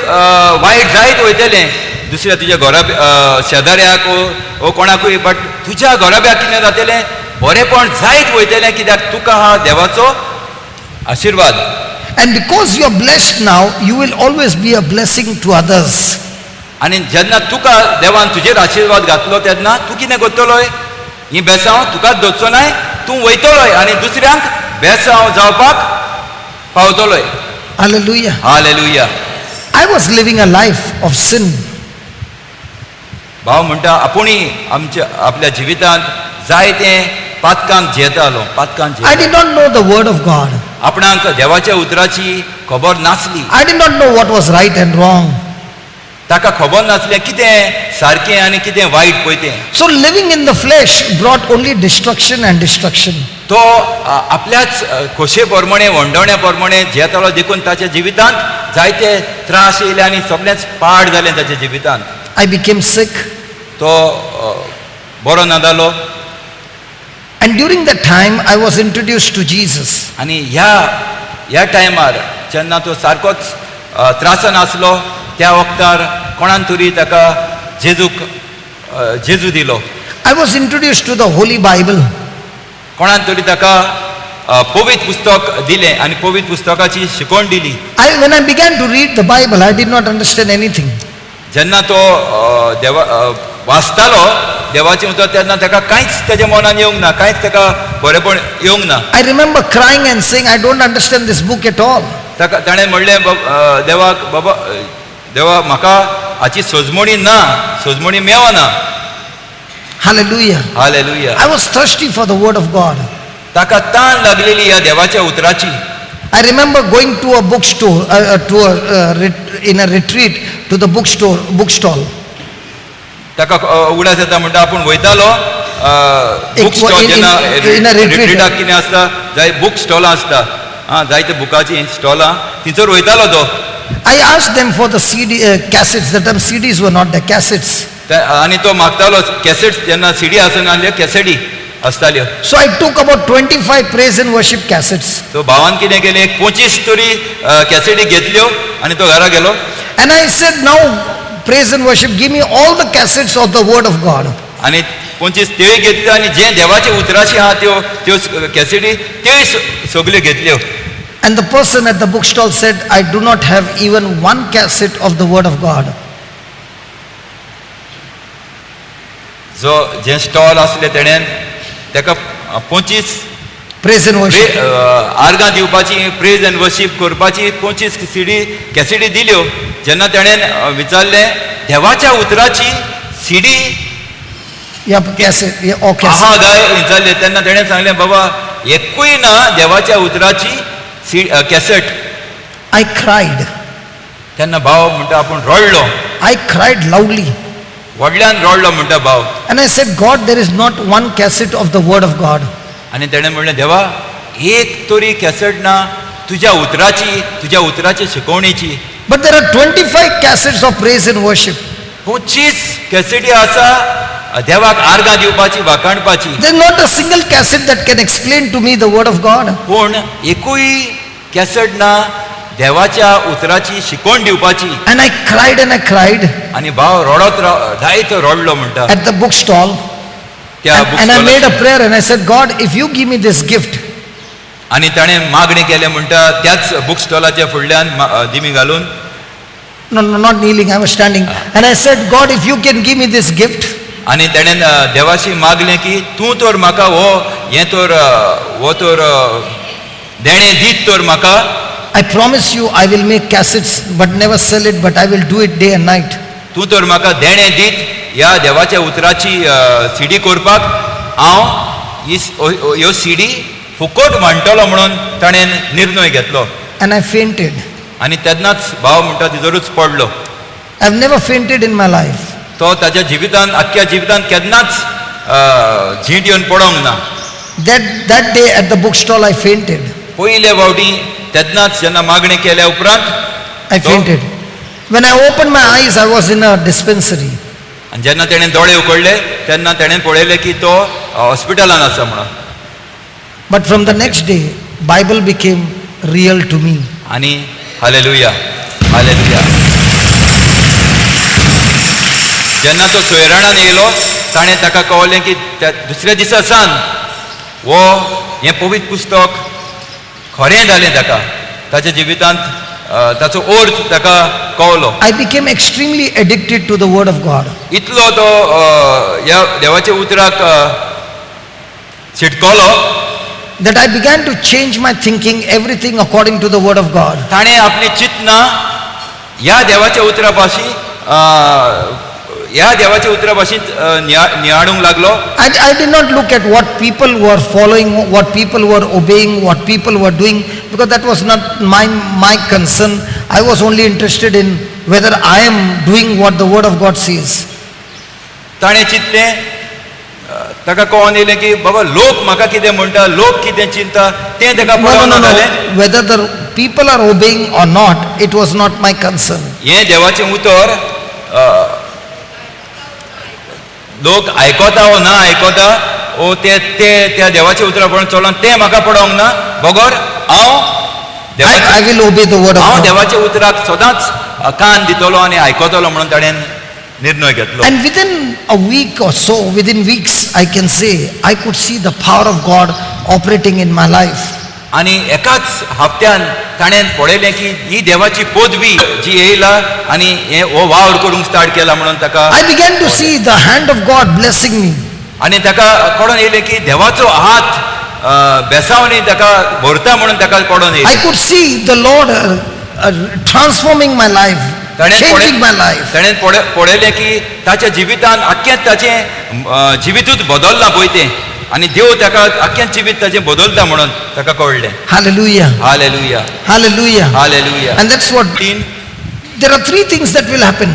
वायट जायत वयतलें दुसऱ्या तुज्या घरा शेजाऱ्याक ओ कोणाकूय, बट तुज्या घराब्याक कितें जातलें, बरेंपण जायत वयतलें कित्याक तुका आहा देवाचो आशिर्वाद. And because you are blessed now, you will always be a blessing to others. आनी जेन्ना तुका देवान तुजेर आशिर्वाद घातलो तेन्ना तूं कितें करतलोय, ही बेसांव तुकाच दवरचो नाय, तूं वयतलोय आनी दुसऱ्यांक बेसांव जावपाक पावतलोय. Hallelujah. Hallelujah. I was living a life of sin. भाव म्हणटा आपुणूय आमच्या आपल्या जिवितांत जायते पातकांक जियेतालो, पातकांक I did जियेतालो. not know the word of God. आपणाक देवाच्या उतराची खबर नासली. I did not know what was right and wrong. ताका खबर नासलें कितें सारकें आनी कितें वायट पळय तें. So living in the flesh brought only destruction and destruction. तो आपल्याच खोशे प्रमाणे वंडवण्या प्रमाणे जियेतालो देखून ताच्या जिवितांत जायते त्रास येयले आनी सगळेंच पाड जालें ताच्या जिवितांत. I became sick. तो बरो ना जालो. And during that time, I was introduced to Jesus. आनी ह्या टायमार जेन्ना तो सारकोच त्रासान आसलो त्या वखतार कोणान तरी ताका जेजू दिलो. I was introduced to the Holy Bible. कोणान तरी ताका पवित्र पुस्तक दिलें आनी पवित्र पुस्तकाची शिकवण दिली. When I began to read the Bible, I did not understand anything. जेन्ना तो देवा वाचतालो देवाचें उतर तेन्ना ताका कांयच ताच्या मनान येवंक ना, कांयच ताका बरेपण येवंक ना. I remember crying and saying, I don't understand this book at all. ताका ताणें म्हणलें, देवाक, बाबा देवा, म्हाका हाची सजमणी ना, सजमणी मेवना. Hallelujah. Hallelujah. I was thirsty for the word of God. ताका तान लागलेली ह्या देवाच्या उतराची. I remember going to a bookstore, in a retreat to the bookstore, bookstall. ताका उगडास येता म्हणटा आपूण वयतालो एक बूक स्टॉल, जेन्ना in a retreat. रिट्रीटाक कितें आसता, जाय बूक स्टॉलां आसता, आं, जायते बुकाचीं स्टॉलां, थंयसर वयतालो तो. I asked them for the CD, cassettes. That time CDs were not there, cassettes. आनी तो मागतालो कॅसेट्स, जेन्ना सीडी आसनासल्यो, कॅसेटी आसताल्यो. So I took about 25 praise and worship cassettes. So भावान कितें केलें, एक 25 तरी कॅसेटी घेतल्यो आनी तो घरा गेलो. And I said, now praise and worship, give me all the cassettes of the word of God. आनी 25 त्योय घेतल्यो आनी जे देवाचे उतराशी आहा त्यो कॅसेटी त्योय सगल्यो घेतल्यो. And the person at the bookstall said, I do not have even one cassette of the word of God. जो जे स्टॉल आसले तेणेन तेका 25 Praise and worship. आर्गां दिवपाची, प्रेज एंड वर्शीप करपाची 25 सीडी कॅसेटी दिल्यो. जेन्ना तेणेन विचारलें देवाच्या उतराची सीडी या कॅसेट or cassette. आहा काय जालें तेन्ना तेणें सांगलें बाबा एकूय ना देवाच्या उतराची सी कॅसेट. I cried. तेन्ना भाव म्हणटा आपूण रडलो. I cried loudly. व्हडल्यान रडलो म्हणटा भाव. And I said, God, there is not one cassette of the Word of God. आनी तेणें म्हणलें देवा एक तरी कॅसेट ना तुज्या उतराची तुज्या उतराची शिकवणीची. But there are 25 cassettes of praise and worship. 25 कॅसेटी आसा देवाक आर्गां दिवपाची वाखाणपाची. There is not a single cassette that can explain to me the Word of God. पूण एकूय कॅसेट ना देवाच्या उतराची शिकवण दिवपाची. And I cried and I cried आनी भाव रडत जायत रडलो म्हणटा at the bookstall. त्या And, book and I made a स्टॉलाचेर. Prayer and I said, God, if you give me this gift, आनी ताणें मागणी केलें म्हणटा त्याच बूक स्टॉलाच्या फुडल्यान दिमी घालून. No, no, not kneeling, I was standing. And I said, God, if you can give me this gift, आनी ताणें देवाशी मागलें की तूं तर म्हाका हो हें तर हो तर देणें दीत तर म्हाका I promise you I will make cassettes but never sell it, but I will do it day and night. तूं तर म्हाका देणें दीत ह्या देवाच्या उतराची सिडी करपाक हांव ही ह्यो सिडी फुकट म्हणटलो म्हणून ताणें निर्णय घेतलो. And I fainted. आनी तेन्नाच भाव म्हणटा तिजोरूच पडलो. I've never fainted in my life. तो ताच्या जिवितान आख्ख्या जिवितान केन्नाच झींट येवन पडोंक ना. That day at the bookstall, I fainted. पयले फावटी तेन्नाच जेन्ना मागणी केल्या उपरांत I तो- fainted. When I opened my eyes, I was in a dispensary. आनी जेन्ना तेणें दोळे उगडले तेन्ना तेणें पळयलें की तो हॉस्पिटलान आसा म्हणून. But from the next day, Bible became real to me. आनी हालेलुया हालेलुया. जेन्ना तो सोयराणान येयलो ताणें ताका कळलें की त्या दुसऱ्या दिसा सान हो हें पवित्र पुस्तक खरें जालें ताका ताच्या जिवितांत ताचो अर्थ ताका कळलो. I became extremely addicted to the Word of God. इतलो तो ह्या देवाच्या उतराक शिटकलो That I began to change my thinking, everything according to the Word of God. ताणें आपली चिंतना ह्या देवाच्या उतरा पाशी ह्या देवाच्या उतरा भाशेंत नियाळूंक लागलो. I did not look at what people were following, what people were obeying, what people were doing, because that was not my concern. I was only interested in whether I am doing what the Word of God says. ताणें चिंतलें ताका कळोन येयलें की बाबा लोक म्हाका कितें म्हणटा लोक कितें चिंता तें ताका No, no, पळोवना no, जालें. no. Whether the people are obeying or not, it was not my concern. हें देवाचें उतर लोक आयकता ओ ना आयकता ओ ते ते त्या देवाच्या उतरा पळोवन चलोन तें म्हाका पडोंक ना बगर हांव I, देवाच्या I will obey the Word of हांव God. देवाच्या उतराक सदांच कान दितलो आनी आयकतलो म्हणून ताणें निर्णय घेतलो. And within a week or so, within weeks, I can say, I could see the power of God operating in my life. आनी एकाच हप्त्यान ताणें पळयलें की ही देवाची पदवी जी येयला आनी हे हो वावर करूंक स्टार्ट केला म्हणून ताका I began to see the hand of God blessing me. आनी ताका कळोन येयलें की देवाचो हात बेसावनी ताका भरता म्हणून ताका कळोन I येयलें. could see the Lord transforming my life, ताणें changing my life. ताणें पळयलें की ताच्या जिवितान आख्खें ताचें जिवितूच बदल्लां पळय तें आनी देव ताका आख्खें जिवीत ताचें बदलता म्हणून ताका कळ्ळें. Hallelujah. Hallelujah Hallelujah. Hallelujah. And that's what, तीन there are three things that will happen.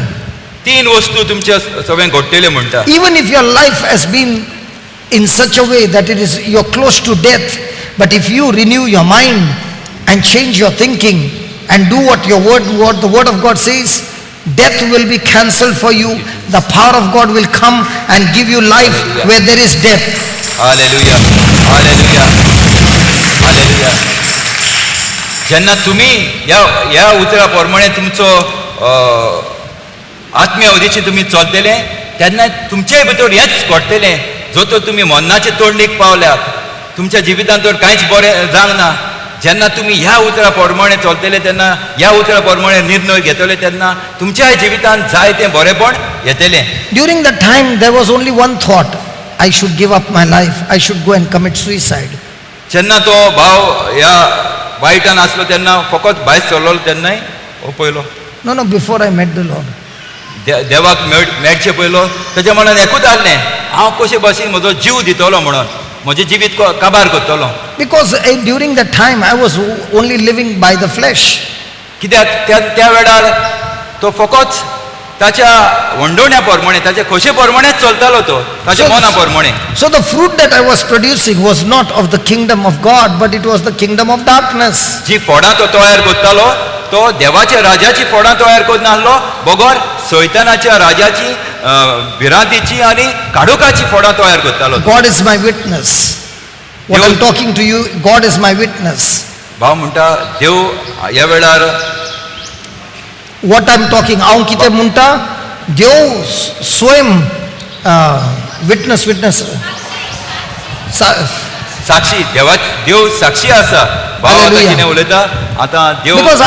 तीन वस्तू तुमच्या सगळ्यांक घडटल्यो म्हणटा. Even if your life has been in such a way that it is, you're close to death, but if you renew your mind and change your thinking and do what the word of God says, death will be cancelled for you. The power of God will come and give you life Hallelujah. Where there is death. Hallelujah hallelujah hallelujah. जेन्ना तुमी ह्या ह्या उतरा प्रमाणे तुमचो आत्मीय अवधीची तुमी चलतले तेन्ना तुमचे भितर हेंच घडटलें. जो तर तुमी मरणाचे तोंडीक पावल्यात तुमच्या जिवितांत तर कांयच बरें जावंक ना जेन्ना तुमी ह्या उतरा प्रमाणे चलतले तेन्ना ह्या उतरा प्रमाणे निर्णय घेतले तेन्ना तुमच्याय जिवितांत जाय तें बरेपण येतलें. During that time, there was only one thought: I should give up my life, I should go and commit suicide. जेन्ना तो भाव ह्या वायटान आसलो तेन्ना फकत भायर सरलो तेन्नाय हो पयलो. No, no, before I met the Lord. देवाक मेळचे पयलो ताच्या मनान एकूच आहलें, हांव कशे भाशेन म्हजो जीव दितलो म्हणून, म्हजें जिवीत काबार करतलो. Because during that time I was only living by the flesh. कित्याक त्या वेळार तो फकत ताच्या वंडोवण्या प्रमाणे, ताच्या खोशे प्रमाणेच चलतालो तो, ताच्या मना प्रमाणे. So the fruit that I was producing was not of the kingdom of God, but it was the kingdom of darkness. जी फोडां तो तयार करतालो तो देवाच्या राजाची फोडां तयार करनासलो, बगर सैतानाच्या राजाची भिरांतीची आनी काडोकाची फोडां तयार करतालो. God is my witness. What I'm talking to you, God is my witness. भाव म्हणटा देव ह्या वेळार What I'm talking, हांव कितें म्हणटा, देव स्वयं witness, witness. साक्षी, देवा देव साक्षी आसा. भाव आतां Hallelujah. कितें उलयता आतां देव. Because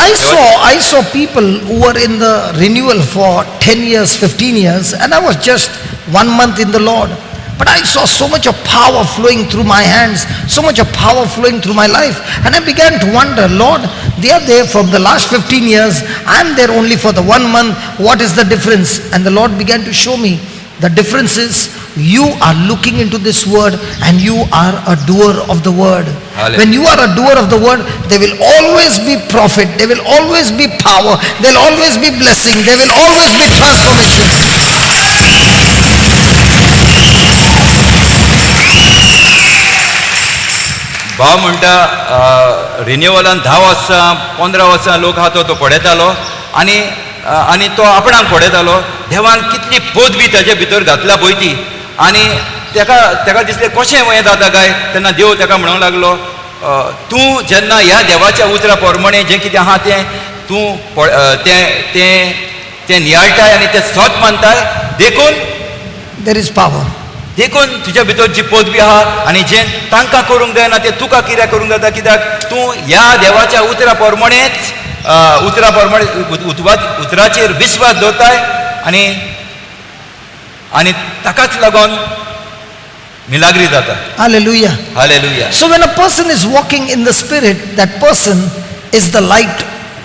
I saw people who were in the renewal for 10 years, 15 years, and I was just 1 month in the Lord. But I saw so much of power flowing through my hands, so much of power flowing through my life. And I began to wonder, Lord, they are there from the last 15 years, I am there only for the 1 month, what is the difference? And the Lord began to show me, the difference is you are looking into this word and you are a doer of the word. Hallelujah. When you are a doer of the word, there will always be profit, there will always be power, there will always be blessing, there will always be transformation. भाव म्हणटा रिन्युअलान 10 वर्सां 15 वर्सां लोक आहा तो पळयतालो आनी आनी तो आपणाक पळयतालो. देवान कितली पदवी ताजे भितर घातला पळय ती, आनी तेका तेका दिसलें कशें हें जाता काय. तेन्ना देव तेका म्हणूंक लागलो, तूं जेन्ना ह्या देवाच्या उतरा प्रमाणे जें कितें आहा तें तूं तें तें तें नियाळटाय आनी तें सत मानताय, देखून there is power. देखून तुज्या भितर जी पदवी आहा आनी जें तांकां करूंक जायना तें तुका कित्याक करूंक जाता, कित्याक तूं ह्या देवाच्या उतरा प्रमाणेच उतरा प्रमाणे उतराचेर विस्वास दवरताय आनी आनी ताकाच लागून मिलाग्री जाता. Hallelujah. Hallelujah. So when a person is walking in the spirit, that person is the light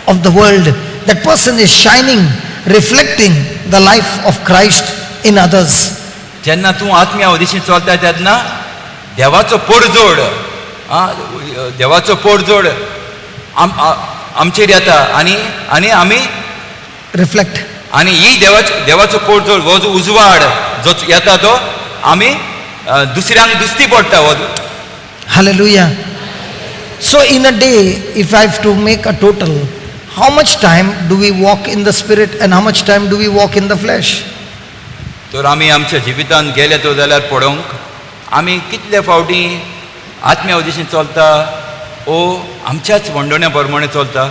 of the world. That person is shining, reflecting the life of Christ in others. जेन्ना तूं आत्म्या उदेशी चलता तेन्ना देवाचो पोरजोड, देवाचो पोरजोड आमचेर येता आनी आनी आमी reflect. आनी ही देवाचो पोरजोड हो जो उजवाड जो येता तो आमी दुसऱ्यांक दिश्टी पडटा हो. Hallelujah. So in a day, if I have to make a total, how much time do we walk in the spirit and how much time do we walk in the flesh? तर आमी आमच्या जिवितांत गेले तो जाल्यार पळोवंक आमी कितले फावटी आत्म्या उदेशीं चलता ओ आमच्याच वंडोण्या प्रमाणे चलता.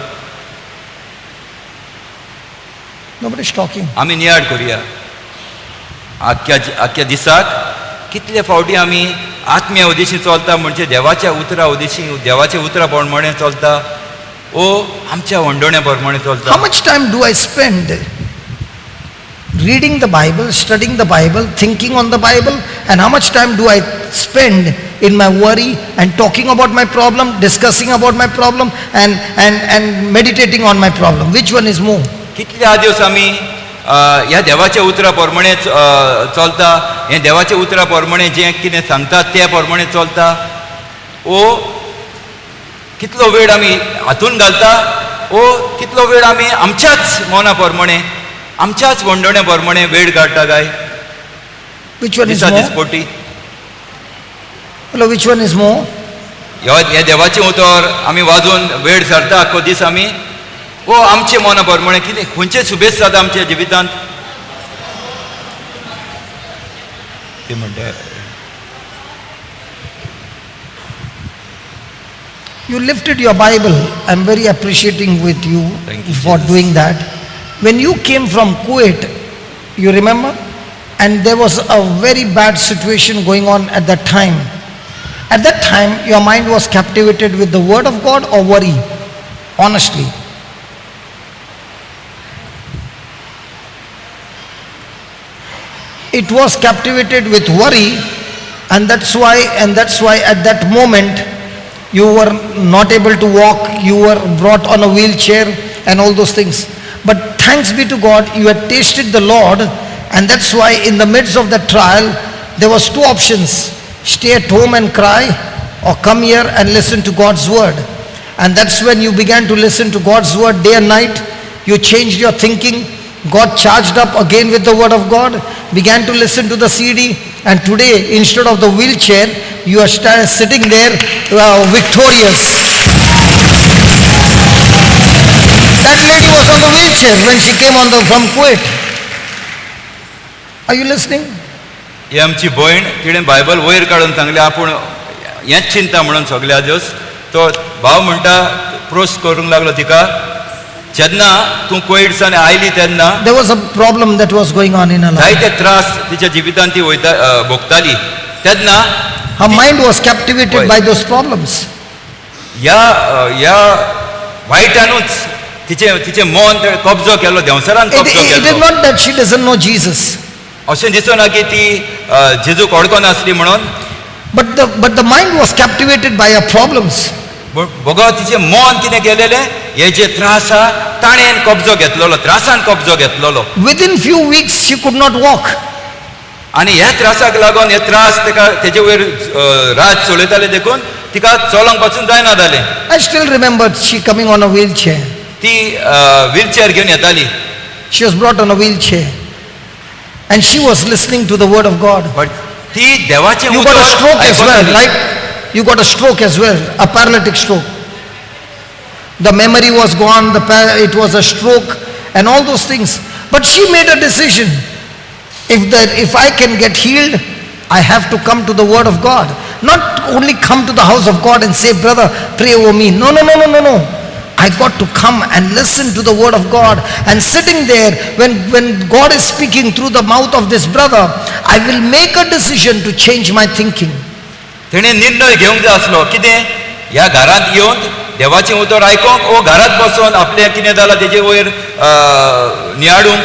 Nobody is talking. आमी नियाळ करुया आख्या आख्या दिसाक कितले फावटी आमी आत्म्या उदेशीं चलता, म्हणजे देवाच्या उतरा उदेशीं, देवाच्या उतरा प्रमाणे चलता ओ आमच्या वंडोण्या प्रमाणे चलता. How much time do I spend reading the Bible, studying the Bible, thinking on the Bible, and how much time do I spend in my worry and talking about my problem, discussing about my problem, and meditating on my problem? Which one is more? कितले दिवस आमी ह्या देवाच्या उतरा प्रमाणे चलता, हें देवाच्या उतरा प्रमाणे जें कितें सांगता त्या प्रमाणे चलता ओ कितलो वेळ आमी हातून घालता ओ कितलो वेळ आमी आमच्याच मना प्रमाणे, आमच्याच वंडोण्या प्रमाणे वेळ काडटा काय? Which one is दिसा more? दिसपटी. Hello, which one is more? ह्या देवाचें उतर आमी वाजोवन वेळ सरता आख्खो दीस आमी ओ आमचे मना प्रमाणे कितें खंयचे सुबेस जाता आमच्या जिवितांत? ते म्हणटा You lifted your Bible. I'm very appreciating with you Thank you, for Jesus. doing that. When you came from Kuwait, you remember? And there was a very bad situation going on at that time. At that time, your mind was captivated with the word of God or worry? Honestly. It was captivated with worry, and that's why at that moment you were not able to walk, you were brought on a wheelchair and all those things. But thanks be to God, you had tasted the Lord, and that's why in the midst of that trial, there was two options. Stay at home and cry, or come here and listen to God's word. And that's when you began to listen to God's word day and night. You changed your thinking. God charged up again with the word of God, began to listen to the CD, and today, instead of the wheelchair, you are sitting there victorious. That lady was on the wheelchair when she came from Kuwait. Are you listening? ही आमची भयण तिणें Bible वयर काडून सांगलें आपूण हेंच चिंता म्हणून सगल्या दिवस तो भाव म्हणटा प्रोस करूंक लागलो तिका जेन्ना तूं कोविडसान आयली तेन्ना There was a problem that was going on in her life. जायते त्रास तिच्या जिवितान ती वयता भोगताली तेन्ना Her mind was captivated Why? by those problems. ह्या ह्या वायटानूच तिचें तिचें मन ते कब्जो केलो देंवचारान कब्जो It is केलो not that she doesn't know Jesus, अशें दिसना की ती जेजूक अडकोन आसली म्हणून but the mind was captivated by her problems. बघा तिचें मन कितें केलेलें हे जे त्रास आहा ताणें कब्जो घेतलेलो त्रासान कब्जो घेतलेलो. Within few weeks, she could not walk. आनी ह्या त्रासाक लागून हे त्रास ताका तेजे वयर राज चलयताले देखून तिका चलोंक पासून जायना जालें. I still remember she coming on a wheelchair. ती व्हीलचेअर घेवन येताली. She was brought on a wheelchair. And she was listening to the word of God. But ती देवाचें You got a उतर stroke as well, आयकताली. Right? You got a stroke as well, a paralytic stroke. The memory was gone, it was a stroke and all those things. But she made a decision. If I can get healed, I have to come to the word of God. Not only come to the house of God and say, brother, pray over me. No, no, no, no, no, no. I got to come and listen to the word of God. And sitting there, when God is speaking through the mouth of this brother, I will make a decision to change my thinking. तेणें निर्णय घेवंक जाय आसलो कितें ह्या घरांत येवन देवाचें उतर आयकोंक ओ घरांत बसून आपलें कितें जालां तेजे वयर नियाळूंक.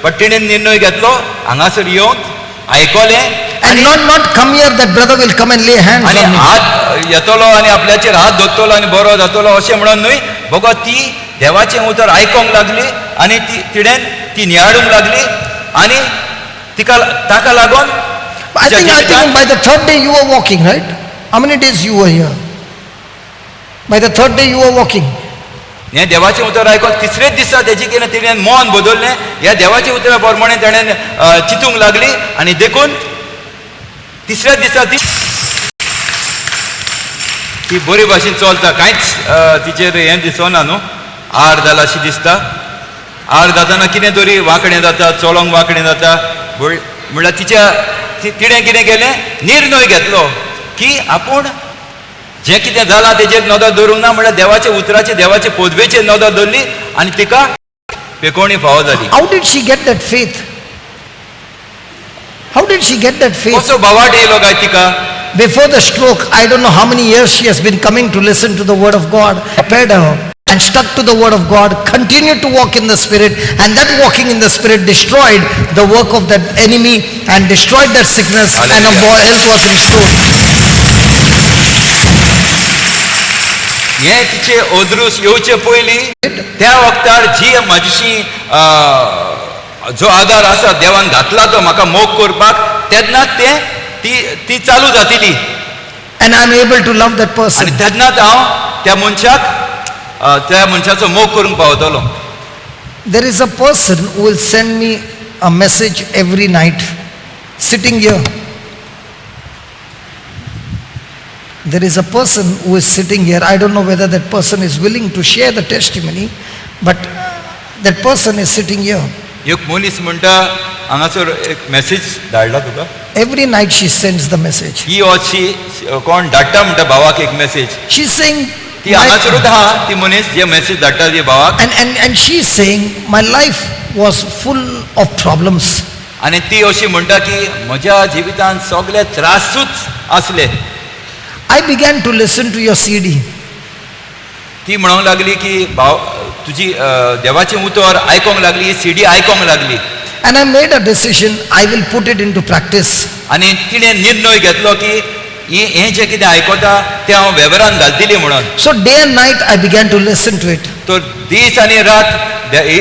बट तेणें निर्णय घेतलो हांगासर येवन आयकलें And not come here that brother will come and lay hands आनी on me. हात येतलो आनी आपल्याचेर हात दवरतलो आनी बरो जातलो अशें म्हणून न्हय बगो ती देवाचें उतर आयकोंक लागली आनी ती तिणें ती नियाळूंक लागली आनी तिका ताका लागून I think by the third day you were walking, right? How many days you were here? By the third day you were walking. हें देवाचें उतर आयकोन तिसरेच दिसा तेजी कितें तिणें मन बदललें ह्या देवाच्या उतरा प्रमाणे ताणें चिंतूंक लागली आनी देखून तिसऱ्याच दिसा ती ती बरी भाशेन चलता कांयच तिचेर हें दिसना न्हू आर जाला अशी दिसता. आर जाताना कितें तरी वांकडें जाता चलोंक वांकडें जाता म्हणल्यार तिच्या तिणें कितें केलें निर्णय घेतलो की आपूण जें कितें जालां तेजेर नदर दवरूंक ना म्हणल्यार देवाच्या उतराचेर देवाचे पदवेचेर नदर दवरली आनी तिका पेकोवणी फावो जाली. How did she get that faith? How did she get that faith? कसो बावाट येयलो काय तिका? Before the stroke, I don't know how many years she has been coming to listen to the word of God, prepared her and stuck to the word of God, continued to walk in the Spirit, and that walking in the Spirit destroyed the work of that enemy and destroyed that sickness, and her Hallelujah. Health was restored. हें तिचे अदृश्ट येवचे पयलीं त्या वखदार जी म्हाजीशी जो आदार आसा देवान घातला तो म्हाका मोग करपाक तेन्नाच तें ती ती चालू जातली. And I am able to love that person. आनी तेन्नाच हांव त्या मनशाक त्या मनशाचो मोग करूंक पावतलो. There is a person who will send me a message every night, sitting here. There is a person who is sitting here. I don't know whether that person is willing to share the testimony, but that person is sitting here. एक मनीस म्हणटा हांगासर एक message धाडला तुका. Every night she sends the message. ही अशी कोण धाडटा म्हणटा भावाक एक मॅसेज. She's saying, ती हांगासरूच आहा ती मनीस जे मॅसेज धाडटा ती भावाक. And she's saying, my life was full of problems. आनी ती अशी म्हणटा की म्हज्या जिवितांत सगळे त्रासूच आसले. I began to listen to your CD. ती म्हणूंक लागली की भाव तुजी देवाचें उतर आयकोंक लागली, सीडी आयकोंक लागली. And I made a decision, I will put it into practice. आनी तिणें निर्णय घेतलो की हें जें कितें आयकता तें हांव वेव्हारान घालतली म्हणून. So day and night I began to listen to it. तर दीस आनी रात ही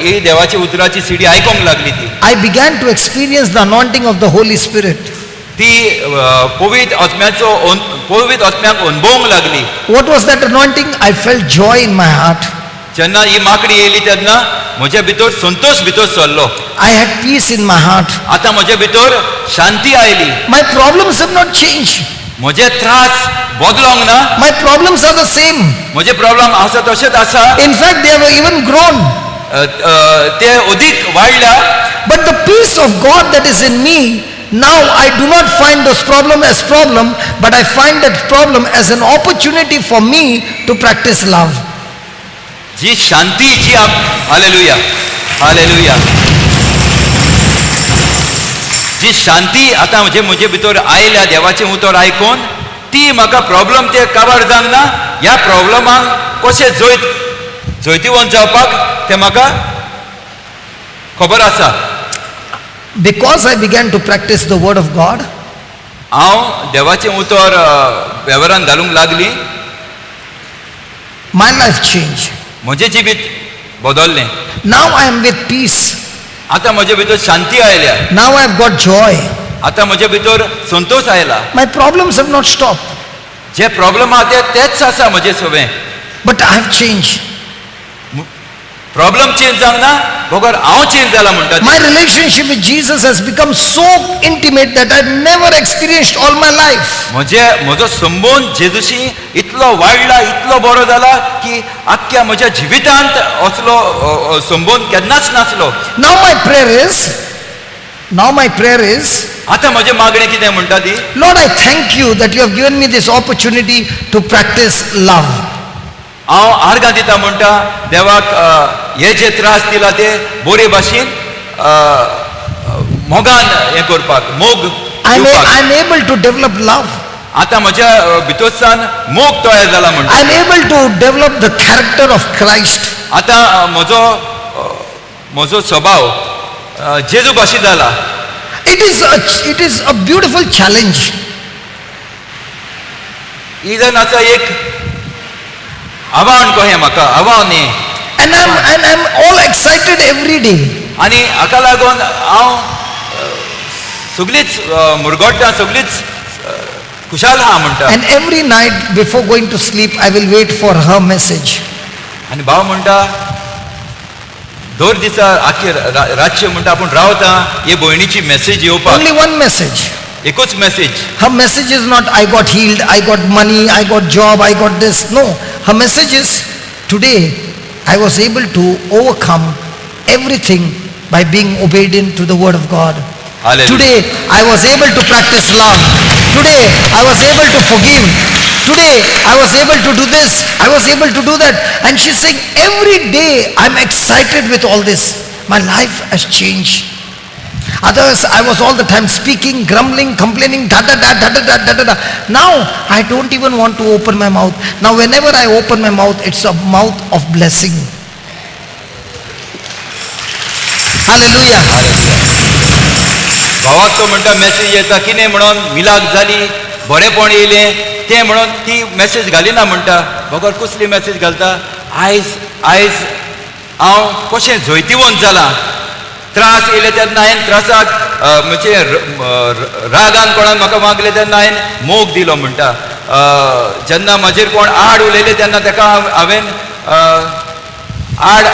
ही देवाची उतराची सिडी आयकोंक लागली ती. I began to experience the anointing of the Holy Spirit. ती पवित्र आत्म्याचो पवित्र आत्म्याक अनुभवंक लागली. What was that anointing? I felt joy in my heart. जेन्ना ही माकडी येयली तेन्ना म्हज्या भितर संतोश भितर सरलो. I had peace in my heart. आतां म्हज्या भितर शांती आयली. My problems have not changed. म्हजे त्रास बदलोंक ना. My problems are the same. म्हजे प्रॉब्लम आसा तशेंच आसा. In fact, they have even grown. अ, अ, ते अदीक वाडल्या. But the peace of God that is in me, now I do not find those problem as problem, but I find that problem as an opportunity for me to practice love. जी शांती जी आप, hallelujah, hallelujah. जी शांती आतां म्हजे म्हजे भितर आयल्या देवाचें उतर आयकून, ती म्हाका प्रॉब्लम ते काबार जावंक ना. ह्या प्रॉब्लमाक कशें जैत जैतिवंत जावपाक तें म्हाका खबर आसा. Because I began to practice the word of God, हांव देवाचें उतर वेव्हारान घालूंक लागली, my life changed. म्हजें जिवीत बदललें. Now I am with peace. आतां म्हजे भितर शांती आयल्या. Now I have got joy. आतां म्हजे भितर संतोश आयला. My problems have not stopped, J problem आहा ते तेच आसा म्हजे सगळें. But I have changed. Problem change जावंक ना, बगर हांव चेंज जाला म्हणटा ते. My relationship with Jesus has become so intimate that I've never experienced all my life. म्हजे म्हजो संबंद जेजूशी इतलो वाडला, इतलो बरो जाला की आख्ख्या म्हज्या जिवितांत असलो संबंद केन्नाच नासलो. Now my prayer is, now my prayer is, आतां म्हजें मागणें कितें म्हणटा ती, Lord, I thank you that you have given me this opportunity to practice love. हांव आर्गां दिता म्हणटा देवाक, हे जे त्रास दिला ते बरे भाशेन मोगान हें करपाक, मोग दिवपाक. I'm able to develop love. आतां म्हज्या भितरसान मोग तयार जाला म्हणटा. I'm able to develop the character of Christ. आतां म्हजो स्वभाव जेजू भाशेन जाला. It is a beautiful challenge. ही जावन आसा एक आव्हान कहें म्हाका, आव्हान हें. And I'm all excited every day. आनी हाका लागून हांव सगळीच मुरगट्टा, सगळीच खुशाल आहा म्हणटा. And every night before going to sleep, I will wait for her message. आनी भाव म्हणटा दर दिसा आखी रातचें म्हणटा आपूण रावता हे भयणीची मॅसेज येवपाक. Only one message. एकूच message. Her message is not, I got healed, I got money, I got job, I got this. No. Her message is, today I was able to overcome everything by being obedient to the word of God. Hallelujah. Today I was able to practice love. Today I was able to forgive. Today I was able to do this. I was able to do that. And she's saying every day I'm excited with all this. My life has changed. Others, I was all the time speaking, grumbling, complaining, da da da da da da da da da. Now I don't even want to open my mouth. Now whenever I open my mouth, it's a mouth of blessing. Hallelujah. भावाक तो म्हणटा message येता कितें म्हणून मिलाग जाली, बरेपण येयलें तें म्हणून ती मॅसेज घालिना म्हणटा, बगर कसली मॅसेज घालता, आयज आयज हांव कशें जैतिवंत जालां. त्रास येयले तेन्ना हांवें त्रासाक म्हणजे रागान कोणाक म्हाका मागलें तेन्ना हांवें मोग दिलो म्हणटा. जेन्ना म्हाजेर कोण आड उलयले तेन्ना ताका हांवें आड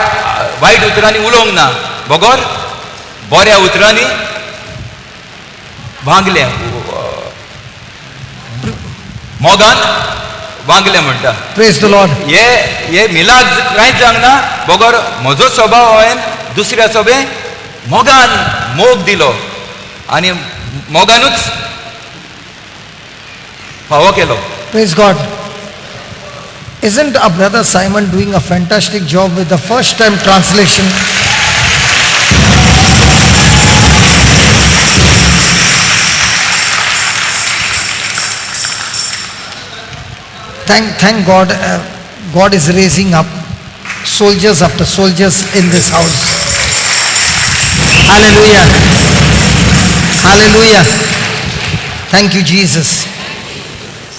वायट उतरांनी उलोवंक ना, बगर बऱ्या उतरांनी वागलें, मोगान वागलें म्हणटा. Praise the Lord. हे हे मिलाग कांयच जावंक ना, बगर म्हजो स्वभाव हांवें दुसऱ्या सोबे मोगान मोग दिलो आनी मोगानूच फावो केलो. Praise God. Isn't our brother Simon doing a fantastic job with the first time translation? Thank God, God is raising up soldiers after soldiers in this house. Hallelujah. Hallelujah. Thank you, Jesus.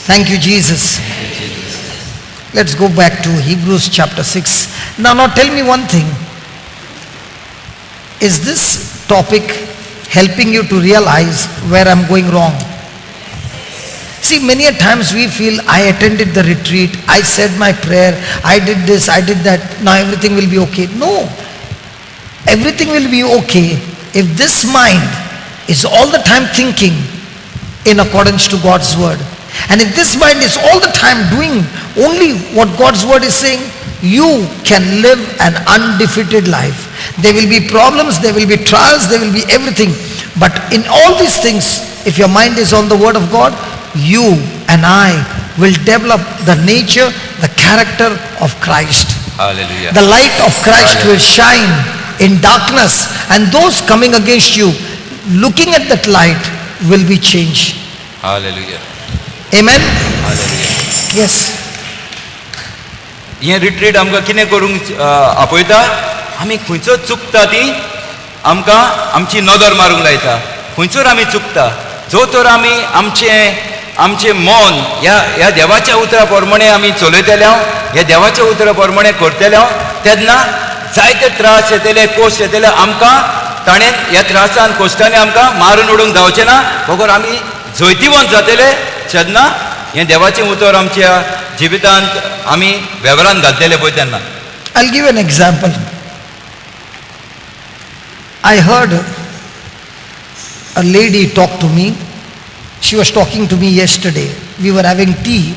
Thank you, Jesus. Let's go back to Hebrews chapter 6. Now tell me one thing. Is this topic helping you to realize where I'm going wrong? See, many a times we feel I attended the retreat, I said my prayer, I did this, I did that, now everything will be okay. No. Everything will be okay if this mind is all the time thinking in accordance to God's word. And if this mind is all the time doing only what God's word is saying, you can live an undefeated life. There will be problems, there will be trials, there will be everything. But in all these things, if your mind is on the word of God, you and I will develop the nature, the character of Christ. Hallelujah. The light of Christ will shine in darkness, and those coming against you, looking at that light, will be changed. Hallelujah. Amen? Hallelujah. Yes. हें retreat आमकां कितें करूंक आपयता? आमी खंयचो चुकता ती आमकां आमची नदर मारूंक लायता. खंयसर आमी चुकता, जो तर आमी आमचें आमचें मन ह्या ह्या देवाच्या उतरा प्रमाणे आमी चलयतले, ह्या देवाच्या उतरा प्रमाणे करतले, तेन्ना जायते त्रास येतले, कोश्ट येतले आमकां. ताणें ह्या त्रासान कोश्टांनी आमकां मारून उडोवंक जावचें ना, बगर आमी जैतिवंत जातले जेन्ना हें देवाचें उतर आमच्या जिवितांत आमी वेव्हारान घालतले पळय तेन्ना. I'll give an example. I heard a lady talk to me. She was talking to me yesterday. We were having tea,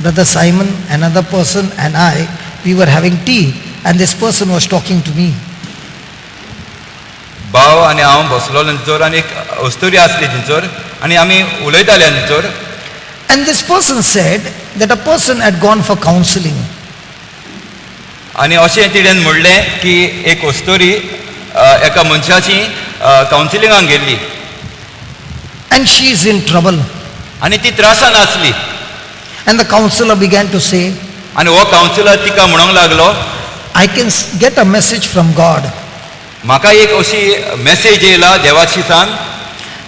Brother Simon, another person and I, we were having tea, and this person was talking to me. भाव आनी हांव बसलो थंयसर आनी एक अस्तुरी आसली थंयसर आनी आमी उलयताले थंयसर. And this person said that a person had gone for counseling. आनी अशें तिणें म्हणलें की एक अस्तुरी एका मनशाची कावन्सिलिंगाक गेल्ली. And she is in trouble. आनी ती त्रासान आसली. And the counselor began to say, आनी हो कावन्सिलर तिका म्हणूंक लागलो, I can get a message from God म्हाका एक अशी मेसेज येयला देवाची सान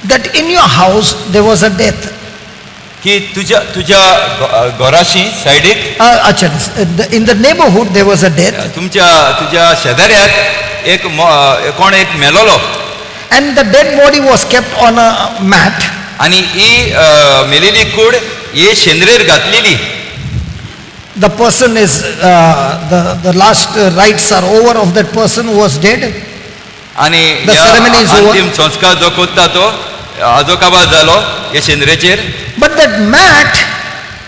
that in your house there was a death. की तुज्या तुज्या घराशी सायडीक Acha, in the neighborhood there was a death. तुमच्या तुज्या शेजाऱ्याक एक कोण एक मेलोलो. And the dead body was kept on a mat. आनी ही मेलेली कूड ही शेंद्रेर घातलेली. The person is, the last rites are over of that person who was dead. आनी The ह्या ceremony is over. अंतीम संस्कार जो करता तो आजो काबार जालो हे शेंद्रेचेर. But that mat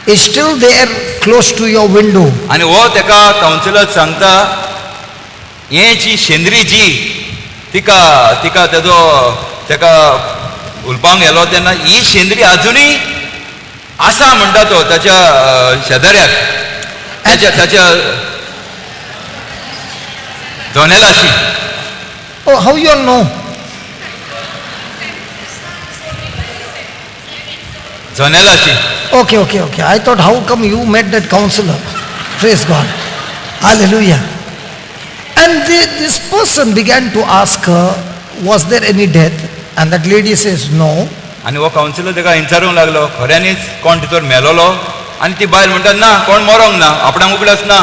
is still there close to your window. आनी हो तेका कावन्सिलर सांगता, हे जी शेंद्री जी तिका तिका तेजो तेका उलपांक गेलो तेन्ना ही शेंद्री आजुनूय आसा म्हणटा तो ताच्या शेजाऱ्याक, ताच्या ताच्या जनेलाशी. Oh, how you all know? जनेलाशी. Okay. I thought, how come you met that counselor? Praise God. Hallelujah. And this person began to ask her, was there any death? And that lady says, no. आनी हो councillor ताका विचारूंक लागलो, खऱ्यांनीच कोण भितर मेलोलो? आनी ती बायल म्हणटा, ना, कोण मरोंक ना, आपणाक उगडास ना.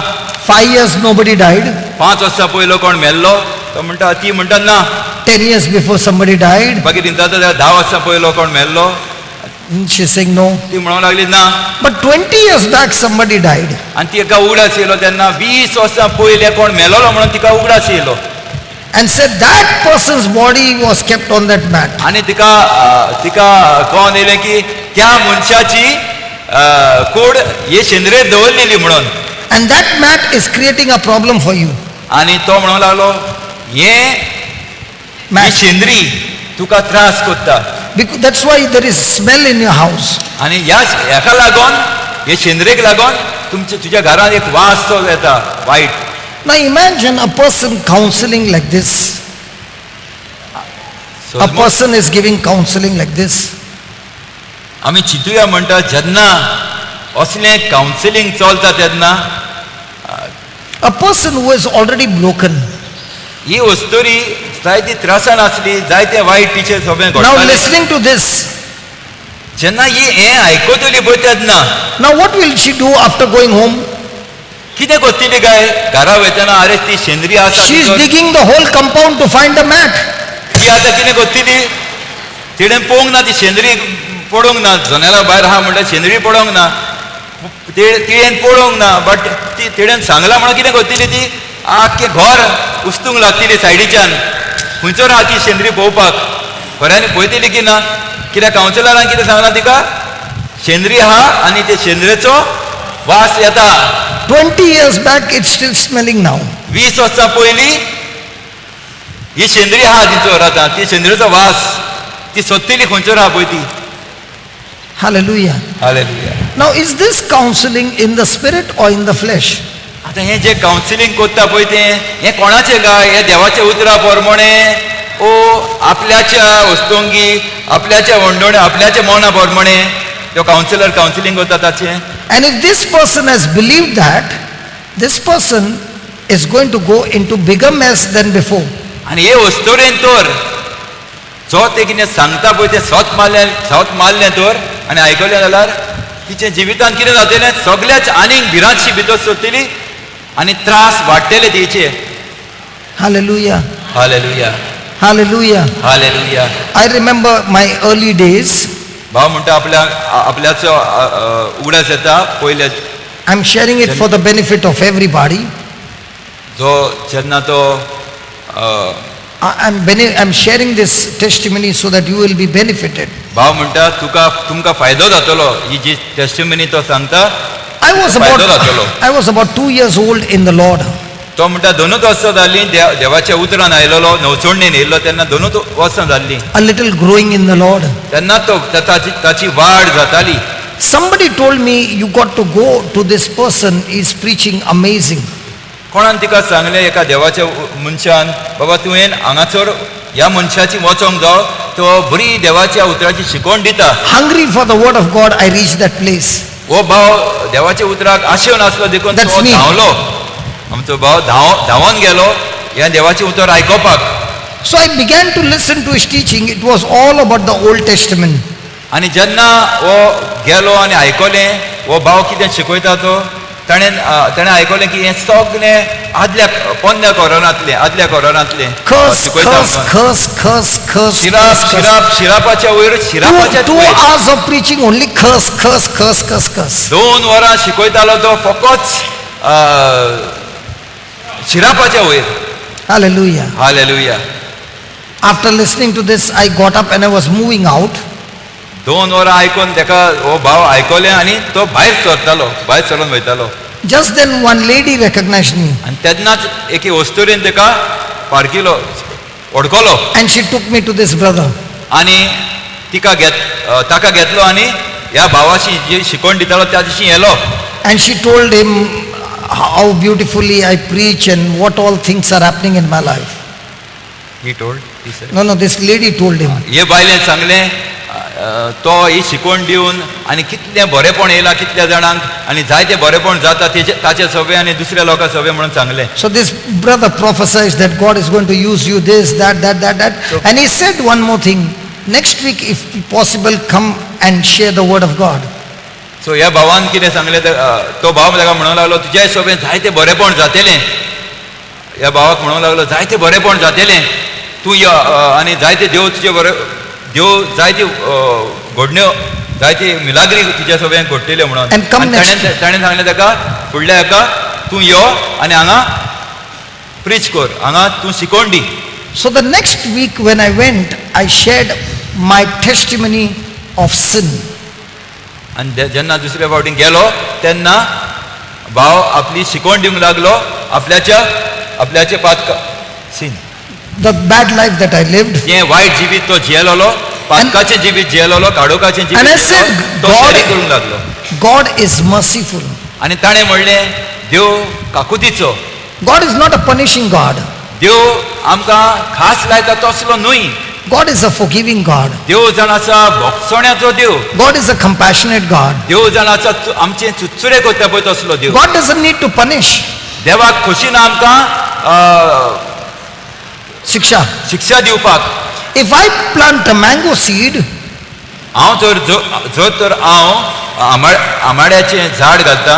5 years nobody died. 5 वर्सां पयलो कोण मेल्लो? तो म्हणटा, ती म्हणटा ना. 10 years before somebody died. मागीर विचारता, 10 वर्सां पयलो कोण मेल्लो? She's saying no. ती म्हणूंक लागली ना. But 20 years back somebody died. आनी ती एका उगडास येयलो तेन्ना 20 वर्सां पयलें कोण मेलोलो म्हणून तिका उगडास येयलो. And said that person's body was kept on that mat. आनी तिका तिका कळोन येयलें की त्या मनशाची कूड हे शेंद्रेर दवरलेली म्हणून. And that mat is creating a problem for you. आनी तो म्हणूंक लागलो, हे Mat. शेंद्री तुका त्रास करता. Because that's why there is smell in your house. आनी ह्या हेका लागून, हे शेंद्रेक लागून तुमच्या तुज्या घरांत एक वास जो येता वायट. Now imagine a person counseling like this. A person is giving counseling like this. आमी चिंतुया म्हणटा, जेन्ना असलें कावन्सिलींग चलता तेन्ना A person who is already broken. ही अस्तुरी जायती त्रासान आसली, जायते वायट टिचर सगळें Now घडटालें. listening to this. जेन्ना ही हें आयकतली पळय तेन्ना Now what will she do after going home? कितें करतली काय घरा वयतना अरे ती शेंद्री आसा She is तिचो- digging the whole compound to find the mat. ती आतां कितें करतली तिणें पळोवंक ना ती शेंद्री पडूंक ना जनेला भायर आहा म्हणल्यार शेंद्री पडोंक ना तिणें पळोवंक ना बट ती तिणें सांगलां म्हणून कितें करतली ती आख्खें घर उस्तूंक लागतली सायडीच्यान खंयचो आहा ती शेंद्री पळोवपाक खऱ्यांनी पळयतली की ना कित्याक कावन्सिलरान कितें सांगलां तिका शेंद्री आहा आनी ते शेंद्रेचो वास येता. 20 years back, it's still smelling now. 20 वर्सां पयलीं ही शेंद्री आहा तिचो आतां ती शेंद्रेचो वास ती सोदतली खंयचो आहा पळय ती. Hallelujah. Hallelujah. Now, is this counseling in the spirit or in the flesh? आतां हें जें कावन्सिलींग करता पळय तें हें कोणाचें काय हें देवाच्या उतरा प्रमाणे ओ आपल्याच्या वस्तुंगी आपल्याच्या वंडोणे आपल्याच्या मना प्रमाणे तो कावन्सिलर कावन्सिलींग करता ताचें. And if this person has believed that, this person is going to go into bigger mess than before. आनी हे वस्तुरेन तर जो तें कितें सांगता पळय तें सत मारलें सत मारलें तर आनी आयकलें जाल्यार तिचें जिवितांत कितें जातलें सगल्याच आनीक भिरांतशी भितर सरतली आनी त्रास वाडटले तिचे. Hallelujah. Hallelujah. Hallelujah. Hallelujah. I remember my early days. भाव म्हणटा आपल्या आपल्याचो उगडास येता पयले. I'm sharing it for the benefit of everybody. जो जेन्ना तो I'm sharing this testimony so that you will be benefited. भाव म्हणटा तुका तुमकां फायदो जातलो ही जी टेस्टिमनी तो सांगता. I was फायदो about, जातलो. I was about 2 years old in the Lord. तो म्हणटा दोनूच वर्सां जालीं देवाच्या उतरान आयलेलो नवचोडणेन येयल्लो तेन्ना दोनूच वर्सां जाल्लीं. A little growing in the Lord. तेन्ना तो ताची ताची वाड जाताली. Somebody told me, you got to go to this person, he's preaching amazing. कोणान तिका सांगलें एका देवाच्या मनशान बाबा तुवें हांगासर ह्या मनशाची वचोंक जाव तो बरी देवाच्या उतराची शिकवण दिता. Hungry for the word of God, I reached that place. हो भाव देवाच्या उतराक आशेवन आसलो देखून That's तो me. धांवलो आमचो भाव धांवन गेलो ह्या देवाचें उतर आयकोपाक. So I began to listen to his teaching. It was all about the Old Testament. आनी जेन्ना हो गेलो आनी आयकलें हो भाव कितें शिकयता तो ताणें ताणें आयकलें की हें सगळें आदल्या पोन्न्या कोरोनांतलें आदल्या कोरोनांतलें Curse, शिकयता curse, म्हणून. curse, curse, curse, शिराप curse, curse. शिराप शिरापाच्या वयर शिरापाच्या Two hours of preaching, only curse, curse, curse, curse, curse. 2 वरां शिकयतालो तो फकत शिरापाच्या वयर. Hallelujah. Hallelujah. After listening to this, I got up and I was moving out. 2 वरां आयकून ताका हो भाव आयकलें आनी तो भायर सरतालो भायर सरून वयतालो. Just then one lady recognized me आनी तेन्नाच एके वस्तुरेन ताका पारखिलो वडकलो. and she took me to this brother. आनी तिका घेत ताका घेतलो आनी ह्या भावाशी जी शिकवण दितालो त्या दिशी येलो. And she told him how beautifully I preach and what all things are happening in my life. He told, he said. No, no, this lady told him. हे बायलेन सांगलें तो ही शिकवण दिवन आनी कितलें बरेपण येयलां कितल्या जाणांक आनी जायते बरेपण जाता तेजे ताचे सवे आनी दुसऱ्या लोकां सवे म्हणून सांगलें. So this brother prophesies that God is going to use you this, that, that, that, that. And he said one more thing. Next week, if possible, come and share the word of God. So ह्या भावान कितें सांगलें तो भाव ताका म्हणूंक लागलो तुज्या सोबेन जायते बरेपण जातलें. ह्या भावाक म्हणूंक लागलो जायते बरेपण जातलें तूं यो आनी जायते देव तुजे बरे देव जायते घडण्यो जायते मिलाग्री तुज्या सोबेन घडटल्यो म्हणून. And come आनी next ताणें सांगलें ताका फुडल्या हेका तूं यो आनी हांगा प्रीच कर हांगा तूं शिकोवन दी. So the next week when I went, I shared my testimony of sin. आनी जेन्ना दुसऱ्या फावटी गेलो तेन्ना भाव आपली शिकवण दिवंक लागलो आपल्याच्या आपल्याचे पातक scene. The bad life that I lived. जें वायट जिवीत तो जियेलोलो पातकाचें जिवीत जियेलोलो काडोकाचें And I जिवीत said, तो God- share करूंक लागलो. God is merciful. आनी ताणें म्हणलें देव काकुतीचो. God is not a punishing God. देव आमकां खास लायता तसलो न्हय. God is a forgiving God. देव जाण आसा भोगसण्याचो देव. God is a compassionate God. देव जाण आसा आमचे चुचुरे करता पळय तसलो देव. God doesn't need to punish. देवाक खोशी ना आमकां Shiksha. शिक्षा दिवपाक. If I plant a mango seed, हांव जर जर तर हांव आंबाड्याचें झाड घालता,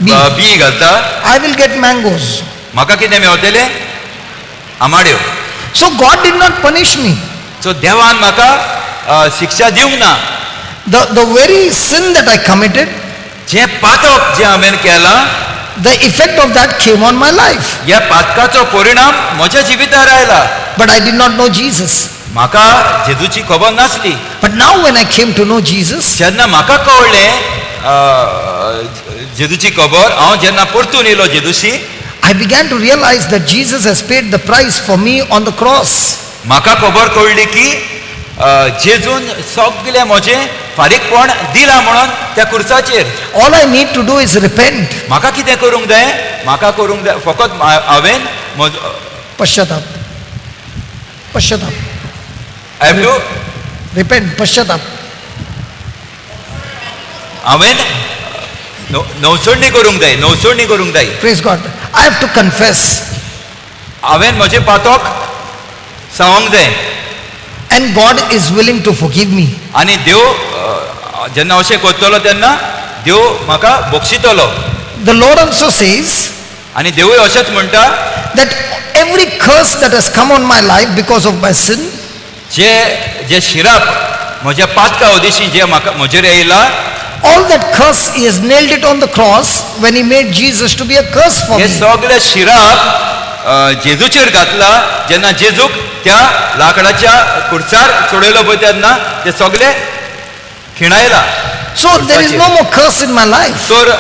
बी. बी घालता, I will get mangoes. म्हाका कितें मेवतलें? आमाड्यो. So God did not punish me. So देवान म्हाका शिक्षा दिवंक ना. The very sin that I committed, जें पातक जें हांवें केलां, the effect of that came on my life. ह्या पातकाचो परिणाम म्हज्या जिवितार आयला. But I did not know Jesus. म्हाका जेजूची खबर नासली. But now when I came to know Jesus, जेन्ना म्हाका कळ्ळें जेजूची खबर, हांव जेन्ना परतून येयलो जेजूशी, I began to realize that Jesus has paid the price for me on the cross. म्हाका खबर कळ्ळी की जेजून सगळें म्हजें फारीकपण दिलां म्हणून त्या कुर्साचेर. All I need to do is repent. म्हाका कितें करूंक जाय? म्हाका करूंक जाय फकत हांवें म्हजो Paschatap. Paschatap. I have to Repent. Paschatap. हांवें नवसोडणी करूंक जाय, नवसोडणी करूंक जाय. Praise God. I have to confess. हांवें म्हजें पातक सांगूंक जाय. And God is willing to forgive me. आनी देव जेन्ना अशें करतलो तेन्ना देव म्हाका बक्षितलो. The Lord also says आनी देवूय अशेंच म्हणटा that every curse that has come on my life because of my sin, जे जे शिराप म्हज्या पातका उदेशी जे म्हाका म्हजेर येयला, all that curse, he has nailed it on the cross when he made Jesus to be a curse for हे me. सगळे शिराप जेजूचेर घातला जेन्ना जेजूक त्या लाकडाच्या कुर्सार चडयलो पळय तेन्ना ते सगळे खिणायला. So there is no more curse in my life. तर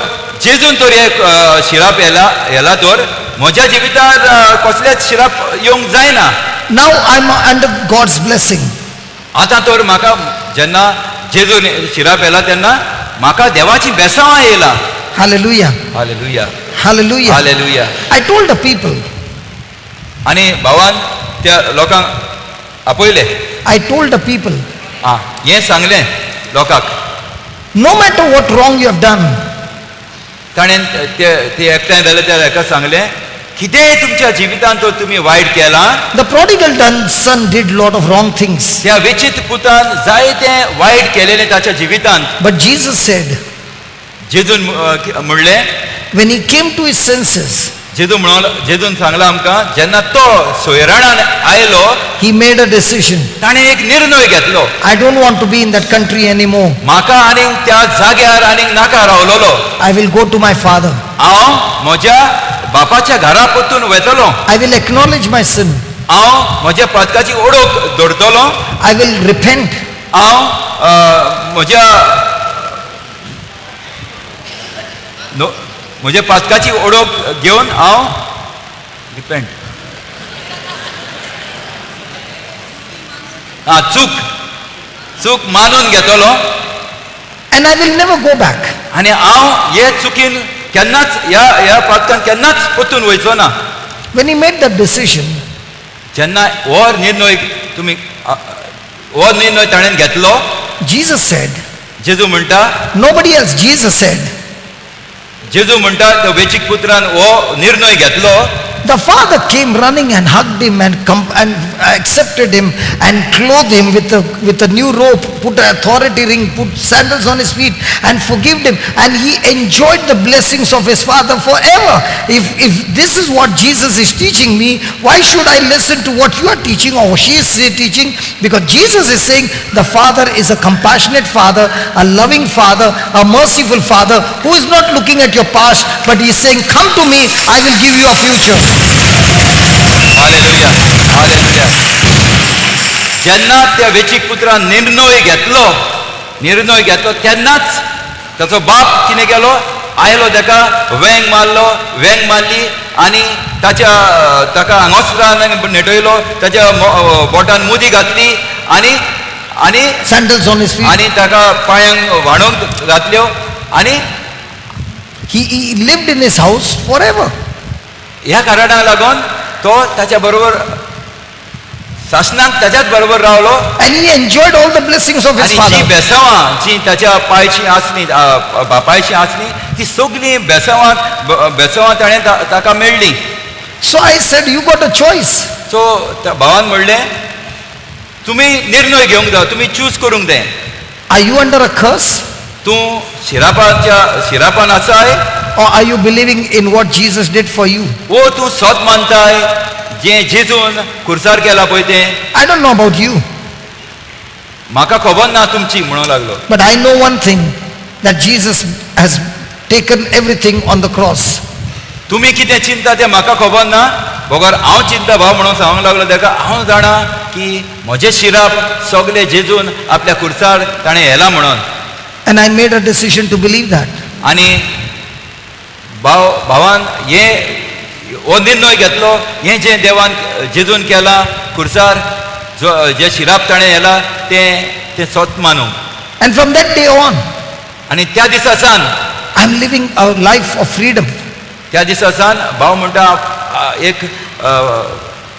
जेजून तर हे शिराप येला येला तर म्हज्या जिवितार कसलेच शिराप येवंक जायना. Now I'm under God's blessing. आतां तर म्हाका जेन्ना जेजून शिराप येला तेन्ना म्हाका देवाची बेसांवां येयला. Hallelujah. Hallelujah. Hallelujah. Hallelujah. I told the people, आनी भावान त्या लोकांक आपयले. I told the people, आं हें सांगलें लोकांक, no matter what wrong you have done, ताणें ते ते एकठांय जाले त्या हेका सांगलें, कितेंय तुमच्या जिवितांत तर तुमी वायट केलां, the prodigal son did lot of wrong things. त्या वेचीत पुतान जायतें वायट केलेलें ताच्या जिवितांत. But Jesus said, जेजून म्हणलें, when he came to his senses, जेजू म्हणून जेजून सांगलां आमकां, जेन्ना तो सोयराणान आयलो, he made a decision. ताणें एक निर्णय घेतलो. I don't want to be in that country anymore. म्हाका आनीक त्या जाग्यार आनीक नाका रावलोलो. I will go to my father. हांव म्हज्या बापाच्या घरा परतून वेतलो. I will acknowledge my sin. हांव म्हज्या पातकाची ओळख दवरतलो. I will repent. हांव म्हज्या म्हज्या पातकाची ओळख घेवन हांव रिपेंट, आं चूक चूक मानून घेतलो. And I will never go back. आनी हांव हे चुकीन केन्नाच ह्या ह्या पातकान केन्नाच परतून वयचो ना. When he made that decision, जेन्ना हो निर्णय तुमी हो निर्णय ताणें घेतलो, Jesus said, जेजू म्हणटा, nobody else, Jesus said, जेजू म्हणटा त्या वेचीक पुत्रान हो निर्णय घेतलो, the father came running and hugged him and accepted him and clothed him with a new robe, put an authority ring, put sandals on his feet and forgave him, and he enjoyed the blessings of his father forever. If this is what Jesus is teaching me, why should I listen to what you are teaching or she is teaching? Because Jesus is saying the father is a compassionate father, a loving father, a merciful father who is not looking at your past, but he is saying, come to me, I will give you a future. Hallelujah, hallelujah. जेन्ना त्या वेचीक पुत्रान निर्णय घेतलो, निर्णय घेतलो तेन्नाच ताचो बाप कितें केलो, आयलो ताका वेंग मारलो, वेंग मारली आनी ताच्या ताका आंगोस्त्रान नेटयलो, ताच्या बोटान मुदी घातली आनी आनी sandals on his feet. आनी ताका पांयांक व्हाणोंक घातल्यो आनी He lived in his house forever. ह्या कारणाक लागून तो ताच्या बरोबर सासणाक ताच्याच बरोबर रावलो. And he enjoyed all the blessings of his आनी जी father. बेसांवां जी ताच्या पायची आसली, बापायची आसली, ती सगळीं बेसांवां बेसांवां ताणें ताका मेळ्ळी. So I said, you got a choice. So त्या भावान म्हणलें, तुमी निर्णय घेवंक जाय, तुमी चूज करूंक जाय. Are you under a curse? तूं शिरापाच्या शिरापान आसाय Or are you believing in what Jesus did for you? वो तूं सत मानताय जें जेजून खुर्सार केला पळय तें. I don't know about you, म्हाका खबर ना तुमची म्हणूंक लागलो. But I know one thing, that Jesus has taken everything on the cross. तुमी कितें चिंता तें म्हाका खबर ना, बगर हांव चिंता भाव म्हणून सांगूंक लागलो ताका, हांव जाणा की म्हजें शिराप सगलें जेजून आपल्या खुर्सार ताणें हेला म्हणून. And I made a decision to believe that. आनी भाव भावान हे हो निर्णय घेतलो, हें जें देवान जेजून केलां खुर्सार, जो जें शिराप ताणें हेला तें तें सत मानूंक. And from that day on, आनी त्या दिसा सावन I'm living a life of freedom. त्या दिसा सावन भाव म्हणटा एक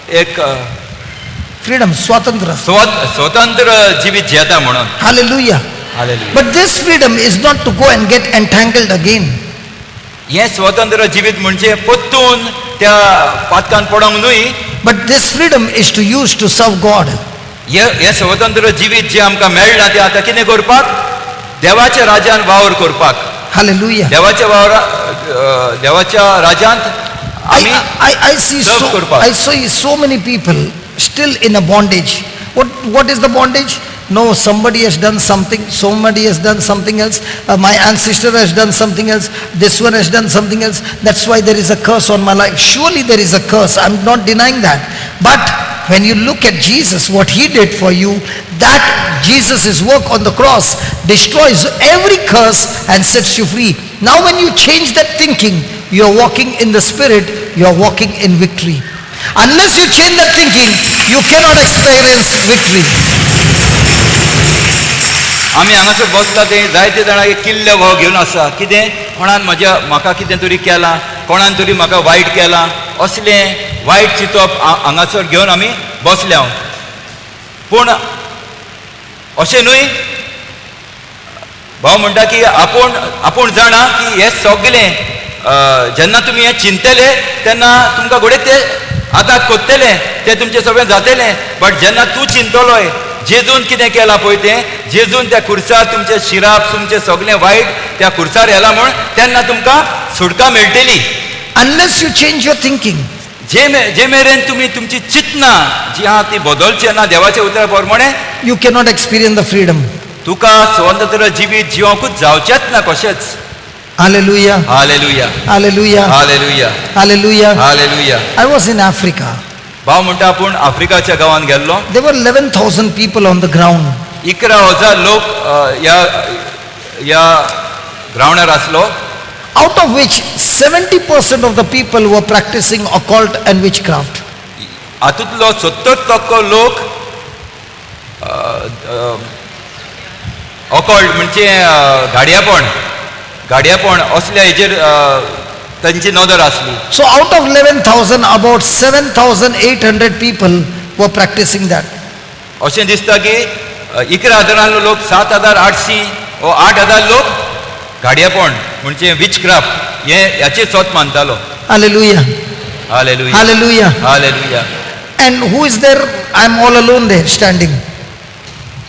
एक Freedom, swatantra. स्वतंत्र जिवीत जियेता म्हणून. Hallelujah. Hallelujah. But this freedom is not to go and get entangled again. हें स्वतंत्र जिवीत म्हणजे परतून त्या पातकान पडोंक न्हय. But this freedom is to use to serve God. हें स्वतंत्र जिवीत जें आमकां मेळ्ळां तें आतां कितें करपाक? देवाच्या राज्यान वावर करपाक. Hallelujah. देवाच्या वावरा देवाच्या राज्यांत आमी I see serve so, करपाक. I see so many people still in a bondage. What is the bondage? No, somebody has done something, somebody has done something else, my ancestor has done something else, this one has done something else, that's why there is a curse on my life. Surely there is a curse, I'm not denying that. But when you look at Jesus, what he did for you, that Jesus' work on the cross destroys every curse and sets you free. Now when you change that thinking, you are walking in the Spirit, you are walking in victory. Unless you change that thinking, you cannot experience victory. आमी हांगासर बसला ते जायते जाणां एक किल्ले हो घेवन आसा, कितें कोणान म्हज्या म्हाका कितें तरी केलां, कोणान तरी म्हाका वायट केलां, असलें वायट चिंतप हांगासर घेवन आमी बसल्या. पूण अशें न्हय, भाव म्हणटा की आपूण जाणा की हें सगलें जेन्ना तुमी हें चिंतले तेन्ना तुमकां घडये ते आतां कोत्तले, तें तुमचें सगळें जातलें. बट जेन्ना तूं चिंतलोय जेजून कितें केलां पळय तें, जेजून त्या खुर्सार तुमचें शिराप तुमचें सगळें वायट त्या खुर्सार येला म्हूण, तेन्ना तुमकां सुटका मेळटली. Unless you change your thinking, जे मेरेन तुमी तुमची चिंतना जी आहा ती बदलची ना देवाच्या उतरा प्रमाणे, you cannot experience the freedom. तुका स्वतंत्र जिवीत जिवंकूच जावचेंच ना कशेंच. Hallelujah. Hallelujah. Hallelujah. Hallelujah. Hallelujah. Hallelujah. I was in Africa. भाव म्हणटा आपूण आफ्रिकाच्या गांवांत गेल्लो. There were 11,000 people on the ground. 11,000 लोक ह्या ग्रावंडार आसलो. Out of which 70% of the people were practicing occult and witchcraft. हातूंतलो 70% लोक ऑकल्ट म्हणजे गाडयापण असल्या हेजेर तांची नदर आसली. So out of 11,000, about 7,800 people were practicing that. अशें दिसता की 11,000 लोक 7,800 वो 8,000 लोक गाडयापण म्हणजे विचक्राफ्ट हे ह्याचे सत मानतालो. Hallelujah. Hallelujah. Hallelujah. Hallelujah. And who is there? I am all alone there standing.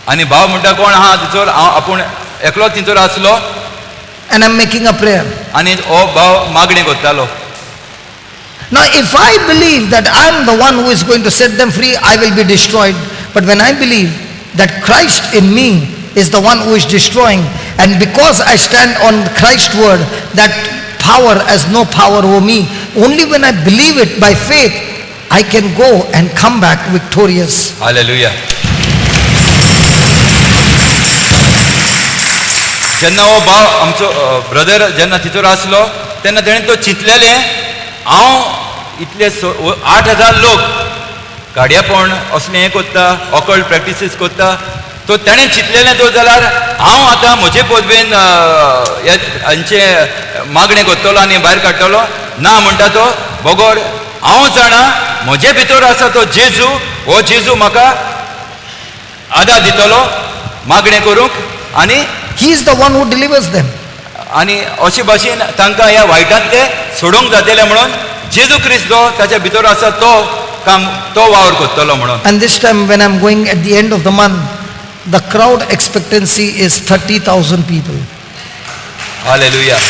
आनी भाव म्हणटा कोण आहा तिचोर, हांव आपूण एकलो तिचोर आसलो. And I am making a prayer. आनी हो भाव मागणें करतालो. Now if I believe that I am the one who is going to set them free, I will be destroyed. But when I believe that Christ in me is the one who is destroying, and because I stand on Christ's word, that power has no power over me. Only when I believe it by faith, I can go and come back victorious. Hallelujah. जेन्ना हो भाव आमचो brother जेन्ना तितूर आसलो तेन्ना तेणें तो चिंतलेलें हांव इतले 8,000 लोक गाडयापण असलें हें करता, ऑकल्ट प्रॅक्टिसीस करता, तो तेणें चिंतलेलें तो जाल्यार हांव आतां म्हजे पदवेन हांचें मागणें करतलो आनी भायर काडटलो ना म्हणटा तो, बगर हांव जाणा म्हजे भितर आसा तो जेजू, हो जेजू म्हाका आदार दितलो मागणें करूंक आनी He is the one who delivers them. आनी अशे भाशेन तांकां ह्या वायटांतले सोडोवंक जातलें म्हणून जेजू क्रिस्त जो ताच्या भितर आसा तो काम तो वावर करतलो म्हणून. And this time when I am going at the end of the month, the crowd expectancy is 30,000 people. Hallelujah.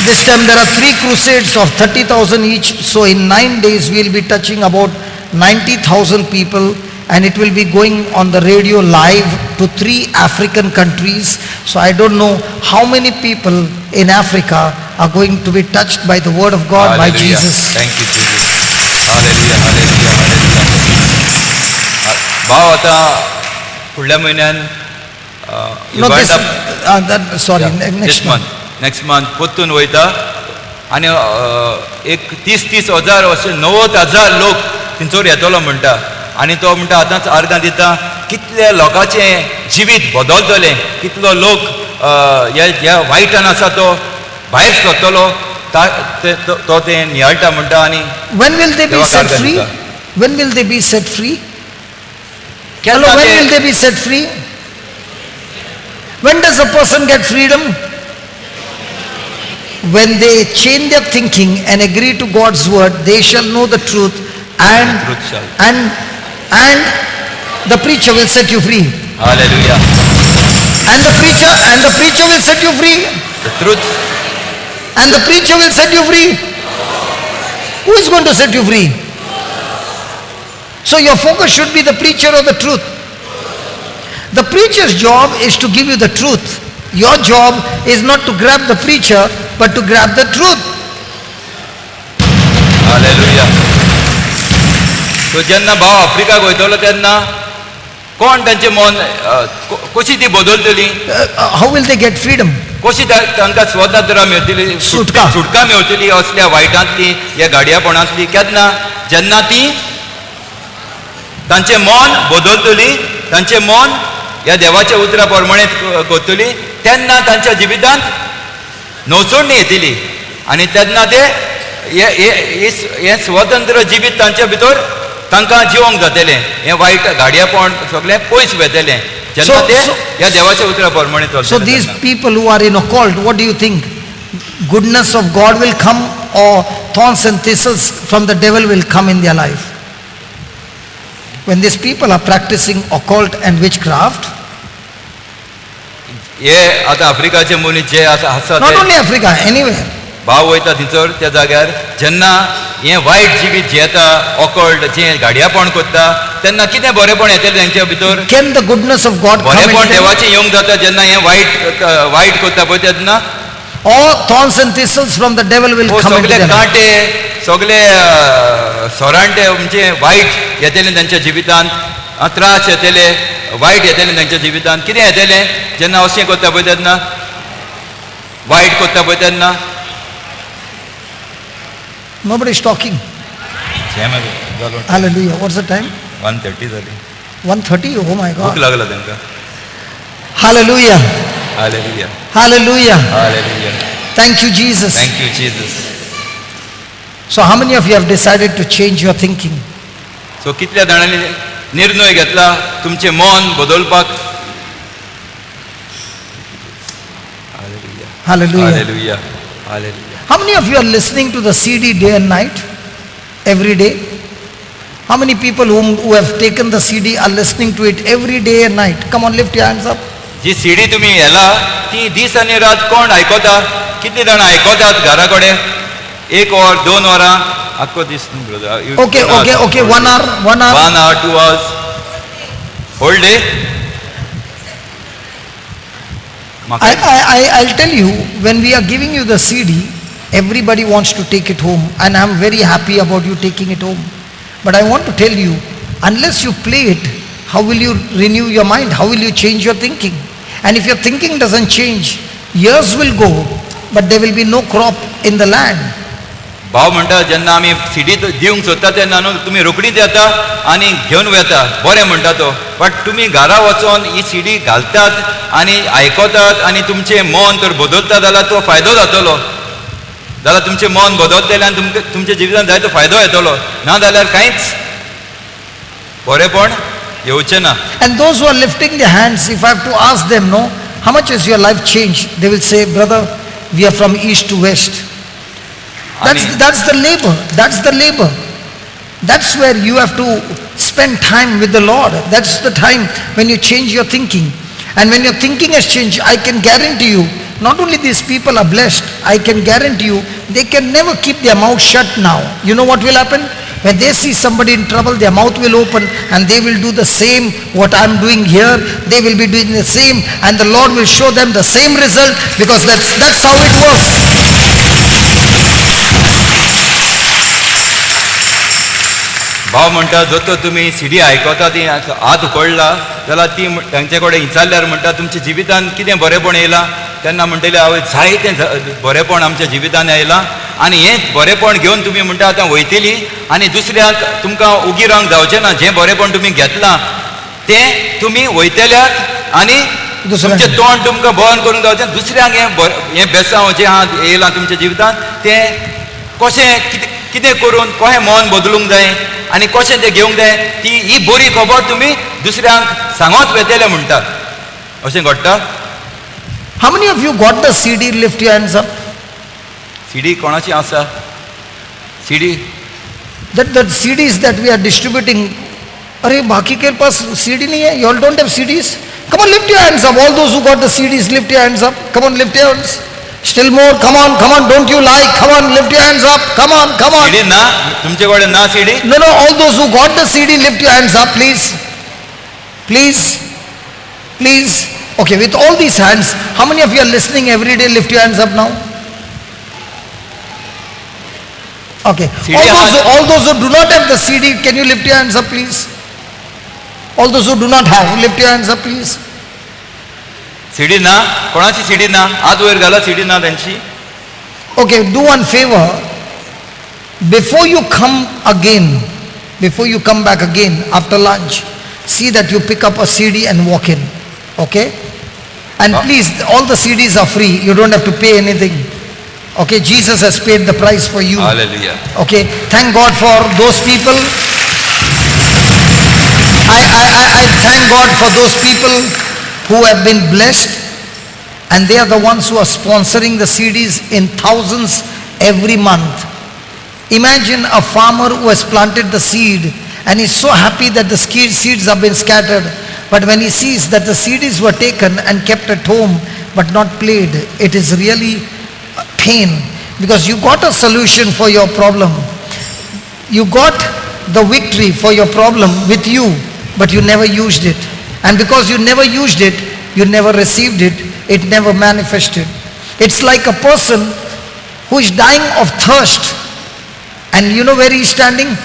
This time there are three crusades of 30,000 each. So in 9 days we will be touching about 90,000 people, and it will be going on the radio live to three African countries. So I don't know how many people in Africa are going to be touched by the word of God, by Hallelujah. Jesus. Thank you, Jesus. Hallelujah, hallelujah, hallelujah. भाव आतां फुडल्या म्हयन्यान No, this, that, sorry, next month. Month, next month परतून वयता आनी एक 30-30 हजार अशे 90,000 लोक थंयसर येतलो म्हणटा. आनी तो म्हणटा आतांच आर्गां दिता, कितले लोकांचें जिवीत बदलतलें, कितलो लोक ह्या वायटान आसा तो भायर सरतलो, तो तें नियाळटा म्हणटा आनी When will they be देवाक set आर्गां free? दिता. When will they be set free? Hello, केन्ना when ते will they be set free? When does a person get freedom? When they change their thinking and agree to God's word, they shall know the truth and, The truth shall- and the preacher will set you free. Hallelujah. And the preacher will set you free. The truth. And the preacher will set you free. Who is going to set you free? So your focus should be the preacher or the truth. The preacher's job is to give you the truth. Your job is not to grab the preacher, but to grab the truth. Hallelujah. So जेन्ना भाव आफ्रिकाक वयतलो तेन्ना कोण तांचें मन कशी ती बदलतली? How will they get freedom? कशी तांकां स्वतंत्र मेळटली? सुटका. सुटका मेळटली असल्या वायटांतली, ह्या गाडयापणांतली केन्ना? जेन्ना ती तांचें मन बदलतली, तांचें मन ह्या देवाच्या उतरा प्रमाणे करतली, तेन्ना तांच्या जिवितांत नवसोडणी येतली आनी तेन्ना ते हे स्वतंत्र जिवीत तांच्या भितर तांकां जिवंक जातलें. हें वायट गाडयापण सगळें पयस वेतलें जेन्ना ते ह्या देवाच्या उतरा प्रमाणे So चलतले these तेन्ना. People who are in occult, what do you think? Goodness of God will come or thorns and thistles from the devil will come in their life? When these people are practicing occult and witchcraft, हे आतां आफ्रिकाचे मनीस जे आतां आसा not ते only Africa, anywhere. भाव वयता थंयसर त्या जाग्यार, जेन्ना हें वायट जिवीत जियेता, ऑकल्ट जें गाडयापण करता, तेन्ना कितें बरेपण येतलें तेंच्या भितर? Can the goodness of God come बरेपण into them? देवाचें येवंक जाता जेन्ना हें वायट वायट करता पळय तेन्ना? Or thorns and thistles from the devil will हो come into सगळे them? कांटे, सगळे सोरांटे म्हणजे वायट येतले तांच्या जिवितांत, त्रास येतले, वायट येतले तांच्या जिवितांत. कितें येतलें जेन्ना अशें करता पळय तेन्ना, वायट करता पळय तेन्ना? Nobody is talking. जालो. Hallelujah. What's the time? 1:30 जाली. 1:30? Oh my भूक God. लागला तांकां. Hallelujah. Hallelujah. Hallelujah. Hallelujah. Thank you, Jesus. Thank you, Jesus. So how many of you have decided to change your thinking? So कितल्या जाणांनी निर्णय घेतला तुमचें मन बदलपाक? Hallelujah. Hallelujah. Hallelujah, hallelujah. How many of you are listening to the CD day and night? Every day? How many people who have taken the CD are listening to it every day and night? Come on, lift your hands up. Ji CD तुमी येला ती दीस आनी रात कोण आयकता? कितली जाणां आयकतात घरा कडेन एक वर, 2 वरां, आख्खो दीस न्हू brother. Okay, one hour, one hour. 1 hour, 2 hours, whole day. I'll tell you, when we are giving you the CD, everybody wants to take it home, and I'm very happy about you taking it home. But I want to tell you, unless you play it, how will you renew your mind? How will you change your thinking? And if your thinking doesn't change, years will go, but there will be no crop in the land. भाव म्हणटा, जेन्ना आमी CD दिवंक सोदता तेन्ना न्हू तुमी रोखडीच येता आनी घेवन वता, बरें म्हणटा तो, बट तुमी घरा वचोन ही सिडी घालतात आनी आयकतात आनी तुमचें मन तर बदलता जाल्यार तो फायदो जातलो. जाल्यार तुमचें मन बदलतलें आनी तुमकां तुमच्या जिवितांत जायतो फायदो येतलो. ना जाल्यार कांयच बरेंपण येवचें ना. And those who are lifting their hands, if I have to ask them, no, how much has your life changed? They will say, "Brother, we are from east to west." That's, आनी that's the labor. That's the labor. That's where you have to spend time with the Lord. That's the time when you change your thinking. And when your thinking has changed, I can guarantee you, Not only these people are blessed, I can guarantee you, they can never keep their mouth shut now. You know what will happen? When they see somebody in trouble, their mouth will open and they will do the same what I'm doing here. They will be doing the same and the Lord will show them the same result because that's how it works. भाव म्हणटा जर तर तुमी CD आयकता ती हात उकडला जाल्यार ती तांचे कडेन विचारल्यार म्हणटा तुमच्या जिवितान कितें बरेंपण येयलां तेन्ना म्हणटले हांवें जायतें बरेंपण आमच्या जिवितान येयलां आनी हें बरेंपण घेवन तुमी म्हणटा आतां वयतली आनी दुसऱ्याक तुमकां उगी रावंक जावचें ना. जें बरेंपण तुमी घेतलां तें तुमी वयतल्याक आनी दुसऱ्यांक. तुमचें तोंड तुमकां बंद करूंक जावचें. दुसऱ्यांक हें हें बेसांव जें आहा येयलां तुमच्या जिवितान तें कशें कितें कितें करून कशें मन बदलूंक जाय आनी कशें तें घेवंक जाय ती ही बरी खबर तुमी दुसऱ्यांक सांगत वेतले म्हणटात. अशें घडटा. How many of you got the CD? Lift your hands up. CD कोणाची आसा? CD That the CDs that we are distributing, अरे बाकी के पास CD नहीं है? You all don't have CDs? Come on, lift your hands up. All those who got the CDs, lift your hands up. Come on, lift your hands. Still more. Come on, come on. Don't you lie. Come on, lift your hands up. Come on, come on. CD ना तुमचे कडेन ना CD? No, no. All those who got the CD, lift your hands up, please. Please. Please. Okay, with all these hands, how many of you are listening every day? Lift your hands up now. Okay. CD All those who do not have the CD, can you lift your hands up, please? All those who do not have, lift your hands up, please. CD ना कोणाची CD ना? हात वयर घाला. CD ना त्यांची. Okay, do one favor. Before you come again, before you come back again after lunch, see that you pick up a CD and walk in. Okay? And please, all the CDs are free. You don't have to pay anything. Okay, Jesus has paid the price for you. Hallelujah. Okay, thank God for those people. I thank God for those people who have been blessed, and they are the ones who are sponsoring the CDs in thousands every month. Imagine a farmer who has planted the seed and is so happy that the seeds have been scattered, but when he sees that the CDs were taken and kept at home but not played, it is really pain, because you got a solution for your problem. You got the victory for your problem with you, but you never used it. And because you never used it, you never received it, it never manifested. It's like a person who is dying of thirst, and you know where he is standing?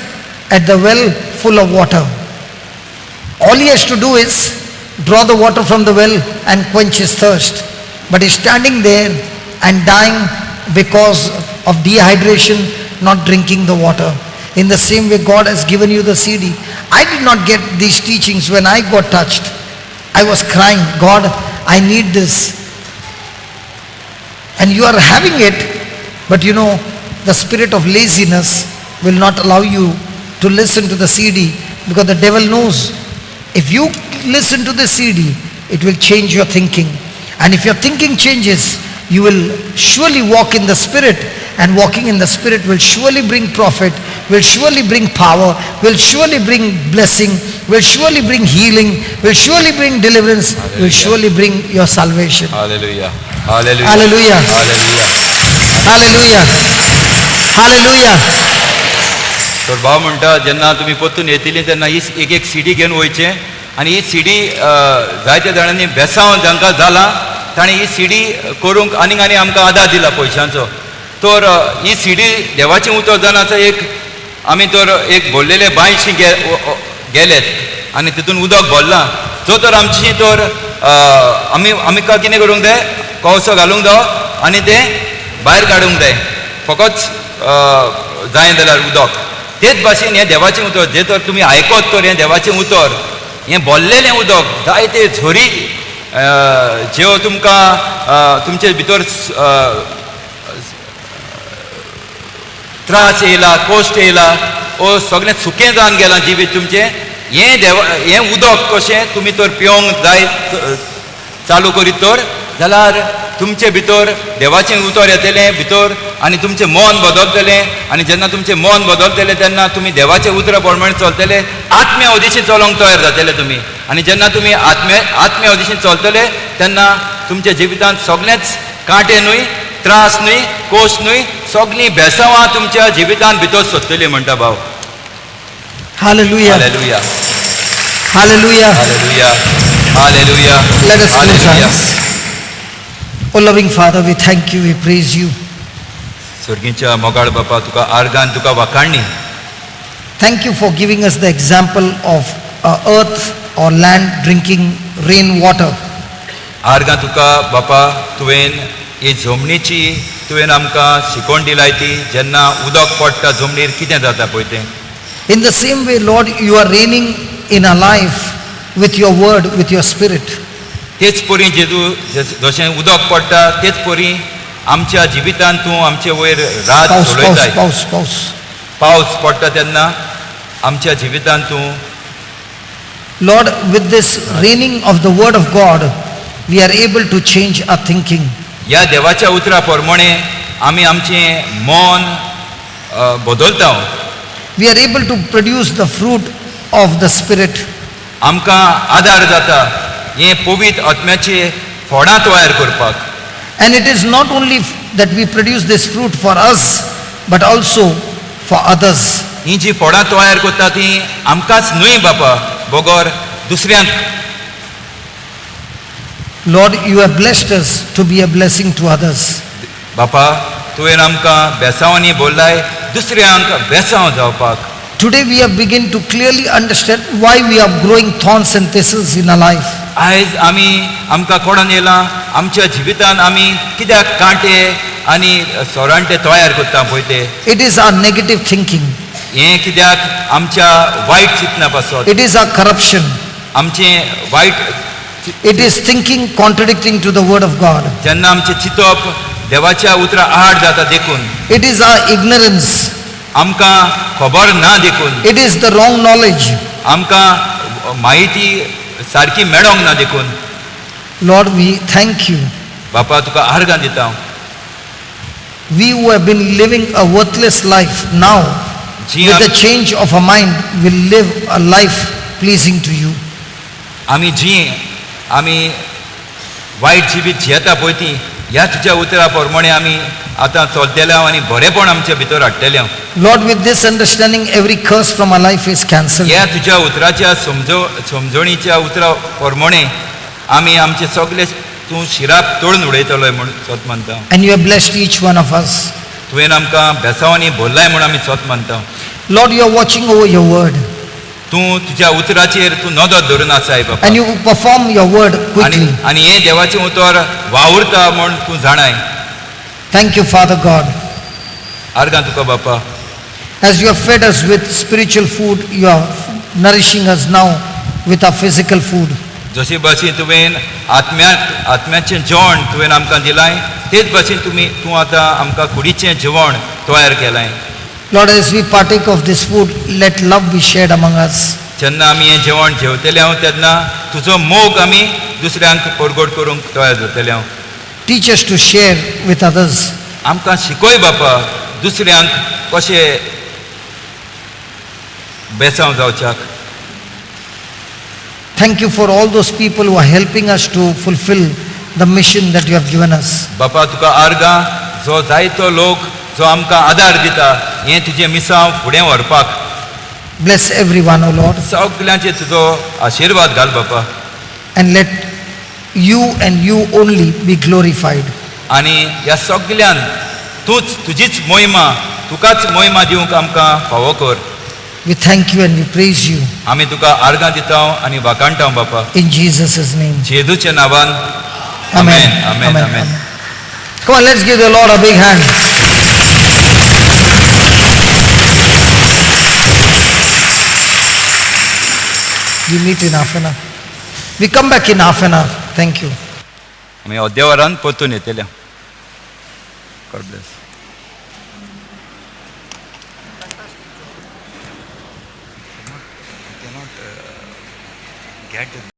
At the well full of water. All he has to do is draw the water from the well and quench his thirst. But he's standing there and dying because of dehydration, not drinking the water. In the same way, God has given you the CD. I did not get these teachings when I got touched. I was crying, God, I need this. And you are having it, but the spirit of laziness will not allow you to listen to the CD, because the devil knows if you listen to the CD, it will change your thinking. And if your thinking changes, you will surely walk in the Spirit, and walking in the Spirit will surely bring profit, will surely bring power, will surely bring blessing, will surely bring healing, will surely bring deliverance, will surely bring your salvation. Hallelujah. Hallelujah. Hallelujah. Hallelujah. Hallelujah. Hallelujah. तर भाव म्हणटा जेन्ना तुमी परतून येतली तेन्ना ही एक एक सीडी घेवन वयचें आनी ही सीडी जायत्या जाणांनी बेसांव जांकां जालां तांणी ही सीडी करूंक आनीक आनी आमकां आदार दिला पयशांचो. तर ही सीडी देवाचें उतर जावन आसा एक आमी तर एक भरलेले बांयशी गेलेत आनी तितून उदक भरलां. जो तर आमची तर आमी कितें करूंक जाय, कवसो घालूंक जावो आनी तें भायर काडूंक जाय, फकत जाय जाल्यार उदक. तेच भाशेन हें देवाचें उतर जें तर तुमी आयकत तर हें देवाचें उतर हें भरलेलें उदक जायते झरी ज्यो तुमकां तुमचे भितर त्रास येयला, कश्ट येयला, ओ सगळें सुकें जावन गेलां जिवीत तुमचें, हें देवा हें उदक कशें तुमी तर पिवंक जाय चालू करीत तर जाल्यार तुमचे भितर देवाचें उतर येतलें भितर आनी तुमचें मन बदलतलें. आनी जेन्ना तुमचें मन बदलतलें तेन्ना तुमी देवाचें उतरा प्रमाणे चलतले, आत्म्या उदेशी चलोवंक तयार जातले तुमी. आनी जेन्ना तुमी आत्म्या उदेशी चलतले तेन्ना तुमच्या जिवितांत सगळेंच कांटे न्हय, त्रास न्हय, कोश न्हय, सगळीं बेसांवां तुमच्या जिवितान भितर सोदतली म्हणटा भाव. Hallelujah. Hallelujah. Hallelujah. Hallelujah, hallelujah. Let us close our hallelujah. Eyes. Oh loving Father, we thank you, we praise you. सर्गीच्या मोगाळ बापा, तुका आर्गान, तुका वाखाणणी. Thank you for giving us the example of earth or land drinking rain water. आर्गां तुका बापा, तुवें ही जमनीची तुवें आमकां शिकवण दिलाय ती जेन्ना उदक पडटा जमनीर कितें जाता पळय तें. In the same way, Lord, you are reigning in our life with your word, with your spirit. तेच परी जेजू, जशें उदक पडटा तेच परी आमच्या जिवितान तूं आमचे वयर रात पावस, पावस, चलयताय. पावस, पावस. पावस पडटा तेन्ना आमच्या जिवितान तूं. Lord, with this raining of the word of God, we are able to change our thinking. ह्या देवाच्या उतरा प्रमाणे आमी आमचें मन बदलता. We are able to produce the fruit of the Spirit. आमकां आदार जाता हें पवित्र आत्म्याचे फोडां तयार करपाक. And it is not only that we produce this fruit for us, but also for others. ही जी फोडां तयार करता ती आमकांच न्हय बापा, बगर दुसऱ्यांक. Lord, you have blessed us to be a blessing to others. बापा, तुवें आमकां बेसांवांनी बोल्लाय दुसऱ्यांक बेसांव जावपाक. Today we have begun to clearly understand why we are growing thorns and thistles in our life. आयज आमी आमकां कोणून येयलां आमच्या जिवितान आमी कित्याक कांटे आनी सोरांटे तयार करता पळय ते. It is our negative thinking. हें कित्याक आमच्या वायट चिंतना पासत. It is our corruption. आमचें वायट. It is thinking contradicting to the word of God. जेन्ना आमचें चिंतप देवाच्या उतरा आड जाता देखून. It is our ignorance. आमकां खबर ना देखून. It is the wrong knowledge. आमकां म्हायती सारकी मेळोंक ना देखून. Lord, we thank you. बापा, तुका आर्गां दिता हांव. We who have been living a worthless life now, ji with the change of our mind, will live a life pleasing to you. आमी जी आमी वायट जिवीत जियेता पळय ती ह्या तुज्या उतरा प्रमाणे आमी आतां चलतले आनी बरेपण आमच्या भितर हाडटले. Lord, with this understanding, every curse from our life is cancelled. ह्या तुज्या उतराच्या समजणीच्या उतरा प्रमाणे आमी आमचे सगळे तूं शिराप तोडून उडयतलोय म्हूण सोत मानता. And you have blessed each one of us. तुवें आमकां बेसांवांनी भरलाय म्हूण आमी सोत मानता. Lord, you are watching over your word तूं तुज्या उतराचेर तूं नदर धरून आसाय बापा. And you perform your word आनी quickly. आनी हें देवाचें उतर वावुरता म्हूण तूं जाणाय. Thank you, Father God. आर्गां तुका बापा. As you have fed us with spiritual food, you are nourishing us now with our physical food. जशे भाशेन तुवें आत्म्याचें जेवण तुवें आमकां दिलाय, तेच भाशेन तूं आतां आमकां कुडीचें जेवण तयार केलाय. Lord, as we partake of this food, let love be shared among us. जेन्ना आमी हें जेवण जेवतले हांव तेन्ना तुजो मोग आमी दुसऱ्यांक परगट करूंक तयार जातले हांव. Teach us to share with others. आमकां शिकय बापा दुसऱ्यांक कशें बेसांव जावच्याक. Thank you for all those people who are helping us to fulfill the mission that you have given us. बापा, तुका आर्गां जो जायतो लोक जो आमकां आदार दिता हें तुजें मिसांव फुडें व्हरपाक. Bless everyone, O Lord. सगल्यांचेर तुजो आशिर्वाद घाल बापा. And let you and you only be glorified. आनी ह्या सगल्यान तूंच तुजीच मोहिमा, तुकाच मोहिमा दिवंक आमकां फावो कर. We thank you and we praise you. आमी तुका आर्गां दिता आनी वाखाणटा बापा. In Jesus' name. जेजूच्या नांवान. Amen. Amen, amen. Come on, let's give the Lord a big hand. We meet in half an hour. We come back in half an hour. Thank you. आमी अर्द्या वरान परतून येतले. God bless. Cannot get